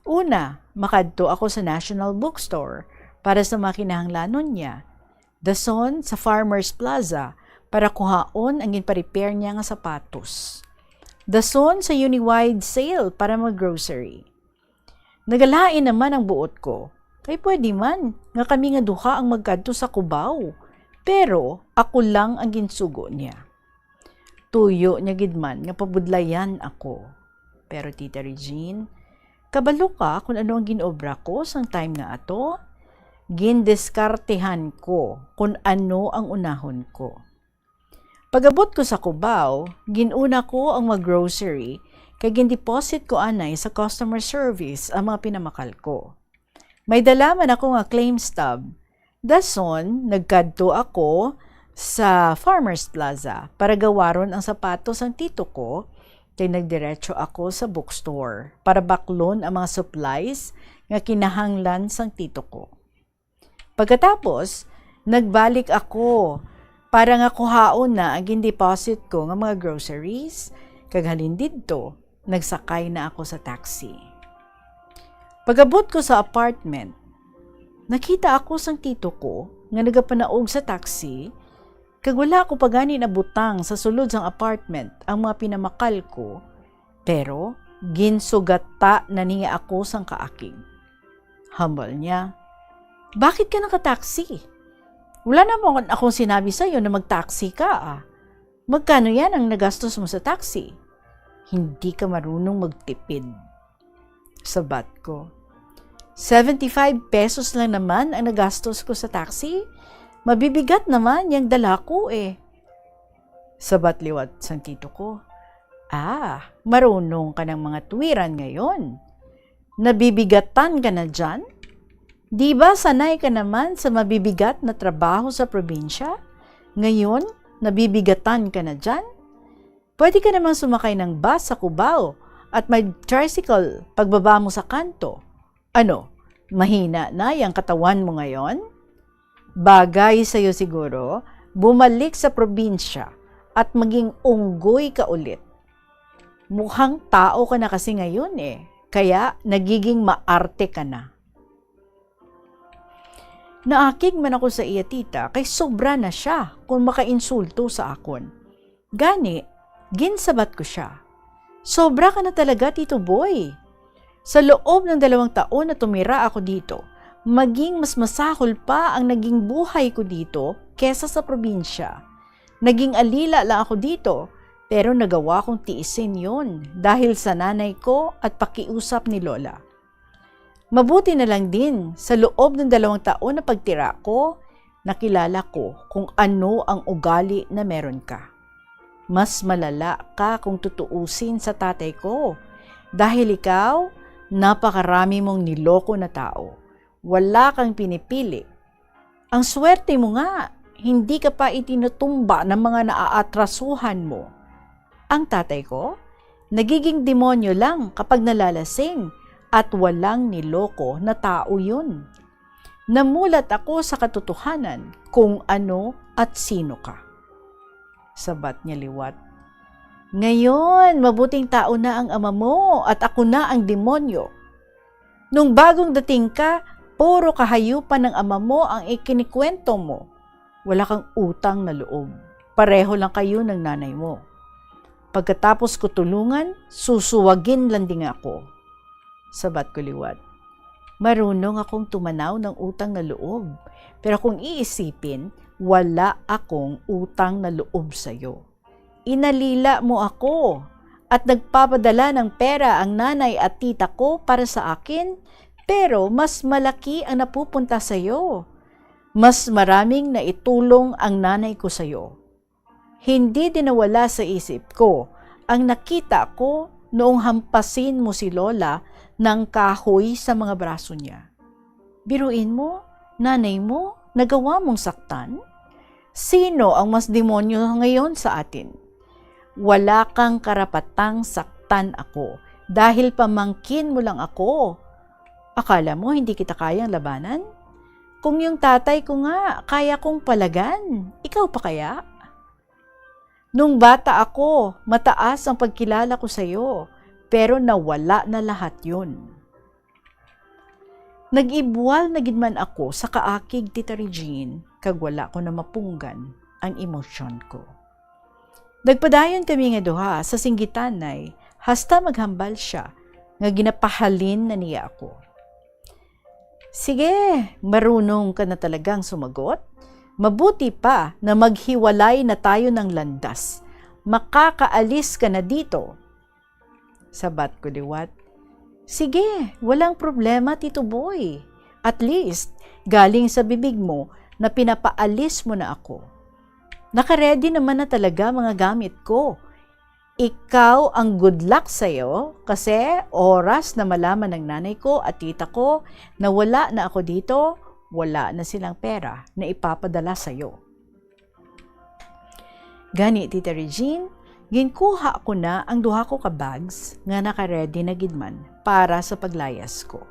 Una, makadto ako sa National Bookstore para sa mga kinahanglanon niya. Dason sa Farmers Plaza para kuhaon ang ginpa-repair niya nga sapatos. Dason sa Uniwide sale para mag-grocery. Nagalain naman ang buot ko, kay pwede man nga kami nga duha ang magkadto sa Cubao, pero ako lang ang ginsugo niya. Tuyo niya gid man nga pabudlayan ako. Pero, Tita Regine, kabalo ka kon ano ang gin-obra ko sang time nga ato? Gindiskartehan ko kon ano ang unahon ko. Pag-abot ko sa Cubao, gin-una ko ang mag-grocery kay gin-deposit ko anay sa customer service ang mga pinamakal ko. May dala man ako nga claim stub. Dason, nagkadto ako sa Farmers Plaza para gawaron ang sapatos sang tito ko, kay nagdiretso ako sa bookstore para baklon ang mga supplies nga kinahanglan sang tito ko. Pagkatapos, nagbalik ako para nga kuhaon na ang gin-deposit ko nga mga groceries, kag halin didto, nagsakay na ako sa taxi. Pag-abot ko sa apartment, nakita ako sang tito ko nga nagapanaog sa taxi, kag wala ko pa gani nabutang sa sulod sang apartment ang mga pinamakal ko, pero ginsugata na niya ako sang kaakig. Hambal niya, "Bakit ka nakataksi? Wala naman akong sinabi sa'yo na magtaksi ka, ah. Magkano yan ang nagastos mo sa taxi? Hindi ka marunong magtipid." Sabat ko, "Seventy-five pesos lang naman ang nagastos ko sa taxi. Mabibigat naman yang dala ko eh." Sabat liwat sang tito ko, "Ah, marunong ka ng mga tuwiran ngayon. Nabibigatan ka na dyan? Di ba sanay ka naman sa mabibigat na trabaho sa probinsya? Ngayon, nabibigatan ka na dyan? Pwede ka namang sumakay ng bus sa Cubao at may tricycle pagbaba mo sa kanto. Ano, mahina na yang katawan mo ngayon? Bagay sa'yo siguro bumalik sa probinsya at maging unggoy ka ulit. Mukhang tao ka na kasi ngayon eh, kaya nagiging maarte ka na." Naakig man ako sa iya tita kay sobra na siya kung makainsulto sa akon. Gani, ginsabat ko sia, "Sobra ka na talaga, Tito Boy. Sa loob ng dalawang taon na tumira ako dito, maging mas masahol pa ang naging buhay ko dito kesa sa probinsya. Naging alila lang ako dito, pero nagawa kong tiisin yon dahil sa nanay ko at pakiusap ni Lola. Mabuti na lang din, sa loob ng dalawang taon na pagtira ko, nakilala ko kung ano ang ugali na meron ka. Mas malala ka kung tutuusin sa tatay ko, dahil ikaw, napakarami mong niloko na tao. Wala kang pinipili. Ang swerte mo nga, Hindi ka pa itinutumba ng mga naaatrasuhan mo. Ang tatay ko, nagiging demonyo lang kapag nalalasing at walang niloko na tao yun. Namulat ako sa katotohanan kung ano at sino ka. Sabat niya liwat, "Ngayon, mabuting tao na ang ama mo at ako na ang demonyo. Nung bagong dating ka, puro kahayupan ng ama mo ang ikinikwento mo. Wala kang utang na loob. Pareho lang kayo ng nanay mo. Pagkatapos ko tulungan, susuwagin lang din ako." Sabat ko liwat, "Marunong akong tumanaw ng utang na loob, pero kung iisipin, wala akong utang na loob sa'yo. Inalila mo ako at nagpapadala ng pera ang nanay at tita ko para sa akin, pero mas malaki ang napupunta sa'yo. Mas maraming naitulong ang nanay ko sa'yo." Hindi din nawala sa isip ko ang nakita ko noong hampasin mo si Lola ng kahoy sa mga braso niya. Biruin mo, nanay mo, nagawa mong saktan? Sino ang mas demonyo ngayon sa atin? Wala kang karapatang saktan ako dahil pamangkin mo lang ako. Akala mo hindi kita kayang labanan? Kung yung tatay ko nga kaya kong palagan, ikaw pa kaya? Nung bata ako, mataas ang pagkilala ko sa'yo, pero nawala na lahat yun. Nag-ibwal na gid man ako sa kaakig, Tita Regine, kag wala ko na mapunggan ang emosyon ko. Nagpadayon kami nga duha sa singgitanay hasta maghambal siya nga ginapahalin na niya ako. "Sige, marunong ka na talagang sumagot. Mabuti pa na maghiwalay na tayo ng landas. Makakaalis ka na dito." Sabat ko liwat, "Sige, walang problema, Tito Boy. At least, galing sa bibig mo na pinapaalis mo na ako. Nakaredy naman na talaga mga gamit ko. Ikaw ang good luck sa'yo kasi oras na malaman ng nanay ko at tita ko na wala na ako dito, wala na silang pera na ipapadala sa'yo." Gani, Tita Regine, ginkuha ko na ang duha ko ka bags nga nakaredy na gid man para sa paglayas ko.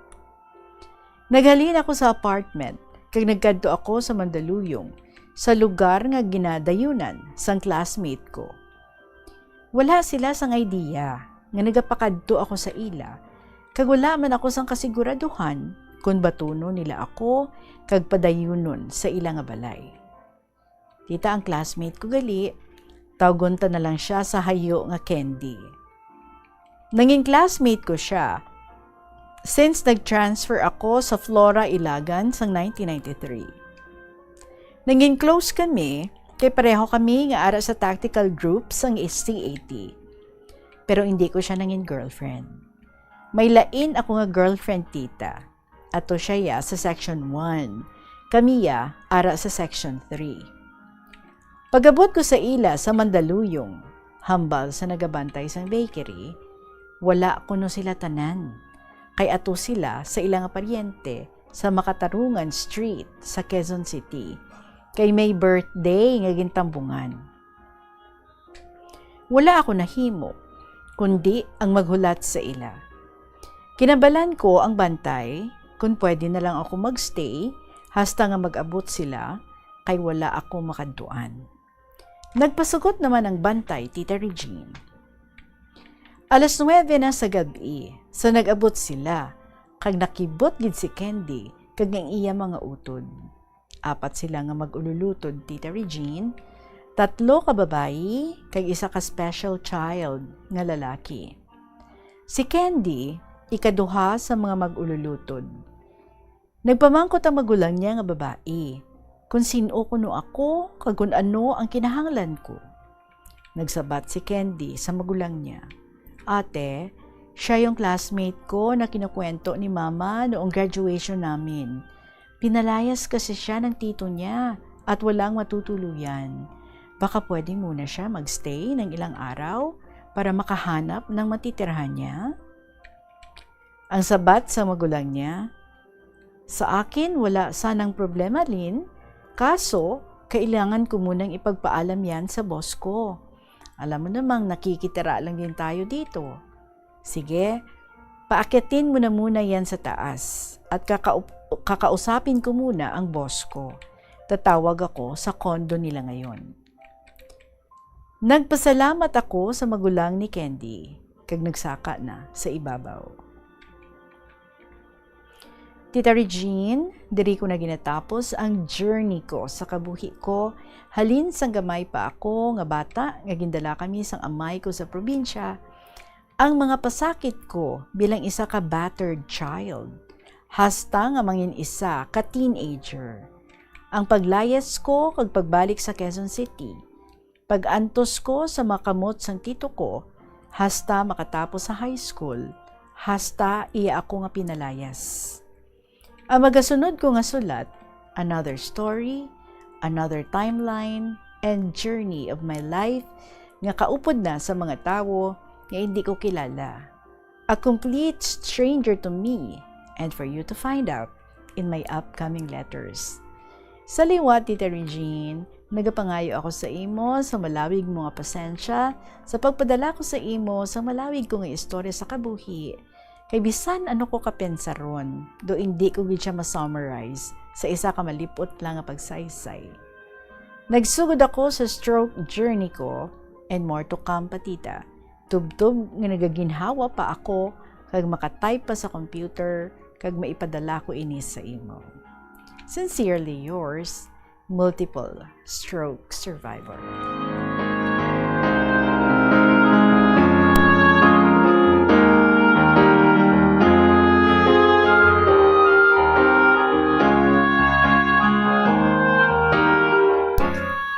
Naghalin ako sa apartment kag nagkadto ako sa Mandaluyong, sa lugar nga ginadayunan sang classmate ko. Wala sila sang idea nga nagapakadto ako sa ila, kag wala man ako sang kasiguraduhan kon batunon nila ako kag padayunon sa ila nga balay. Kita ang classmate ko gali, tawgon ta na lang siya sa hayo nga Candy. Nangin classmate ko siya since nag-transfer ako sa Flora Ilagan sang nineteen ninety-three. Nangin close kami kay pareho kami nga ara sa tactical group sang S C A T. Pero hindi ko siya nangin girlfriend. May lain ako nga girlfriend, tita. Ato siya ya sa section one. Kami ya ara sa section three. Pag-abot ko sa ila sa Mandaluyong, hambal sa nagabantay sang bakery, wala kuno sila tanan. Kay ato sila sa ila nga paryente sa Makatarungan Street sa Quezon City, kay may birthday nga gintambungan. Wala ako nahimo, kundi ang maghulat sa ila. Kinabalan ko ang bantay, kung pwede na lang ako magstay, hasta nga mag-abot sila, kay wala ako makadtuan. Nagpasugot naman ang bantay, Tita Regine. Alas nuwebe na sa gab-i, sa nag-abot sila, kag nakibot gid si Candy kag ang iya mga utod. Apat sila nga mag-ululutod, Tita Regine, tatlo ka babayi kag isa ka special child nga lalaki. Si Candy, ikaduha sa mga mag-ululutod. Nagpamangkot ang magulang niya nga babayi kung sin-o kuno ako kag kung ano ang kinahanglan ko. Nagsabat si Candy sa magulang niya, "Ate, siya yung classmate ko na kinukwento ni Mama noong graduation namin. Pinalayas kasi siya ng tito niya at walang matutuluyan. Baka pwede muna siya magstay ng ilang araw para makahanap ng matitirhan niya?" Ang sabat sa magulang niya, "Sa akin, wala sanang problema, Lin. Kaso, Kailangan ko munang ipagpaalam yan sa boss ko. Alam mo namang nakikitira lang din tayo dito. Sige, paakyatin mo na muna yan sa taas at kakaup- kakausapin ko muna ang boss ko. Tatawag ako sa condo nila ngayon. Nagpasalamat ako sa magulang ni Candy, kag nagsaka na sa ibabaw. Tita Regine, diri ko na ginatapos ang journey ko sa kabuhi ko, halin sang gamay pa ako nga bata nga gindala kami sang amay ko sa probinsya. Ang mga pasakit ko bilang isa ka battered child, hasta nga mangin isa ka teenager. Ang paglayas ko kag pagbalik sa Quezon City, pag-antos ko sa mga kamot sang tito ko, hasta makatapos sa high school, hasta iya ako nga pinalayas. Ang magasunod ko nga sulat, another story, another timeline, and journey of my life nga kaupod na sa mga tawo nga hindi ko kilala. A complete stranger to me and for you to find out in my upcoming letters. Sa liwat, Tita Regine, nagapangayo ako sa imo sa malawig mo nga pasensya sa pagpadala ko sa imo sa malawig ko nga istorya sa kabuhi. Kay bisan ano ko kapensaron, do hindi ko gid siya ma-summarize sa isa ka malipot lang nga pagsaysay. Nagsugod ako sa stroke journey ko, and more to come pa, tita. Tubtob nga nagaginhawa pa ako kag maka-type pa sa computer kag maipadala ko ini sa imo. Sincerely yours, multiple stroke survivor.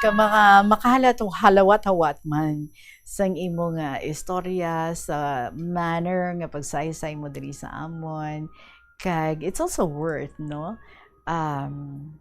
Ka mga makahalat o halawat-hawat man sang imo nga istorya, sa manner nga pagsaysay mo diri sa amon, kag it's also worth, no? Um,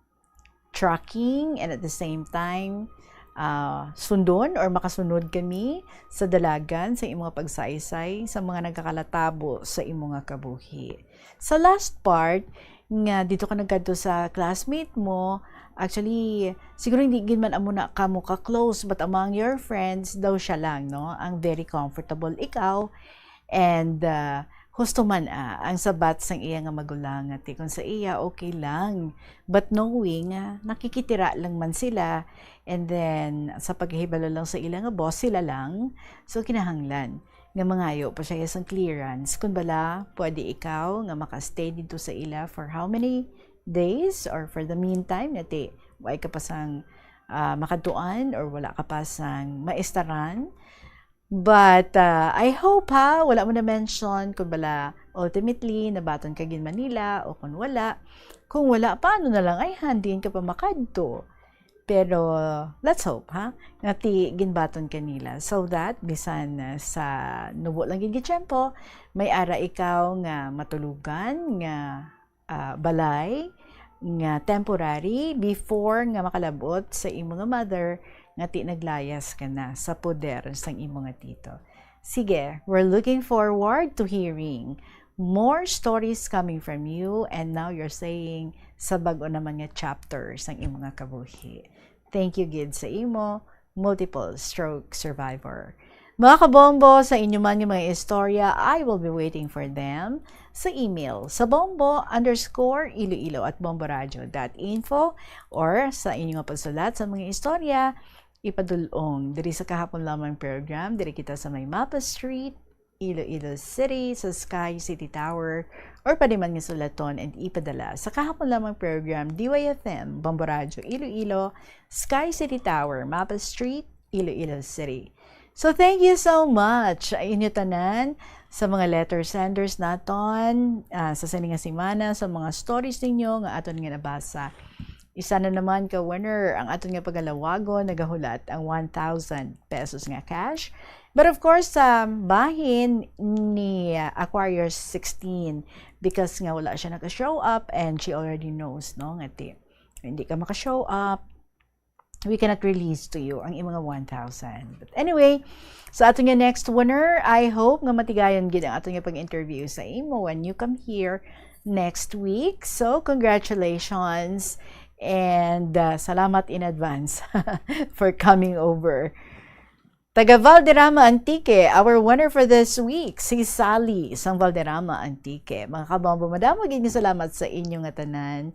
tracking, and at the same time, ah, sundon or makasunod kami sa dalagan sa imo nga pagsaysay sa mga nagakalatabo sa imo nga kabuhi. Sa last part, nga dito ka nagkadto sa classmate mo, actually, siguro hindi gid man amo na kamo ka close, but among your friends, daw siya lang, no? Ang very comfortable ikaw. And, ah, husto man, ah, ang sabat sang iya nga magulang, nga ti kon sa iya, okay lang. But knowing nga nakikitira lang man sila, and then sa paghibalo lang sa ila nga boss, sila lang, so kinahanglan nga mangayo pa siya sang clearance. Kun bala, pwede ikaw nga makastay dito sa ila for how many days, or for the meantime, nga ti, way ka pa sang, ah, makadtuan or wala ka pa sang maistaran. But, ah, I hope, ha, wala mo na-mention kung bala ultimately nabaton ka gid man nila o kung wala. Kung wala, paano na lang, ay, han, diin ka pa makadto? Pero let's hope, ha, nga ti ginbaton ka nila, so that bisan, ah, sa nubo lang gid nga tiyempo, may ara ikaw nga matulugan, nga, ah, balay nga temporary before nga makalab-ot sa imo nga mother nga ti naglayas ka na sa poder sang imo nga tito. Sige, we're looking forward to hearing more stories coming from you, and now you're saying sa bag-o naman nga chapter sang imo nga kabuhi. Thank you gid sa imo, multiple stroke survivor. Mga kabombo, sa inyo man nga mga istorya, I will be waiting for them sa email sa bombo underscore iloilo at bomboradio dot info, or sa inyo nga pagsulat sa mga istorya, ipadul-ong diri sa Kahapon Lamang program. Diri kita sa may Mapa Street, Iloilo City, sa Sky City Tower, or pwede man nga sulaton and ipadala sa Kahapon Lamang program, D Y F M, Bombo Radyo Iloilo, Sky City Tower, Mapa Street, Iloilo City. So, thank you so much sa inyo tanan, sa mga letter senders naton, ah, sa sini nga semana, sa mga stories ninyo nga aton nga nabasa. Isa na naman ka winner ang aton nga pagalawagon, nagahulat ang one thousand pesos nga cash. But of course, um, bahin ni, uh, Aquarius sixteen, because nga wala siya naka-show up and she already knows, no, nga ti, hindi ka maka-show up, we cannot release to you ang imong one thousand. But anyway, sa aton nga next winner, I hope nga matigayon gid ang aton nga pag-interview sa imo when you come here next week. So, congratulations. And uh, salamat in advance for coming over. Taga Valderrama, Antique, our winner for this week, si Sally sang Valderrama, Antique. Mga kabombo, madamo gid nga salamat sa inyo nga tanan.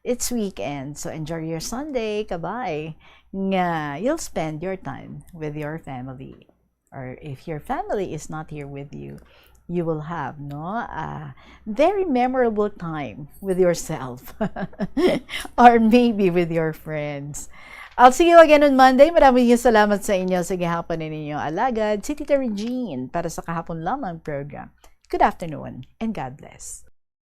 It's weekend, so enjoy your Sunday, kabay nga you'll spend your time with your family. Or if your family is not here with you, you will have, no, a very memorable time with yourself or maybe with your friends. I'll see you again on Monday. Maraming salamat sa inyo sa gihapon ninyo alagad, si Tita Regine para sa kahapon lamang program. Good afternoon and God bless.